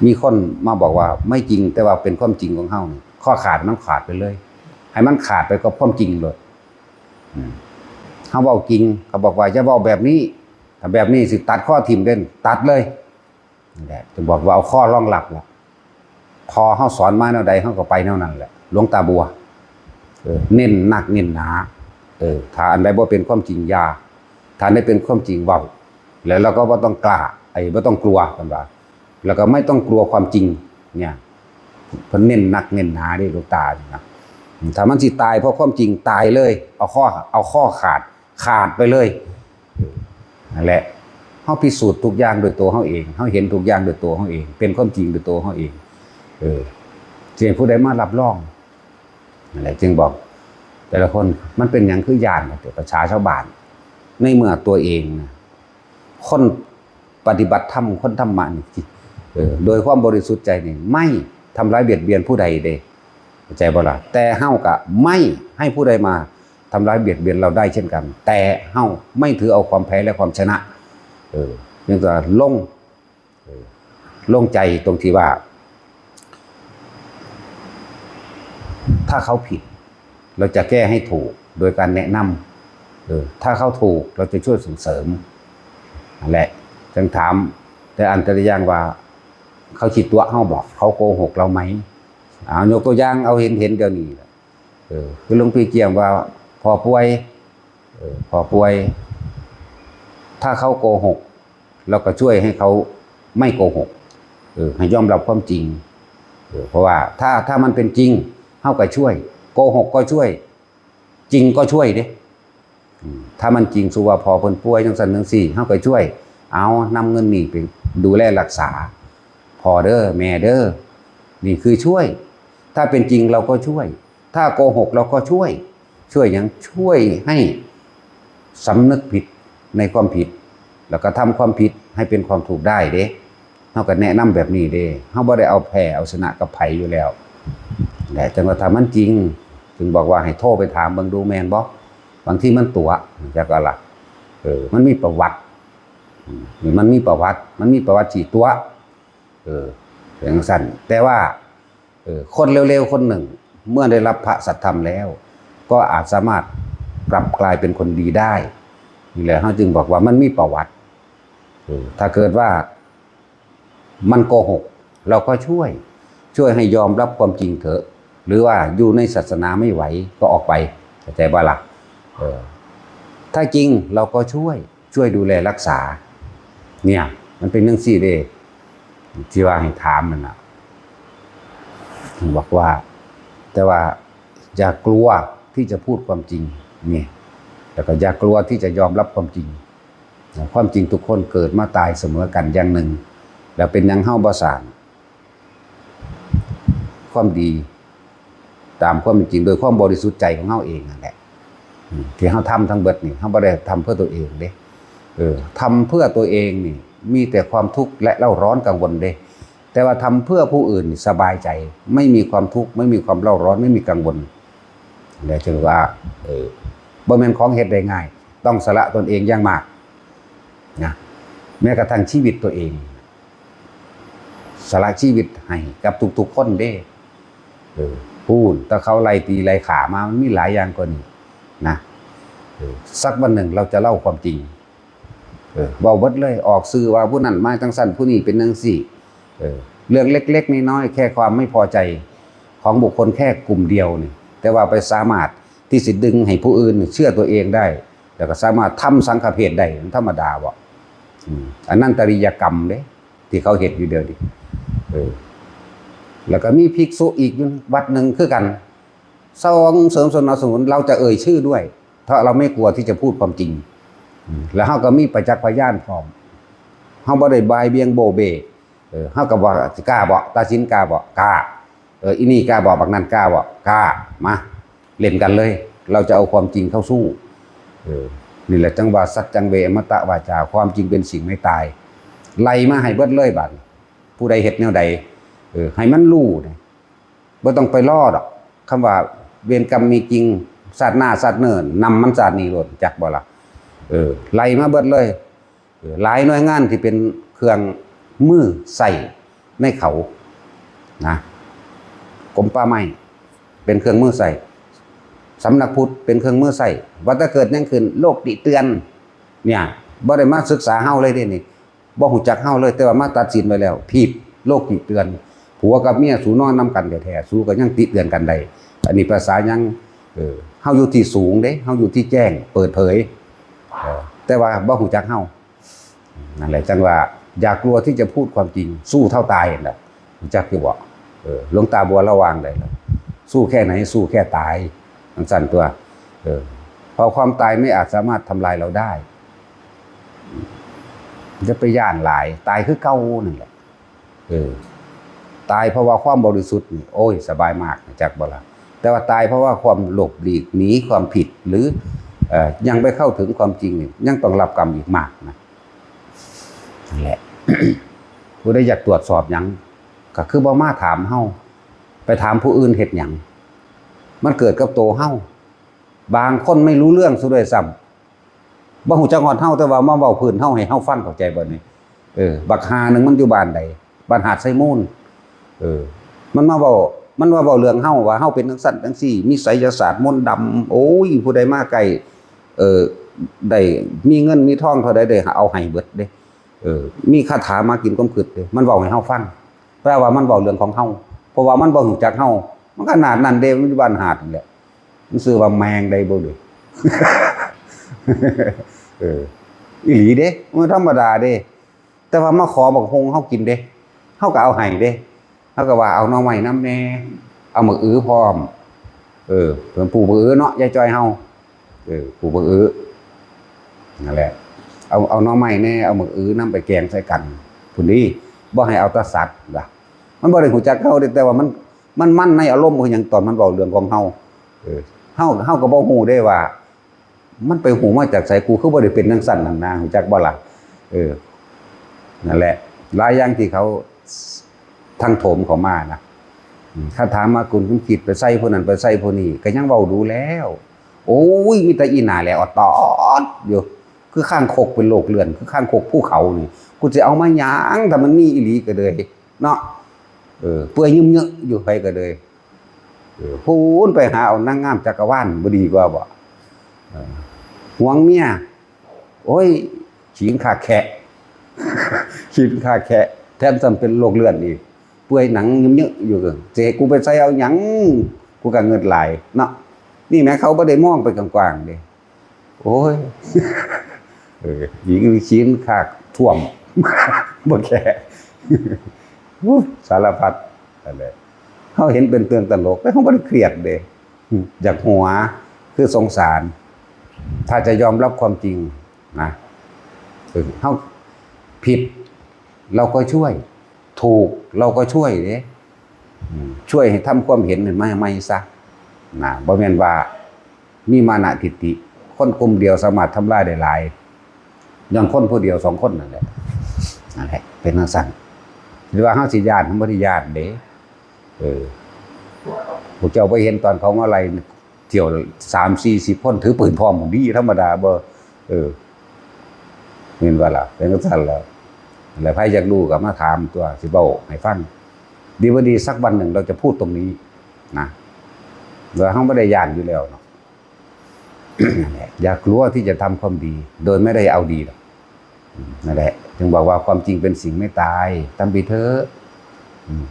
มีคนมาบอกว่าไม่จริง แต่ว่าเป็นความจริงของเฮานี่ ข้อขาดมันขาดไปเลย ให้มันขาดไปกับความจริงโลด อืม เฮาเว้าจริง เขาบอกว่าอย่าเว้าแบบนี้ ถ้าแบบนี้สิตัดคอทิ่มเด้ ตัดเลย นั่นแหละ จะบอกว่าเอาข้อรองรับล่ะ พอเฮาสอนมาแนวใด เฮาก็ไปแนวนั้นแหละ หลวงตาบัว เออ เน้นนักเน้นหนา เออ ถ้าอันใดบ่เป็นความจริง อย่า ถ้าอันใดเป็นความจริง เว้า แล้วเราก็บ่ต้องกล้า ไอ้ บ่ต้องกลัว เพิ่นว่า แล้วก็ไม่ต้องกลัวความจริง เนี่ย เพิ่นเน้นนักเน้นหนาเด้ หลวงตานี่นะ ถ้ามันสิตายเพราะความจริง ตายเลย เอาข้อเอาข้อขาด ขาดไปเลย นั่นแหละ เฮาพิสูจน์ทุกอย่างด้วยตัวเฮาเอง เฮาเห็นทุกอย่างด้วยตัวเฮาเอง เป็นความจริงด้วยตัวเฮาเอง เออ จึงผู้ใดมารับรอง นั่นแหละ จึงบอก แต่ละคน มันเป็นหยังคือย้าน แต่ภาษาชาวบ้าน ในเมื่อตัวเองนะ คนปฏิบัติธรรม คนธรรมะนี่ เออ โดยความบริสุทธิ์ใจนี่ ไม่ทำร้ายเบียดเบียนผู้ใดเด้ เข้าใจบ่ล่ะ แต่เฮาก็ไม่ให้ผู้ใดมาทำร้ายเบียดเบียนเราได้เช่นกัน แต่เฮาไม่ถือเอาความแพ้และความชนะ เออ ยังจะลง เออ ลงใจตรงที่ว่า ถ้าเขาผิด เราจะแก้ให้ถูกโดยการแนะนำ เออ ถ้าเขาถูก เราจะช่วยส่งเสริม นั่นแหละ จึงถาม แต่อันตรยางว่า เขาคิดตัวเฮาบอก เขาโกหกเราไหม เอายกตัวอย่าง เอาเห็นเห็นเดี๋ยวนี้แหละ เออ คือหลวงพี่เจียมว่า พ่อป่วย เออ พ่อป่วย ถ้าเขาโกหก เราก็ช่วยให้เขาไม่โกหก เออ ให้ยอมรับความจริง เออ เพราะว่าถ้า ถ้ามันเป็นจริง เฮาก็ช่วย โกหกก็ช่วย จริงก็ช่วยเด้ อืม ถ้ามันจริง สู่ว่าพ่อเพิ่นป่วยจังซั่นจังซี่ เฮาก็ช่วย เอานำเงินนี่ไปดูแลรักษา พ่อเด้อ แม่เด้อ นี่คือช่วย ถ้าเป็นจริงเราก็ช่วย ถ้าโกหกเราก็ช่วย ช่วยหยัง ช่วยให้สำนึกผิดในความผิด แล้วก็ทำความผิดให้เป็นความถูกได้เด้ เฮาก็แนะนำแบบนี้เด้ เฮาบ่ได้เอาแพ้เอาชนะกับไผอยู่แล้ว แต่จังว่าถ้ามันจริง จึงบอกว่าให้โทรไปถามเบิ่งดูแม่นบ่ บางทีมันตั๋ว จักเอาล่ะ เออ มันมีประวัติ อืม มันมีประวัติ มันมีประวัติสิตั๋ว เออ เป็นจังซั่น แต่ว่า เออ คนเลวๆคนหนึ่ง เมื่อได้รับพระสัทธรรมแล้ว ก็อาจสามารถกลับกลายเป็นคนดีได้ นี่แหละ เฮาจึงบอกว่ามันมีประวัติ เออ ถ้าเกิดว่ามันโกหก เราก็ช่วย ช่วยให้ยอมรับความจริงเถอะ หรือว่าอยู่ในศาสนาไม่ไหวก็ออกไป เข้าใจบ่ล่ะ เออ ถ้าจริงเราก็ช่วย ช่วยดูแลรักษา เนี่ย มันเป็นจังซี่เด้ ที่ว่าให้ถามนั่นน่ะ บอกว่า แต่ว่าอย่ากลัวที่จะพูดความจริง นี่ แล้วก็อย่ากลัวที่จะยอมรับความจริง ความจริงทุกคนเกิดมาตายเสมอกันอย่างหนึ่ง แล้วเป็นหยังเฮาบ่สร้างความดี ตามความเป็นจริง โดยความบริสุทธิ์ใจของเฮาเองนั่นแหละ อืม ที่เฮาทำทั้งเบิดนี่ เฮาบ่ได้ทำเพื่อตัวเองเด้ เออ ทำเพื่อตัวเองนี่ มีแต่ความทุกข์และเร่าร้อนกังวลเด้ แต่ว่าทำเพื่อผู้อื่นนี่สบายใจ ไม่มีความทุกข์ ไม่มีความเร่าร้อน ไม่มีกังวล แล้วจึงว่า เออ บ่แม่นของเฮ็ดได้ง่าย ต้องสละตนเองอย่างมาก นะ แม้กระทั่งชีวิตตัวเอง สละชีวิตให้กับทุกๆคนเด้ เออ พู้น แต่เขาไล่ตีไล่ฆ่ามา มันมีหลายอย่างกว่านี้นะ เออ สักวันหนึ่งเราจะเล่าความจริง เออ เว้าเบิดเลย ออกสื่อว่าผู้นั้นมาจังซั่น ผู้นี้เป็นจังซี่ เออ เรื่องเล็กๆน้อยๆ แค่ความไม่พอใจของบุคคลแค่กลุ่มเดียวนี่ แต่ว่าไปสามารถที่สิดึงให้ผู้อื่นเชื่อตัวเองได้ แล้วก็สามารถทำสังฆเพศได้ มันธรรมดาบ่ อืม อนันตริยกรรมเด้ ที่เขาเฮ็ดอยู่เดี๋ยวนี้ เออ แล้วก็มีภิกษุอีกอยู่วัดหนึ่งคือกัน ส่งเสริมสนับสนุน เราจะเอ่ยชื่อด้วย เพราะเราไม่กลัวที่จะพูดความจริง อืม แล้วเฮาก็มีประจักษ์พยานพร้อม เฮาบ่ได้บ่ายเบี่ยงโบเบ เออ เฮาก็บอก สิกล้าบ่ ตาสินกล้าบ่ กล้า เออ อีนี่กล้าบ่ บักนั่นกล้าบ่ กล้า มา เล่นกันเลย เราจะเอาความจริงเข้าสู้ เออ นี่แหละจังว่า สัจจังเวอมตะวาจา ความจริงเป็นสิ่งไม่ตาย ไล่มาให้เบิดเลยบัดนี้ ผู้ใดเฮ็ดแนวใด เออ ให้มันรู้นะ บ่ต้องไปรอดอก คำว่าเวรกรรมมีจริง ชาติหน้าชาติเนิ่น นำมันชาตินี้โลด จักบ่ล่ะ เออ ไล่มาเบิดเลย เออ หลายหน่วยงานที่เป็นเครื่องมือใช้ในเขา นะ กรมป่าไม้ เป็นเครื่องมือใช้ สำนักพุทธเป็นเครื่องมือใช้ ว่าถ้าเกิดหยังขึ้น โลกติเตือน เนี่ย บ่ได้มาศึกษาเฮาเลยเด้นี่ บ่ฮู้จักเฮาเลย แต่ว่ามาตัดสินไว้แล้ว ผิด โลกติเตือน ผัวกับเมียสูนอนนำกันแท้ๆ สูก็ยังติเตือนกันได้ อันนี้ภาษาหยัง เออ เฮาอยู่ที่สูงเด้ เฮาอยู่ที่แจ้ง เปิดเผย เออ แต่ว่าบ่ฮู้จักเฮา นั่นแหละ จังว่าอย่ากลัวที่จะพูดความจริง สู้เท่าตายนั่นแหละ รู้จักอยู่บ่ เออ หลวงตาบัวละวางได้แล้ว สู้แค่ไหน สู้แค่ตาย มันสั่นตัว เออ เพราะความตายไม่อาจสามารถทำลายเราได้ จะไปย่านหลาย ตายคือเก่านั่นแหละ เออ ตายเพราะว่าความบริสุทธิ์นี่ โอ้ย สบายมาก จักบ่ละ แต่ว่าตายเพราะว่าความหลบหลีกหนีความผิด หรือ เอ่อ ยังไม่เข้าถึงความจริงนี่ ยังต้องรับกรรมอีกมากนะ นั่นแหละ ผู้ใดอยากตรวจสอบหยัง ก็คือบ่มาถามเฮา ไปถามผู้อื่นเฮ็ดหยัง มันเกิดกับโตเฮา บางคนไม่รู้เรื่องซะด้วยซ้ำ บ่ฮู้จักฮอดเฮา แต่ว่ามาเว้าพื้นเฮาให้เฮาฟัง เข้าใจบ่นี่ เออ บักห่าหนึ่งมันอยู่บ้านใด บ้านหาดไซมูล เออ มันมาเว้า มันมาเว้าเรื่องเฮา ว่าเฮาเป็นจั่งซั้นจั่งซี้ มีไสยศาสตร์มนต์ดำ โอ้ย ผู้ใดมาใกล้ เออ ได้มีเงินมีทองเท่าใด ได้เอาให้เบิดเด้ เออ มีคาถามากินความคิดเด้ มันเว้าให้เฮาฟัง แปลว่ามันเว้าเรื่องของเฮา เพราะว่ามันบ่ฮู้จักเฮา มันขนาดนั้นเด้ มันอยู่บ้านหาดนั่นแหละ มันชื่อว่าแมงได้บ่เด้ เออ อีหลีเด้ มันธรรมดาเด้ แต่ว่ามาขอบักฮงเฮากินเด้ เฮาก็เอาให้เด้ เฮาก็ว่าเอาหน่อไม้นำแหน่ เอาหมากอื้อพร้อม เออ เพิ่นปลูกหมากอื้อเนาะ ยายจ้อยเฮา เออ ปลูกหมากอื้อ นั่นแหละ เอา เอาหน่อไม้แหน่ เอาหมากอื้อนำไปแกงใส่กัน พุ้นดี บ่ให้เอาแต่สัตว์ล่ะ มันบ่ได้ฮู้จักเฮาเด้ แต่ว่ามัน มัน มันในอารมณ์คือหยัง ตอนมันเว้าเรื่องของเฮา เออ เฮา เฮาก็บ่ฮู้เด้ว่า มันไปฮู้มาจากไส กูคือบ่ได้เป็นจั่งซั้นนั่นนะ ฮู้จักบ่ล่ะ เออ นั่นแหละ หลายอย่างที่เขาทังโถมเข้ามานะ อืม ถ้าถามว่าคุณ คุณคิดไปใส่ผู้นั้นไปใส่ผู้นี้ ก็ยังเว้าดูแล้ว โอ้ย มีแต่อีหน้าแหละออดตอดอยู่ คือคางคกเป็นโรคเรื้อน คือคางคกภูเขานี่ กูสิเอามาหยัง ถ้ามันมีอีหลีก็เลย เนาะ เออ เปื่อยยุ่มเยอะอยู่ไผก็เลย เออ พู้นไปหาเอานางงามจักรวาลบ่ดีกว่าบ่ เออ หวงเมีย โอ้ย ขี้ข้าแคะ ขี้ข้าแคะ แถมซ้ำเป็นโรคเรื้อนอีก เปื่อยหนังเยอะๆอยู่ สิให้กูไปใส่เอาหยัง กูก็เงิดหลายเนาะ นี่แหมเขาบ่ได้มองไปกว้างๆเด้ โอ้ย เออ หญิงมีชิ้นคากท่วม บ่แค่ อู้ สารพัด นั่นแหละ เฮาเห็นเป็นเรื่องตลก แต่เฮาบ่ได้เครียดเด้ อยากหัว คือสงสาร ถ้าจะยอมรับความจริงนะ เออ เฮาผิด เราก็ช่วย ถูก เราก็ช่วยเด้ อืม ช่วยให้ทำความเห็นให้ใหม่ๆซะ นะ บ่แม่นว่า มีมานะทิฏฐิ คนกลุ่มเดียวสามารถทำลายได้หลาย อย่างคนผู้เดียวสองคนนั่นแหละ นั่นแหละ เป็นจั่งซั้น หรือว่าเฮาสิย้าน เฮาบ่ได้ย้านเด้ เออ พวกเจ้าไปเห็นตอนเขามาไล่เที่ยวสามสี่สิบคนถือปืนพร้อมดีธรรมดาบ่ เออ เห็นบ่ล่ะ เป็นจั่งซั้นแล้ว แล้วไผอยากรู้ก็มาถามตัว สิเว้าให้ฟัง ดีบ่ดีสักวันหนึ่งเราจะพูดตรงนี้นะ โดยเฮาบ่ได้ย้านอยู่แล้วเนาะ นั่นแหละ อย่ากลัวที่จะทำความดี โดยไม่ได้เอาดีหรอก อืม นั่นแหละ จึงบอกว่าความจริงเป็นสิ่งไม่ตาย ทำไปเถอะ อืม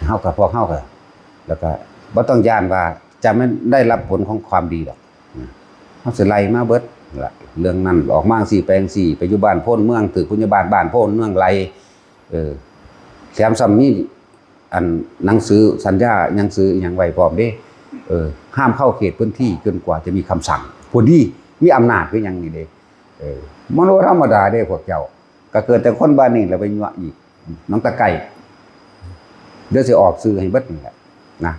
เฮากับพวกเฮากับ แล้วก็บ่ต้องย้านว่าจะไม่ได้รับผลของความดีหรอก อืม เฮาสิไล่มาเบิดละ เรื่องนั้นออกมาจั่งซี้ ไปจั่งซี้ ไปอยู่บ้านโพ้นเมือง ถืกผู้ใหญ่บ้านบ้านโพ้นเมืองไล่ เออ แถมซ้ำมี อันหนังสือสัญญา หนังสืออิหยังไว้พร้อมเด้ เออ ห้ามเข้าเขตพื้นที่จนกว่าจะมีคำสั่ง พุ้นดี มีอำนาจคือหยังนี่เด้ เออ มันบ่ธรรมดาเด้พวกเจ้า ก็เกิดแต่คนบ้านนี้แหละไปยั่วอีก น้องตะไก่ เดี๋ยวสิออกชื่อให้เบิดนี่แหละ นะ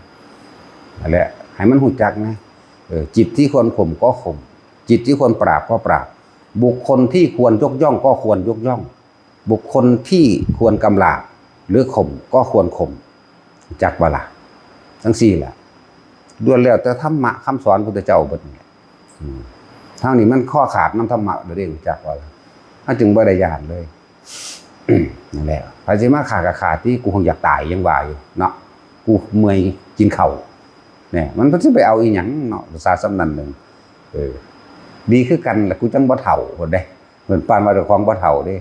นั่นแหละ ให้มันฮู้จักนะ เออ จิตที่ควรข่มก็ข่ม จิตที่ควรปราบก็ปราบ บุคคลที่ควรยกย่องก็ควรยกย่อง บุคคลที่ควรกำราบหรือข่มก็ควรข่ม จักบ่ล่ะ จั่งซี้แหละ ล้วนแล้วแต่ธรรมะคำสอนพุทธเจ้าเบิดนี่แหละ อืม ทางนี้มันคอขาดนำธรรมะแล้วเด้ จักบ่ล่ะ เฮาจึงบ่ได้ย้านเลย นั่นแหละ ไผสิมาฆ่าก็ฆ่าติ กูคงอยากตายยังว่าอยู่เนาะ กูเมื่อยกินข้าว เนี่ย มันสิไปเอาอีหยังเนาะ ภาษาส่ำนั้นหนึ่ง เออ ดีคือกันล่ะ กูจั่งบ่เฒ่าพุ้นเด้ เหมือนปานว่าเจ้าของบ่เฒ่าเด้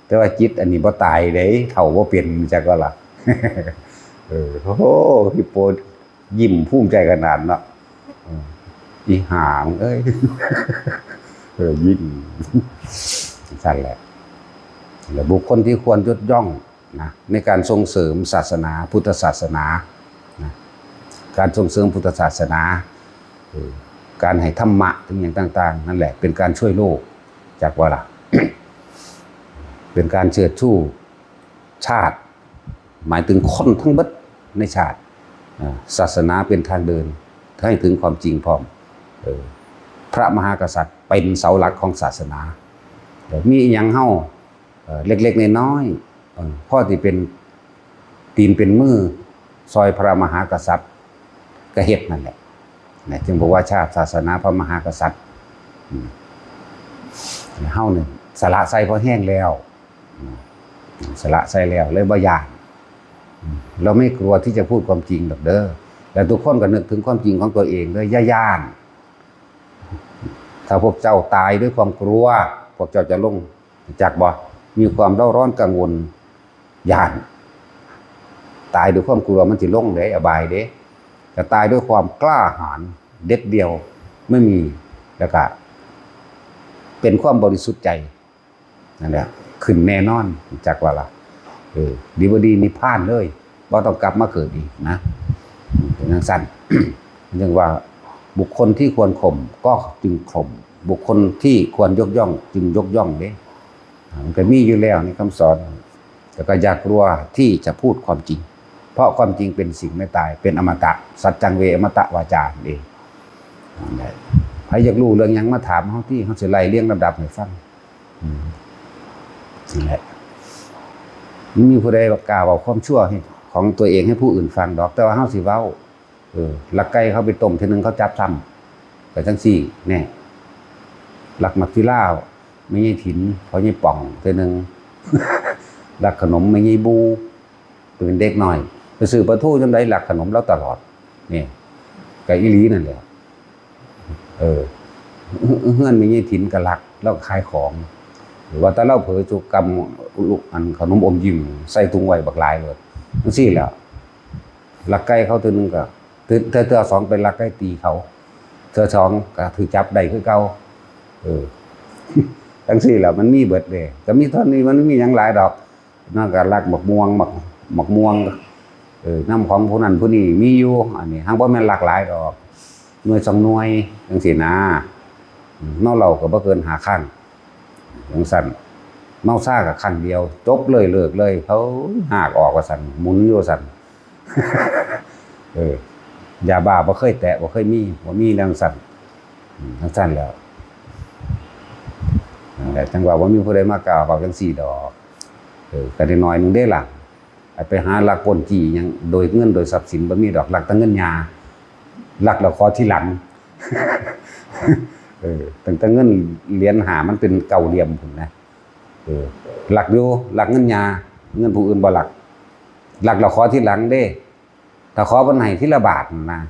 แต่ว่าจิตอันนี้บ่ตายเด้ เฒ่าบ่เป็น จักว่าล่ะ เออ โอ้โห ฮิปโปยิ้มภูมิใจขนาดเนาะ เออ อีห่ามึงเอ้ย เออ ยิ้ม ซั่นแหละ แล้วบุคคลที่ควรยกย่องนะ ในการส่งเสริมศาสนา พุทธศาสนานะ การส่งเสริมพุทธศาสนา เออ การให้ธรรมะถึงอย่างต่างๆ นั่นแหละเป็นการช่วยโลก จักว่าล่ะ เป็นการเชิดชูชาติ หมายถึงคนทั้งเบิดในชาติ อ่า ศาสนาเป็นทางเดินให้ถึงความจริงพร้อม เออ พระมหากษัตริย์เป็นเสาหลักของศาสนา เดี๋ยวมีอหย่างเฮา เอ่อ เล็กๆ น้อยๆ เอ่อ พอที่เป็นตีนเป็นมือซอยพระมหากษัตริย์ก็เฮ็ดนั่นแหละ นะ จึงบอกว่าชาติศาสนาพระมหากษัตริย์ อืม เฮาเนี่ยสละใส่พอแห้งแล้ว อืม สละใส่แล้วเลยบ่ย้าน อืม เราไม่กลัวที่จะพูดความจริงดอกเด้อ และทุกคนก็นึกถึงความจริงของตัวเองเด้อ อย่าย้าน ถ้าพวกเจ้าตายด้วยความกลัว พวกเจ้าจะลง จักบ่ มีความเร่าร้อนกังวล ย้าน ตายด้วยความกลัวมันสิลงเด้ อบายเด้ จะตายด้วยความกล้าหาญเด็ดเดี่ยว ไม่มี แล้วก็เป็นความบริสุทธิ์ใจ นั่นแหละ ขึ้นแน่นอน จักว่าล่ะ เออ ดีบ่ดีนิพพานเลย บ่ต้องกลับมาเกิดอีกนะ เป็นจั่งซั่น เรียกว่าบุคคลที่ควรข่มก็จึงข่ม บุคคลที่ควรยกย่องจึงยกย่องเด้ มันก็มีอยู่แล้วในคำสอน แต่ก็อย่ากลัวที่จะพูดความจริง เพราะความจริงเป็นสิ่งไม่ตาย เป็นอมตะ สัจจังเวอมตะวาจานั่นเอง นั่นแหละ ใครอยากรู้เรื่องหยังมาถามเฮาที่เฮาสิไล่เรียงลำดับให้ฟัง อืม นั่นแหละ มันมีผู้ใดกล้าเว้าความชั่วให้ ของตัวเองให้ผู้อื่นฟังดอก แต่ว่าเฮาสิเว้า เออ ลักไก่เขาไปต้มเทื่อนึงเขาจับซ้ำ ก็จั่งซี้แน่ ลักหมากศิลา แม่ยายถิน พ่อยายป่องเทื่อนึง ลักขนมแม่ยายบู เป็นเด็กน้อย ไปซื้อปลาทูจั่งใดลักขนมลาวตลอด นี่ ก็อีหลีนั่นแหละ เออ เฮือนแม่ยายถินก็ลัก ลาวขายของ หรือว่าแต่ลาวเผลอจุกกำลูกอันขนมอมยิ้มใส่ถุงไว้บักหลายเลย จั่งซี้แหละ ลักไก่เขาเทื่อนึงก็ เทื่อ เทื่อ เทื่อสองไปลักไก่ตีเขา เทื่อสองก็ถืกจับได้คือเก่า เออ จั่งซี้แหละ มันมีเบิดเด้ ก็มีเท่านี้ มันบ่มีหยังหลายดอก นอกจากลักบักม่วง บัก บักม่วง เออ นำของผู้นั้นผู้นี้มีอยู่ อันนี้หั้งบ่แม่นลักหลายดอก หน่วยสองหน่วย จั่งซี้นะ อืม เมาเหล้าก็บ่เกินห้าครั้ง จั่งซั่น เมาซาก็ครั้งเดียว จบเลย เลิกเลย เขาหากออกว่าซั่น หมุนอยู่ซั่น เออ ยาบ้าบ่เคยแตะ บ่เคยมี บ่มีเรื่องซั่น อืม จั่งซั่นแหล้ว นั่นแหละ จั่งว่าบ่มีผู้ใดมากล้าเว้าจั่งซี้ดอก เออ ก็ได้น้อยหนึ่งเด้ล่ะ ไปหาลักปล้นจี้หยัง โดยเงินโดยทรัพย์สินบ่มีดอก ลักแต่เงินยา ลักแล้วขอทีหลัง เออ ตั้งแต่เงินเหรียญห้ามันเป็นเก้าเหลี่ยมพุ้นนะ เออ ลักอยู่ ลักเงินยา เงินผู้อื่นบ่ลัก ลักแล้วขอทีหลังเด้ ถ้าขอเพิ่นให้ทีละบาทนะ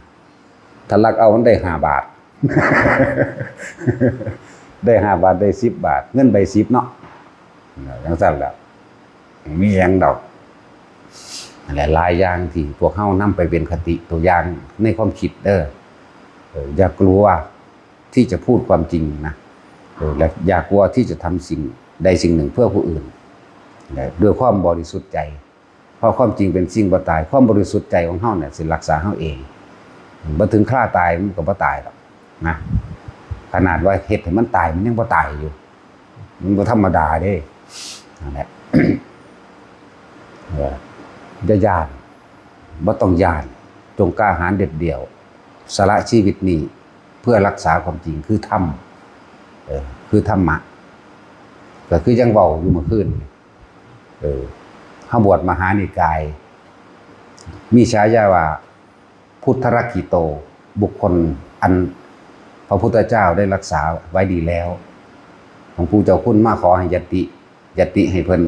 ถ้าลักเอามันได้ห้าบาท ได้ห้าบาท ได้สิบบาท เงินใบสิบเนาะ จั่งซั่นแหละ มีหยังดอก นั่นแหละ หลายอย่างที่พวกเฮานำไปเป็นคติตัวอย่างในความคิดเด้อ เออ อย่ากลัวที่จะพูดความจริงนะ เออ และอย่ากลัวที่จะทำสิ่งใดสิ่งหนึ่งเพื่อผู้อื่น และด้วยความบริสุทธิ์ใจ เพราะความจริงเป็นสิ่งบ่ตาย ความบริสุทธิ์ใจของเฮาเนี่ยสิรักษาเฮาเอง บ่ถึงคราตายมันก็บ่ตายดอกนะ ขนาดว่าเฮ็ดให้มันตายมันยังบ่ตายอยู่ มันบ่ธรรมดาเด้ นั่นแหละ เออ อย่าย้าน บ่ต้องย้าน จงกล้าหาญเด็ดเดี่ยว สละชีวิตนี้เพื่อรักษาความจริงคือธรรม เออ คือธรรมะ ก็คือยังเว้าอยู่เมื่อคืน เออ เฮาบวชมหานิกาย มีฉายาว่า พุทธรักขิโต บุคคลอันพระพุทธเจ้าได้รักษาไว้ดีแล้ว หลวงปู่เจ้าคุณมาขอให้ยติ ยติให้เพิ่น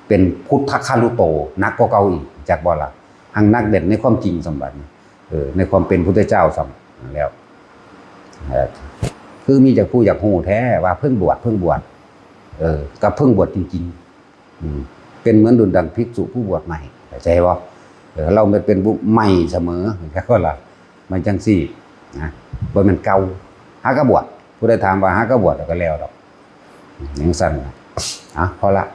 เป็นพุทธคารุโต หนักกว่าเก่าอีก จักบ่ล่ะ หั้งหนักเด่นในความจริงสมบัติ เออ ในความเป็นพุทธเจ้าสมบัติแล้ว เออ คือมีจักผู้อยากฮู้แท้ว่าเพิ่งบวช เพิ่งบวช เออ กับเพิ่งบวชจริงๆ อืม เป็นเหมือนดุจดังภิกษุผู้บวชใหม่ เข้าใจบ่ เออ เรามันเป็นผู้ใหม่เสมอ เข้าใจบ่ล่ะ มันจั่งซี้นะ บ่แม่นเก่า หากะบวช ผู้ใดถามว่าหากะบวช แล้วก็แล้วดอก จั่งซั่นน่ะ อ่ะ พอละ